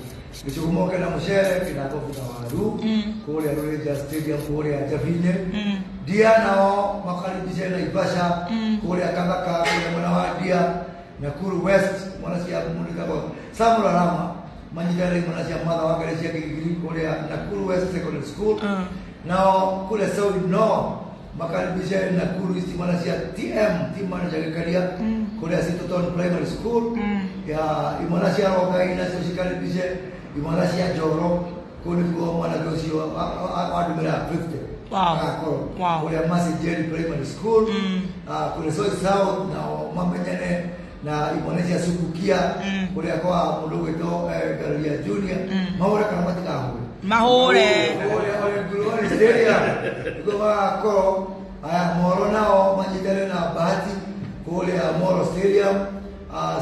Gĩcugu moke na mũcere, kĩna Ngobu na waru kũrĩa Rũrĩnja Stadium kũrĩa Njabi-inĩ. Ndia nao makaribishe Naivasha kũrĩa Kathaka kũrĩa mwena wa Ndia. Nakuru West mwana cia mũndũ wĩtagwo Samuel Arama manyitane imwana cia Martha Wangari cia Gĩgiri kũrĩa Nakuru West Secondary School. Nao kũrĩa South North makaribishe Nakuru East imwana cia TM team manager Gĩkaria kũrĩa Sitoton Primary School. Ya imwana cia Rongai nacio cikaribishe imwana cia Njoro kũu nĩkuo mwanake ũcio wa ndũmĩra 50. Wow. Wow. Kũrĩa Mercy Jerry Primary School. Kũrĩa Soy South nao mamenyane na imwana cia Sukukia kũrĩa kwa mũndũ ũgwĩtwo Ngaruiya Junior. Mahũre kana matikahũre? Mahũre. Kũrĩa Ole Nguruni Stadium nĩkuo magakorwo. Aya Moro nao manyitane na Bahati kũrĩa Moro Stadium.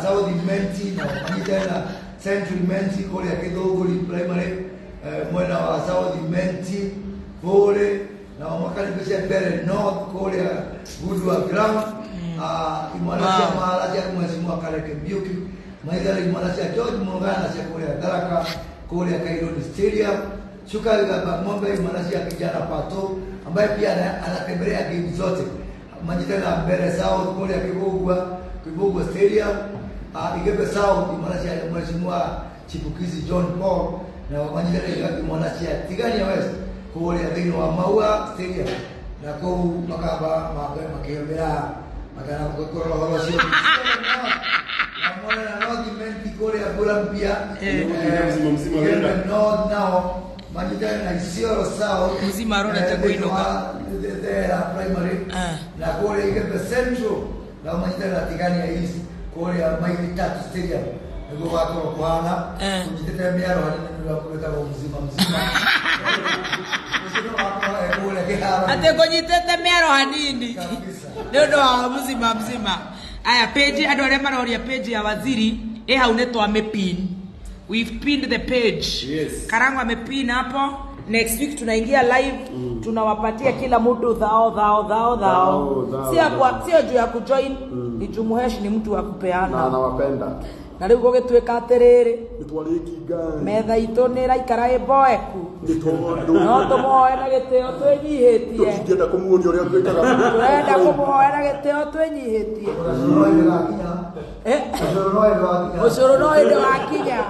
South Imenti nao manyitane na Central Imenti kũrĩa Gĩthũngũri Primary, mwena wa South Imenti kũrĩ nao makaribisha Mbere North kũrĩa Gudua Ground. Imwana cia Mara cia mheshimiwa Kareke Mbiuki maithara imwana cia George Murugana cia kũrĩa Tharaka kũrĩa Kaironi Stadium. Shuka Ng'ombe imwana cia kijana Pato ambaye pia anatembelea game zote manyitana na Mbere South kũrĩa Kibugwa Stadium. Igembe South imwana cia mheshimiwa Chipukizi John Paul na manyitana imwana cia Tigania West kũrĩa thĩinĩ wa Maua Stadium na kũu makamba makĩhũthĩra kũrora ũhoro ũcio. Mwena North Imenti kũrĩa Mbura Mpya. Igembe North nao manyitane na Isiolo South Mzima arorete kũinũka. Thera Primary na kũrĩa Igembe Central nao manyitane na Tigania East kũrĩa Maili Tatu Stadium nĩguo gwakorwo kũhana. Kũnyitĩte mĩaro hanene nĩ ũrĩa gwĩtagwo mzima mzima. Ũcio wakorwo e kũrĩa kĩharo. Atĩ kũnyitĩte mĩaro hanini nĩ ũndũ wa mzima mzima. Aya page andũ arĩa maroria page ya waziri ĩ hau nĩ twamĩpin. We've pinned the page. Yes. Karangu amepin hapo. Next week tunaingia live. Tunawapatia kila mtu dhao dhao dhao dhao. Sio juu ya kujoin. Ni jumuhesh ni mtu wa kupeana. Na anawapenda. Na rĩu gũgĩtuĩka atĩrĩrĩ nĩtwarĩki metha itũ nĩ ĩraikara ĩmboeku nĩ tondũ no tũmũhoe na gĩtĩo twĩnyihĩtie. Tũtingĩenda kũmuonia ũrĩa twĩkaga. Tũrenda kũmũhoe na gĩtĩo twĩnyihĩtie. Ũcũrũ no hĩndĩ wakinya.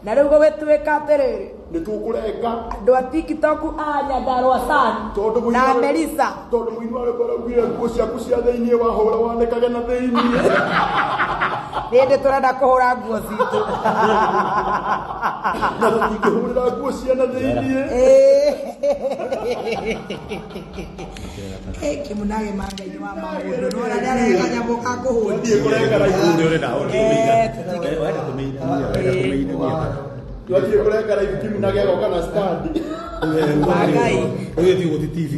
Na rĩu gũgĩtuĩka atĩrĩrĩ nĩ tũkũrenga andũ a TikTok a Nyandarua Sun na Melissa tondũ mũini wa rwĩmbo araugire nguo ciaku cia thĩinĩ wahũra wanĩkage na thĩinĩ. Nĩ hĩndĩ tũrenda kũhũra nguo citũ. Na tũtingĩhũrĩra nguo cia na thĩinĩ. Kĩmunage mangai-inĩ wa maũndũ nĩwona nĩarehe kanyamũ ka kũhũnia. Twathiĩ kũrenga live Kĩmunage agoka na stand. Wangai. Rĩu thiĩ gũthi TV.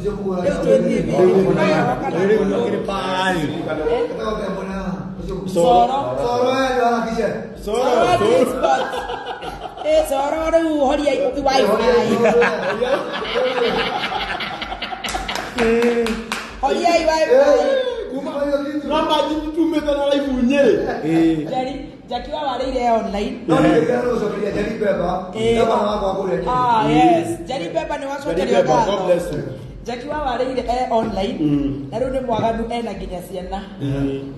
Rĩu twĩ TV. Rĩu makĩrĩ pale. Soro. Soro eh harakisha. Soro. Eh soro rĩu horia wifi. Horia wifi. Kuma namba jitumĩte na live Nyĩrĩ. Njeri Jackie wa warĩire online. No nĩ kĩrĩa rũcokeria Njeri Beba. Beba wakwa kũrĩa. Ah yes, Njeri Beba nĩ wacokeria ngatho. God bless you. Jackie wa warĩire online na rĩu nĩ mwaganu ena nginya ciana.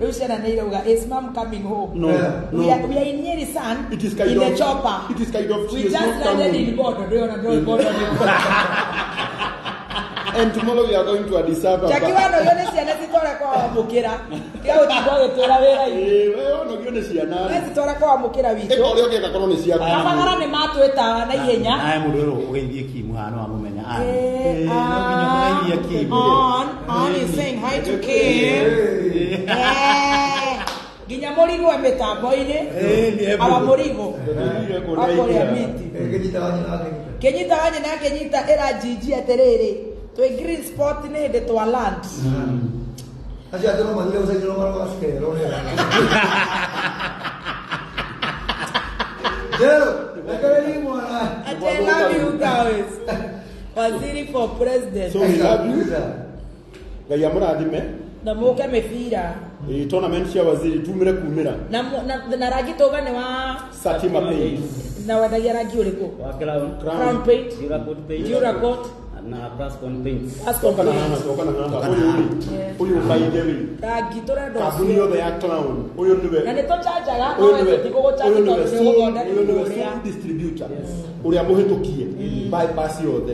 Rĩu ciana nĩ irauga is mom coming home? No, no. We are in Nyeri son. It is kind in of the chopper. It is kind of we just landed in Bondo. Ndĩrona ndĩrona Bondo. And tomorrow we are going to Addis Ababa. Jackie wa no yone ciana citware kwa wamũkĩra. Tiga gũtinda ũgĩtwĩra wĩra-inĩ. We onogio nĩ ciana. We citware kwa wamũkĩra witũ. Ĩka ũrĩa ũngĩka korwo nĩ ciaku. Kabagara nĩ matwĩta na ihenya. Aya mũndũ ũyũ ũgeithie Kim haha no amũmenya. No nginya mũgeithie Kim. On is saying hi to Kim. Nginya mũrigo mĩtambo-inĩ. Awa mũrigo. Akũrĩa miti. Kĩnyita wa nyina akĩnyita ĩra Gigi atĩrĩrĩ. Twe green spot ni hĩndĩ twa land. Acio atĩ no mathire gũcenjia marũa cikero. Jero, rekereria mwana. I love you guys. Waziri for president. So we love you. Ngai amũrathime. Na mũke mĩbira. Tournament cia waziri tumire kumira. Na rangi tũga nĩ wa Satima Paints. Na wendagia rangi ũrĩkũ? Wa Crown. Crown Paint. Duracoat Paint. Duracoat. Na Plascon Paints. Plascon Paints. Uyu by the way. Rangi tũrenda kambuni yothe ya Crown. Uyu niwe. Na nĩ tũcanjaga no tũtigũgũcanja tondũ nĩ ũgũthondeka uyu niwe sole distributor. Ũrĩa mũhĩtũkie bypass yothe.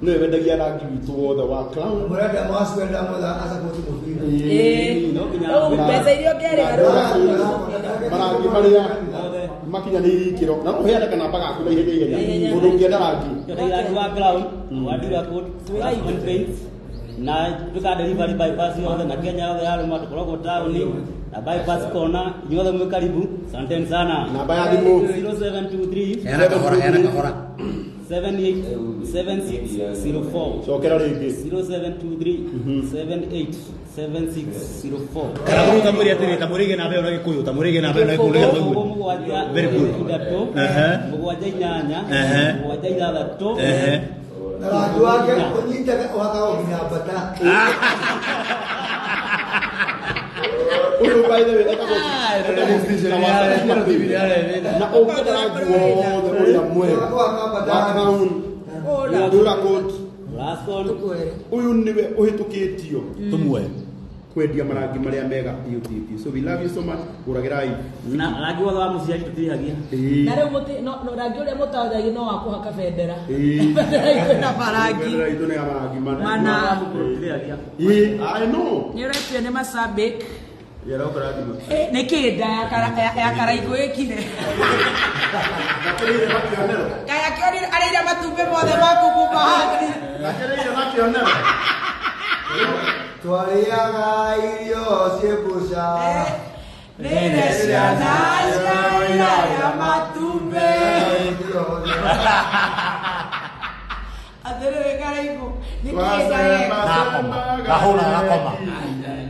Niwe wendagia rangi witũ wothe wa Crown. Mũrenda mwacwenda mwetha acapoti mũbira. Rĩu mbeca iria ũngĩarĩha rĩu marangi marĩa makinyanĩirie ikĩro na ũheane kanamba gaku na ihenya ihenya mũndũ ũngĩenda rangi rangi wa Crown wa Duracoat Plascon Paints na tuka delivery bypass yothe na Kenya yothe yarũma tũkoragwo taũni na bypass corner inyuothe mwĩ karibu. Asanteni sana. Namba ya thimũ 0723 heana kahora heana kahora 787604. Cokera rĩngĩ 0723 787604. Karaguru tamwĩre atĩrĩ tamwĩrĩge namba ĩyo na Gĩkũyũ tamwĩrĩge namba ĩyo na Gĩkũyũ nĩgetha maigue. Mũgwanja Very good. ithatũ mũgwanja inyanya mũgwanja ithathatũ na rangi wake ũnyitaga ũhakagwo nginya mbata. Uyu by the way etagwo na ũngĩenda rangi wothe ũrĩa mwega wa Crown Duracoat Plascon uyu niwe ũhĩtũkĩtio tũmuoe kwendia marangi marĩa mega biũ biũ biũ. So we love you so much. Ũragĩrai na rangi wothe wa mũciari tũtirĩhagia. Na rĩu mũti no rangi ũrĩa mũtawendagia no wa kũhaka bendera. Bendera itũ na marangi. Bendera itũ nĩ ya marangi mana. Mana. Tũtirĩhagia. I know. Nĩ ũretio nĩ Masabik. Nĩ kĩ nda ya Karaikũ ĩkire. Kaĩ akĩonire arĩire matumbĩ mothe maku kuma hati. Akĩrĩire na kĩonero. Twarĩaga irio ciĩ mbũca. Nĩrĩ ciana ciarĩaga matumbĩ. Atĩrĩrĩ Karaikũ nĩ kĩ nda Gahũra gakoma.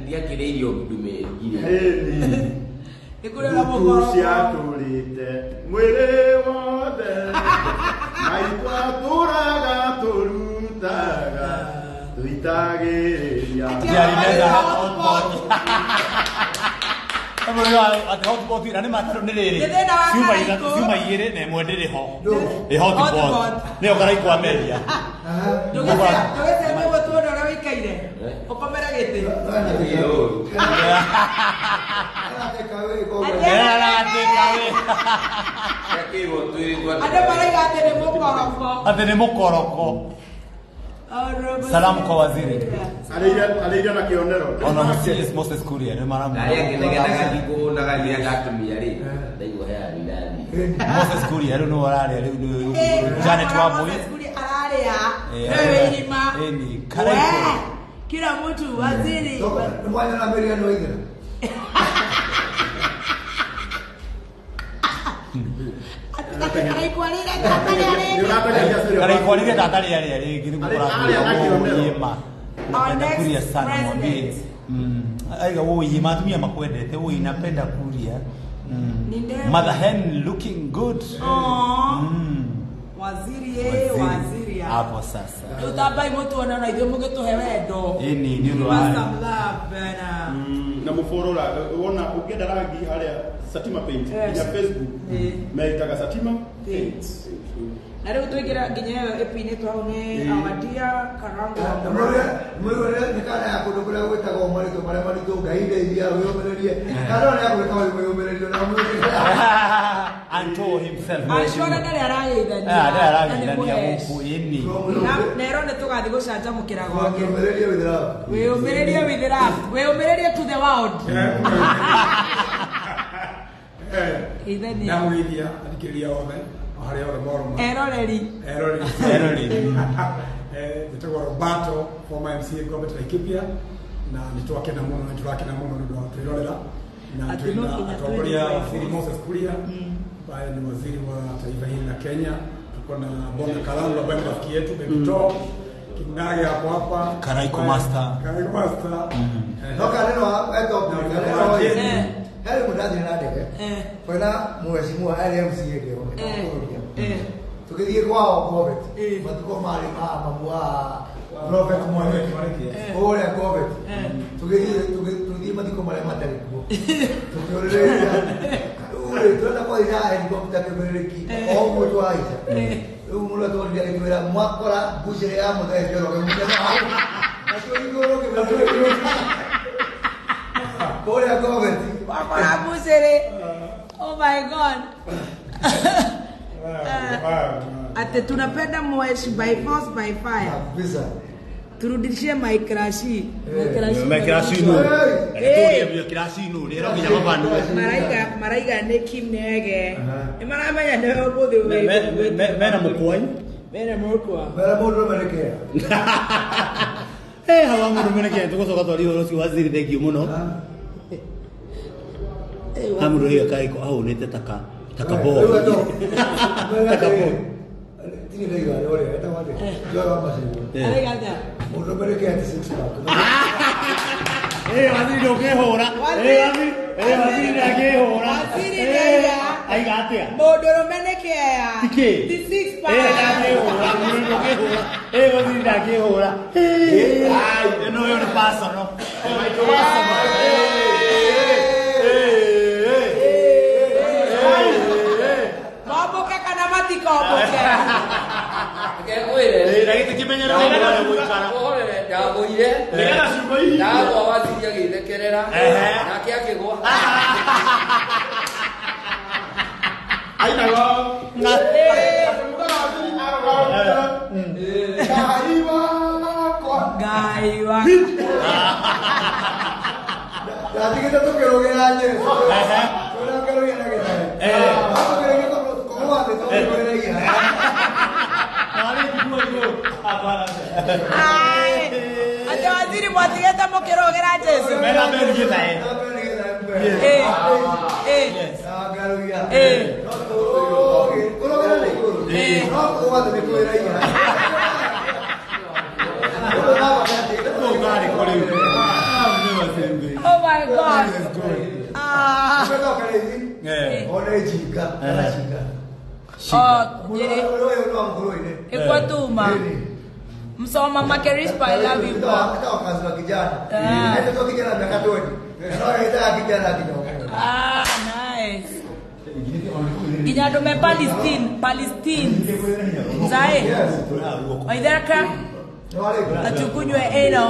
Ndiakĩrĩ irio ndume ngiri. Nĩ kũrĩ na mũkoroko. Ciatũrĩte mwĩrĩ wothe maitũ atũraga tũrutaga tũitagĩrĩria. Ndiarĩ metha hotpot. Atĩ hotpot na nĩ matarũ nĩ rĩrĩ. Ciuma igĩrĩ na ĩmwe ndĩrĩ ho. Ĩ hotpot. Nĩyo Karaikũ amendia. Ndũgĩcembe ũguo tuone ũrĩa wĩikaire. Ũkomere gĩtĩ. Andũ marauga atĩ nĩ mũkoroko. Atĩ nĩ mũkoroko. Salamu kwa waziri. Arĩire na kĩonero. Ona CS Moses Kuria nĩ maramu. Arĩa ngenegenaga thikũ na gathia gatumia rĩ. Ndaigua he rithathi. Moses Kuria rĩu nĩwe ũrarĩa rĩu nĩ Janet Wambui. Moses Kuria ararĩa. Nĩwe irima. Ĩni Karaikũ. Kila mtu waziri. Mwana na mbere no ithera. Karaikũ arĩire tata rĩarĩa rĩngĩ nĩguo kũrathiĩ. Our next Kuria sana mwambie president. Aiga woi matumia makwendete woi napenda kuria. Mother hen looking good. Waziri waziri hapo sasa. Tutabai mutu ona na ithuĩ mũgĩtũhe wendo. Ĩni nĩ ũndũ wa some love bana. Na mũbũrũra wona ũngĩenda rangi harĩa Satima Paint ya Facebook meitaga Satima Paint. Na rĩu tũingĩra nginya ĩyo ĩpi-inĩ twao nĩ Awadia Karango. Mwĩrore nĩ kana ya kũndũ kũrĩa gwĩtagwo marĩtũ marĩa maritũ Ngai ndeithia wĩyũmĩrĩrie. Kana nĩ ya gwĩka wĩyũmĩrĩrie na mwĩrĩrie. Anto himself. Ashora ndarĩ arageithania. Ndarĩ arageithania gũkũ ĩni. Nero nĩ tũgathiĩ gũcanjamũkĩra gwake. Wĩyũmĩrĩrie with love. Wĩyũmĩrĩrie with love. Wĩyũmĩrĩrie to the world. Geithania. Ndamũgeithia athikĩrĩria othe harĩa othe moroma. Eroreri. Eroreri. Njĩtagwo Roberto, former MCA Gobet Laikipia, na nĩ twakena mũno nĩ tũrakena mũno nĩ ũndũ wa kwĩrorera na twĩna atongoria waziri Moses Kuria ambaye ni waziri wa taifa hili la Kenya. Tuko na Bona Kalango ambaye ni rafiki yetu Baby Top Kinage hapo hapa Karaiko Master. Karaiko Master. No kaneno eto kaneno. Heri mũndathi na ndege. Kwĩna mheshimiwa LMCA ngĩo. Tũgĩthiĩ kwao Gobet. Matukũ marĩ ma mamu wa Robert Mwaniki. Kũrĩa Gobet. Tũgĩthiĩ mathiko marĩa matarĩ kuo. Tũkĩũrĩrĩria. Rĩu tũrenda kũhaica helicopter kĩmĩrĩrĩki. O ũguo twahaica. Rĩu mũndũ atwonire agĩtwĩra mwakora mbucĩrĩ ya mũthee Njoroge mũtema hau. Na tũigũrũ kĩmĩrĩrĩki. Kũrĩa Gobet. Wakora mbucĩrĩ. Oh my God. Ate tunapenda mweshi by force by fire. Kabisa. Turudishie my crush. My crush no. Turie crush no. Rero nginya mabanu. Maraiga nĩ Kim Nege. Nĩ maramenya nĩ ũmũthĩ wĩ. Mena mũkwai. Mena mũkwa. Mena mũndũ merekea. Hawa mũndũ merekea tũgũcoka twarie ũhoro ũcio waziri thengiũ mũno. Hamũndũ ũyũ kaiko ahũnĩte taka takabo. Takabo. Tini ndaiga ũrĩa etagwo atĩa? Njoro wa Macigo. Araiga atĩa? Mũndũ merekea ti six pack. Waziri ndũngĩhũra. Waziri ndangĩhũra. Waziri ndaiga. Aiga atĩa? Mũndũrũme nĩ kĩea. Ti kĩ? Ti six pack. Ndangĩhũra. Mũndũ ndũngĩhũra. Waziri ndangĩhũra. Ĩno ĩyo nĩ personal. Personal. Mombũke kana matikomboke. Ngekwĩre. Na gĩtikimenyere ũrĩa gũikara. Ndagũire. Nĩgetha ciugo ihinge. Ndagũa waziri agĩthekerera. Nake akĩgũa. Ainaga. Ngai wakwa. Ngai wakwa. Ndatigĩte tũkĩrũgĩra Jesũ. Tũrakĩrũgĩra na gĩtare. Ate waziri mwatigete mũkĩrũgĩra Jesũ. Oh my God. Ikwatuma. Msoma Makerispa, I love you. Ah, nice. Nginya andũ me Palestine. Zae. Waithereka. Atukunywe ĩno.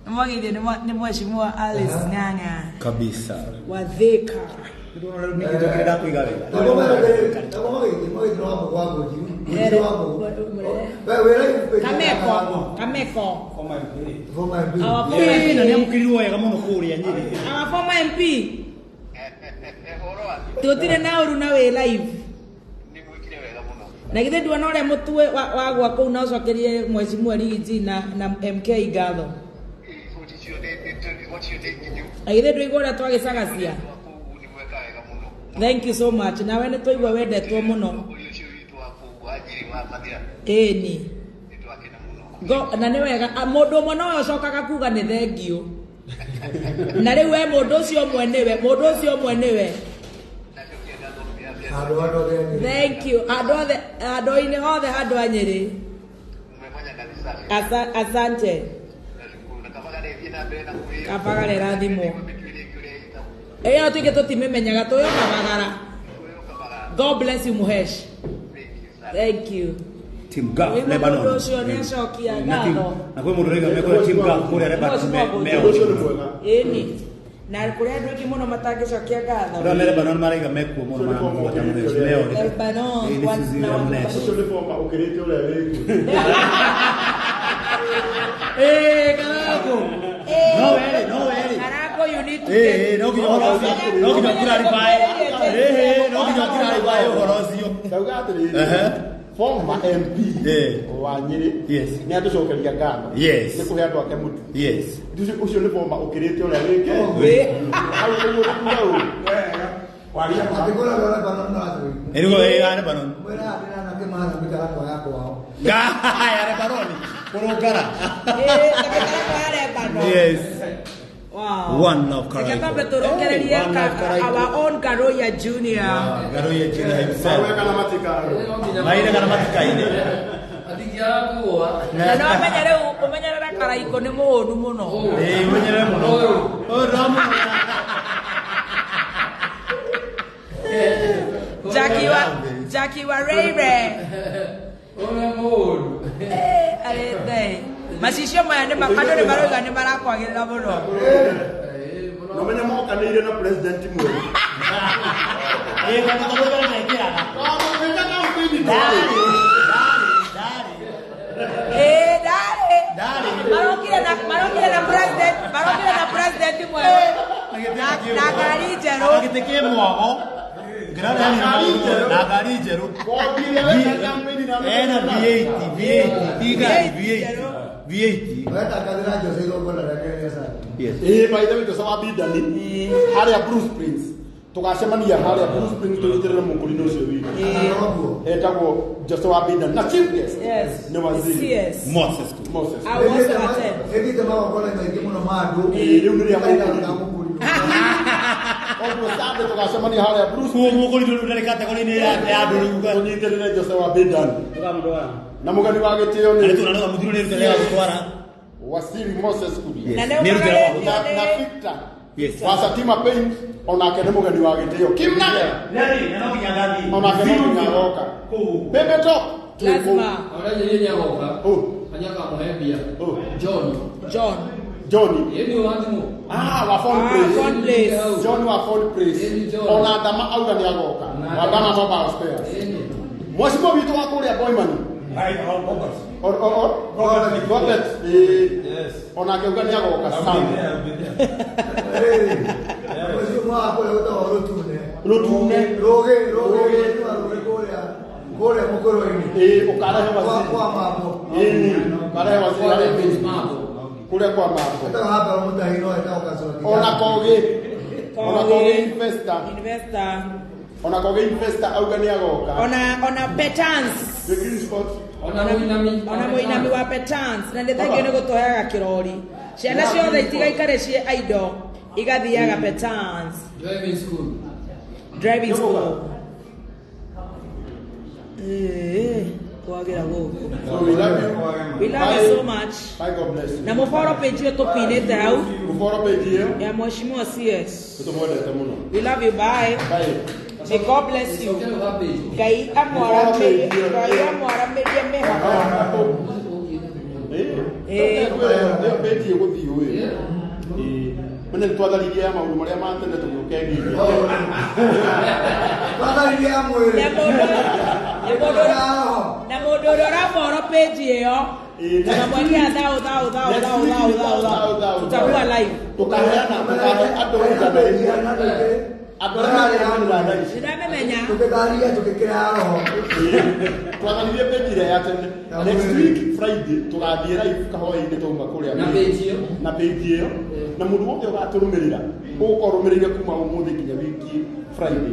Nĩmwageithio nĩ mheshimiwa Alice Ng'ang'a. Kabisa. Wa Thika. Kameko. Na nĩamũkĩrirwo wega mũno kũrĩa Nyĩrĩ. Our former MP. Tũtirĩ na ũru na wĩ live. Na githĩ nduona ũrĩa mũtue wagwa kũu na ũcokerie mheshimiwa Rigiji na MK ngatho. Na githĩ ndũigua ũrĩa twagĩcagacia. Thank you so much. Nawe nĩ twaigua wendetwo mũno. Ĩni. Na nĩ wega mũndũ ũmwe nowe ũcokaga kuga nĩ thengiũ. Na rĩu we mũndũ ũcio ũmwe nĩwe, mũndũ ũcio ũmwe nĩwe. Thank you. Andũ othe, andũ-inĩ othe andũ a Nyĩrĩ. Asante. Kabagara ĩrathimwo. Ĩyo tuge tũtimĩmenyaga tũyo Kabagara. God bless you Muhesh. Thank you. Team Gulf Ũyũ Lebanon. mũndũ ũcio nĩ acokia Na team- ngatho. na kwĩ mũndũ ũrauga mekũrĩa Team Gulf kũrĩa Lebanon Ũndũ ũcio nĩ mwega. Ĩni. Na kũrĩ andũ aingĩ mũno matangĩcokia ngatho. Andũ a me Lebanon maraiga mekuo mũno maramũbuata Mũhesh meo Lebanon, Ĩĩ, nĩ Suzy na ũrĩa Mũhesh. Ũcio nĩ former ũkĩrĩte ũrĩa wĩkuo. Ĩĩ, Karangũ. No werĩ, no werĩ. Karangũ, you need to Ĩĩ, get- ĩĩ, no nginya ũhoro ũcio, no nginya ũclarify. Ĩĩ, ĩĩ, no nginya ũclarify ũhoro ũcio. Ndauga atĩrĩrĩ. Ehe. Former MP wa Nyĩrĩ Yes. nĩ atũcokeria ngatho Yes. nĩ kũhe andũ ake mũtu. Yes. Ũcio nĩ former ũkĩrĩte ũrĩa wĩke. Hau ũguo nĩ kuga ũũ. Ĩrĩgo ĩĩ ya Lebanon. Ya Lebanon. Kũrũngara. Ĩĩ, ta mĩtaratara ya Lebanon. Yes. Wow. One love Reke Karaiko. twambe tũrũngererie One love Karaiko. our own Karoya Junior. Garoya Junior himself. Mawe kana matikaro. Maire kana matikaine. Na no ũmenye rĩu ũmenyerere Karaiko nĩ mũhũnu mũno. Ĩĩ, ũmenyerere mũno. Ũyũ ndĩramũhũra. Jackie wa Reire. Eh, arĩ thei. Macicio maya nĩ andũ nĩ marauga nĩ marakwagĩrĩra mũno. Na ũmenye mokanĩire na president mwerũ. Ĩĩ, kana kamũira nĩekĩraga. Kamũira kampeni Ndarĩ, ndarĩ, Ĩĩ, ndarĩ. Marokire na president, marokire na president mwerũ. Na ngari njerũ. Gĩtĩ kĩ mwago. Na ngari njerũ. Ena V8, V8, ti ngari, V8. V8. Yes. Ĩĩ, by the way, Jose wa Bidani harĩa Bruce Prince tũgacemania harĩa Bruce Prince tũnyitĩrĩre mũkũrinũ ũcio witũ etagwo Jose wa Bidani na chief guest Yes. nĩ waziri Yes. Moses. Moses. I will also attend. Ĩĩ, rĩu nĩ rĩa mũkũrinũ. Ũguo Sunday tũgacemania harĩa Bruce Kuo mũkũrinũ rĩu ndarĩ kategori-inĩ ya andũ rĩu. Tũnyitĩrĩre Jose wa Bidani na mũgeni wa gĩtĩo nĩ Arĩ tũrarora mũthiro nĩ rũtera gũtwara. Wasiri Moses Kuria. Na nĩ Nĩ rũtera wa Na na Victor Yes. wa Satima Paint onake nĩ mũgeni wa gĩtĩo Kim Nage Nĩ no nginya ngathiĩ. onake no nginya agoka. Bebe Top twĩ kũu. Lazima. Oh, oh. John. Johnny. Ah, wa phone Ah, place. phone place. John wa phone place. Ona Dama auga nĩ agoka. Wa Dama Mobile Spares. Mheshimiwa witũ wa kũrĩa Boimani. Or or or Robert. Yes. Onake auga nĩ agoka Sunday. Rũtune. Ĩĩ, ũkarehe waziri. Ĩĩ, ũkarehe waziri harĩa kũrĩa kwa mambo. Ona Kogi. Ona Kogi investor. Investor. Ona Kogi investor auga nĩ agoka. Ona Petans. The Green Spot. Ona mũinami wa Petans na nĩ thengio nĩ gũtũheaga kĩrori. Ciana ciothe itigaikare ciĩ idle igathiaga Petans. Driving school. Ĩĩ, kwagĩra gũkũ. So we love you. We love you so much. Bye, God bless you. Na mũboro page ĩyo tũpinĩte hau Mũboro page ĩyo ya Mheshimiwa CS. nĩtũmwendete mũno. We love you, bye. Bye. May God bless you. Ngai amwaramĩrie, Ngai amwaramĩrie mĩhaka. Ĩĩ, ĩyo page ĩgũthiĩ ũyũ. Ĩĩ. Mene nĩtwatharirie ya maũndũ marĩa ma tene tũgĩũkengirie. Na mũndũ ũrĩa ũraboro page ĩyo tukamwekea thao thao thao thao thao thao thao tutakuwa live. Tũkaheana, tũkahe andũ igana rĩmwe. Andũ arĩa mararũmĩrĩra thaa ici. Ndĩramemenya. Tũkĩtharia tũgĩkĩra roho. Twathanirie page ĩrĩa ya tene. Next week Friday tũgathiĩ live kahwaĩ-inĩ twauma kũrĩa. Na page ĩyo? Na page ĩyo. Na mũndũ wothe ũgatũrũmĩrĩra ũgũkorwo ũrũmĩrĩire kuma ũmũthĩ nginya wiki Friday.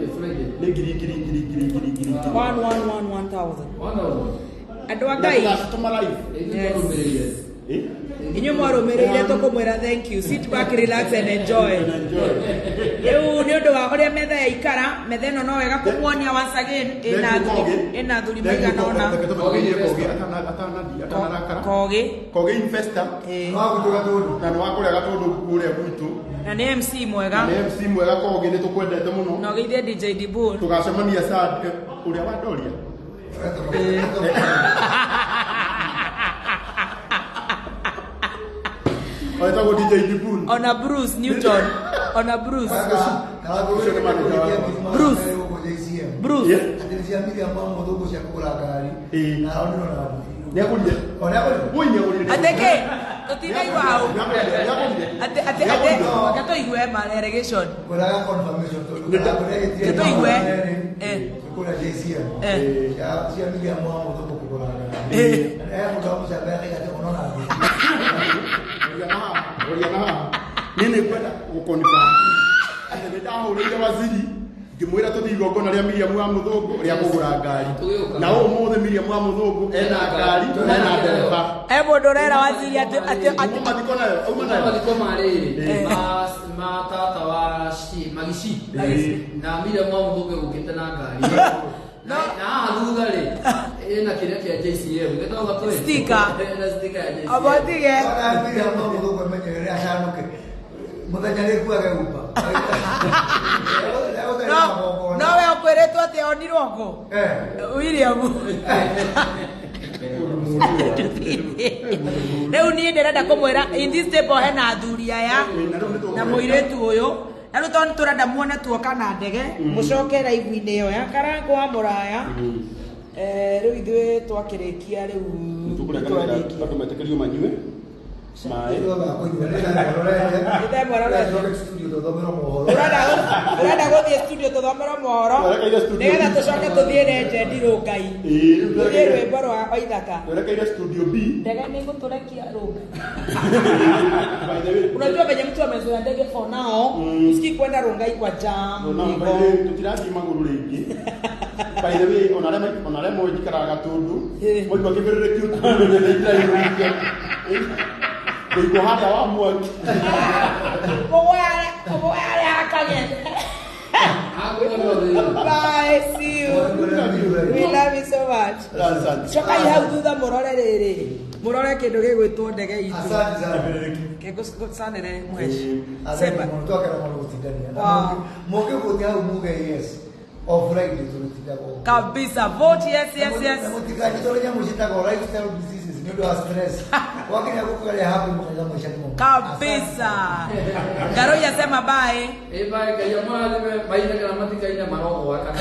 Nĩ ngiri ngiri ngiri ngiri ngiri ngiri ngiri. One, one, one, one thousand. Andũ a Na Ngai. tũgatũma live. Yes. Inyuĩ mwarũmĩrĩire tũkũmwĩra thank you. Sit back, relax and enjoy. Rĩu nĩ ũndũ wa ũrĩa metha yaikara, metha ĩno no wega kũmuonia once again ĩna athuri maigana ũna. Atanarakara. Kogi. Kogi investor. Na nĩ wa kũrĩa Gatũndũ kũrĩa gwitũ. Na nĩ MC mwega. Na nĩ MC mwega Kogi nĩ tũkwendete mũno. Na ũgeithie DJ Dibul. Tũgacemania Saturday ũrĩa wa Doria. Wetagwo DJ Dibul. Ona Bruce Newton. Ona Bruce. Bruce. Bruce. Ateke tũtinaigua hau. Ate ate ate reke tũigue ma allegation. Reke tũigue. Niĩ nĩ ngwenda gũconfirm atĩ nĩ ndahũrĩire waziri ngĩmwĩra tũthiĩ igongona rĩa Miriam wa Mũthũngũ rĩa kũgũra ngari na ũmũthĩ Miriam wa Mũthũngũ ena ngari na ena ndereba. E mũndũ ũrera waziri atĩ atĩ atĩ mathiko nayo auma nayo mathiko ma rĩrĩ ma tata wa shi magici na Miriam wa Mũthũngũ gũkĩte na ngari na haha thutha rĩ ĩna kĩrĩa kĩa JCM gĩtagwo gatwe Sticker. Ĩna sticker ya JCM. Abotige. Mũthenya nĩ kuage upa. No no we ũkwĩrĩtwo atĩ onirwo kũ? William. Rĩu niĩ ndĩrenda kũmwĩra in this table hena athuri aya na mũirĩtu ũyũ na rĩu tondũ tũrenda muone tuoka na ndege mũcoke live-inĩ ĩyo ya Karangũ wa Mũraya. Rĩu ithuĩ twakĩrĩkia rĩu Tũkũreka andũ metĩkĩrio manyue maĩ. Ũrenda gũthiĩ studio tũthomerwo mohoro nĩgetha tũcoke tũthiĩ legend Rũngai tũthiĩ rwĩmbo rwa Waithaka. Twerekeire studio B. Ndege nĩ ĩgũtũrekia Rũngai. Unajua venye mtu amezoea ndege for now, usikii kwenda Rongai kwa jam. No, by the way, tũtirathiĩ magũrũ rĩngĩ. By the way, ona arĩa moĩ njikaraga Gatũndũ, mwaigua kĩbĩrĩrĩki ũtukũ nĩndĩrainũkia. Ngũigua harĩa wa mwaki. Mũgũya hakage. Bye, see you. We love you so much. Cokai hau thutha mũrore rĩrĩ. Mũrore kĩndũ gĩgwĩtwo ndege itũ. Asante sana. Kĩngũcanĩre mweshi. Asante mũno twakena mũno gũtindania. Mũngĩvũtia hau muge yes. O Friday tũrĩtindagwo. Kabisa. Vote yes, yes, yes. Na mũtikanyitwo nĩ nyamũ ciĩtagwo lifestyle diseases nĩ ũndũ wa stress. Wakinya gũkũgeria happy mũkaga maica nĩ momu. Kabisa. Ngaroi asema bye. Bye Ngai amũrathime maithe kana matikaine marogwa kana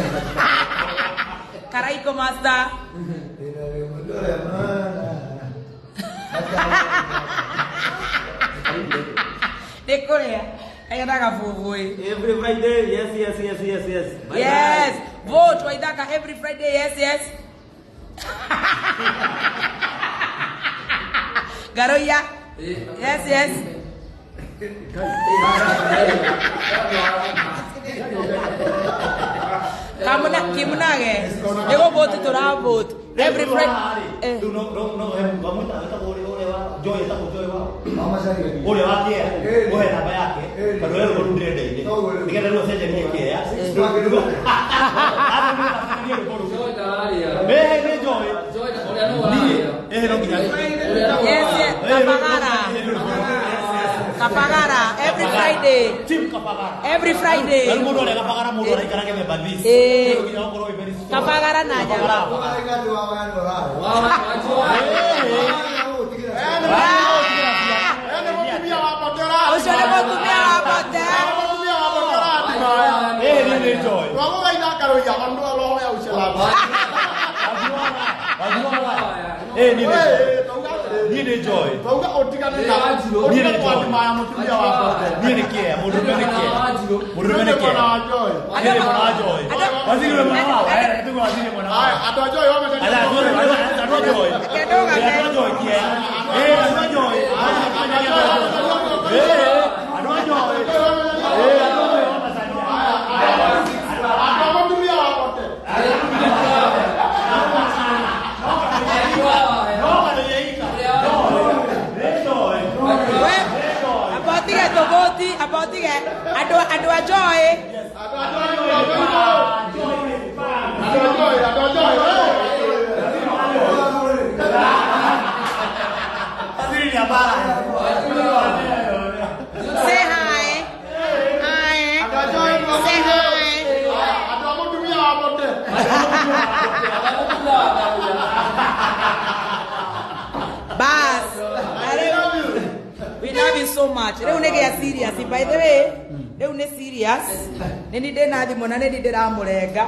Karaiko master. Nĩ kũrĩa. Agenda gabũbũĩ. Every Friday, yes, yes, yes, yes, yes. Bye. Yes. Vote Waithaka every Friday, yes, yes. Garoya. Yes, yes. Kamuna kimunage. Nĩgũ vote tũra vote. Every Friday. Rĩu no no no wamwĩta wetagwo ũrĩa wa Joy etagwo Joy wa ũrĩa wa kĩea ũhe namba yake tondũ we rũgũ ndĩrenda-inĩ nĩgetha rĩu acenjanie kĩea nĩ Joy niĩ no nginya. Yes, yes. Kapagara. Kapagara every Friday. Team Kapagara. Every Friday. Rĩu mũndũ arĩa Kapagara mũndũ araikara gĩthemba this. Kapagara na nyama. Ũcio nĩ mũtumia wa Bote. Nĩ Joy. Twagũthaitha Karoiya andũ a roho ya ũcelabu. Nĩ Joy. Niĩ nĩ Joy. Twauga ũtigane na Niĩ nĩ ũtige Joy. kwadimaya mũtumia wa bote. Niĩ nĩ kĩea, mũndũrũme nĩ kĩea. Mũndũrũme nĩ Mwena kĩea. wa Joy. Niĩ nĩ mwena wa Joy. Waziri we mwena wao. Eh, tuge waziri mwena wao. Aya, andũ a Joy wamete. Ala, andũ a Joy. Eh, andũ a Joy kĩea. Eh, andũ a Joy. Eh, andũ a Joy. Eh, andũ a Joy wamacania. Andũ a mũtumia wa bote. No, andũ a Joy. Nĩ Joy. Amba ũtige tũbũti, amba ũtige andũ a Joy. Andũ a Joy, andũ a Joy. Waziri ni abara. Say hi. Hi. Andũ a Joy Say hi. Andũ a mũtumia wa bote. Bas. Na rĩu we love you so much. Rĩu nĩ gĩa serious. By the way, rĩu nĩ serious. Nĩ niĩ ndĩna thimũ na nĩ niĩ ndĩramũrenga.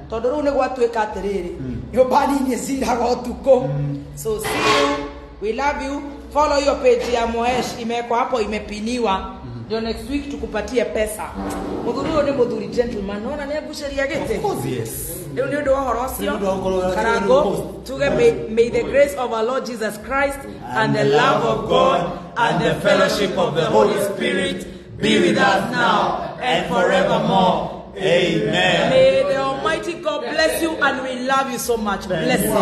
Tondũ rĩu nĩ gwatuĩka atĩrĩrĩ, nyũmba nini ĩciraga ũtukũ. So see you. We love you. Follow your page ya Mohesh, imewekwa hapo, imepiniwa. Ndio next week tukupatie pesa. Mũthuri ũyũ nĩ mũthuri gentleman. Nona nĩ angucĩria gĩtĩ. Of course, yes. Rĩu nĩ ũndũ wa ũhoro ũcio Nĩ ũndũ wa ũhoro ũcio. Karango tuge may the grace of our Lord Jesus Christ and the love of God and the fellowship of the Holy Spirit be with us now and forevermore. Amen. May the Almighty God bless you and we love you so much. Bless you.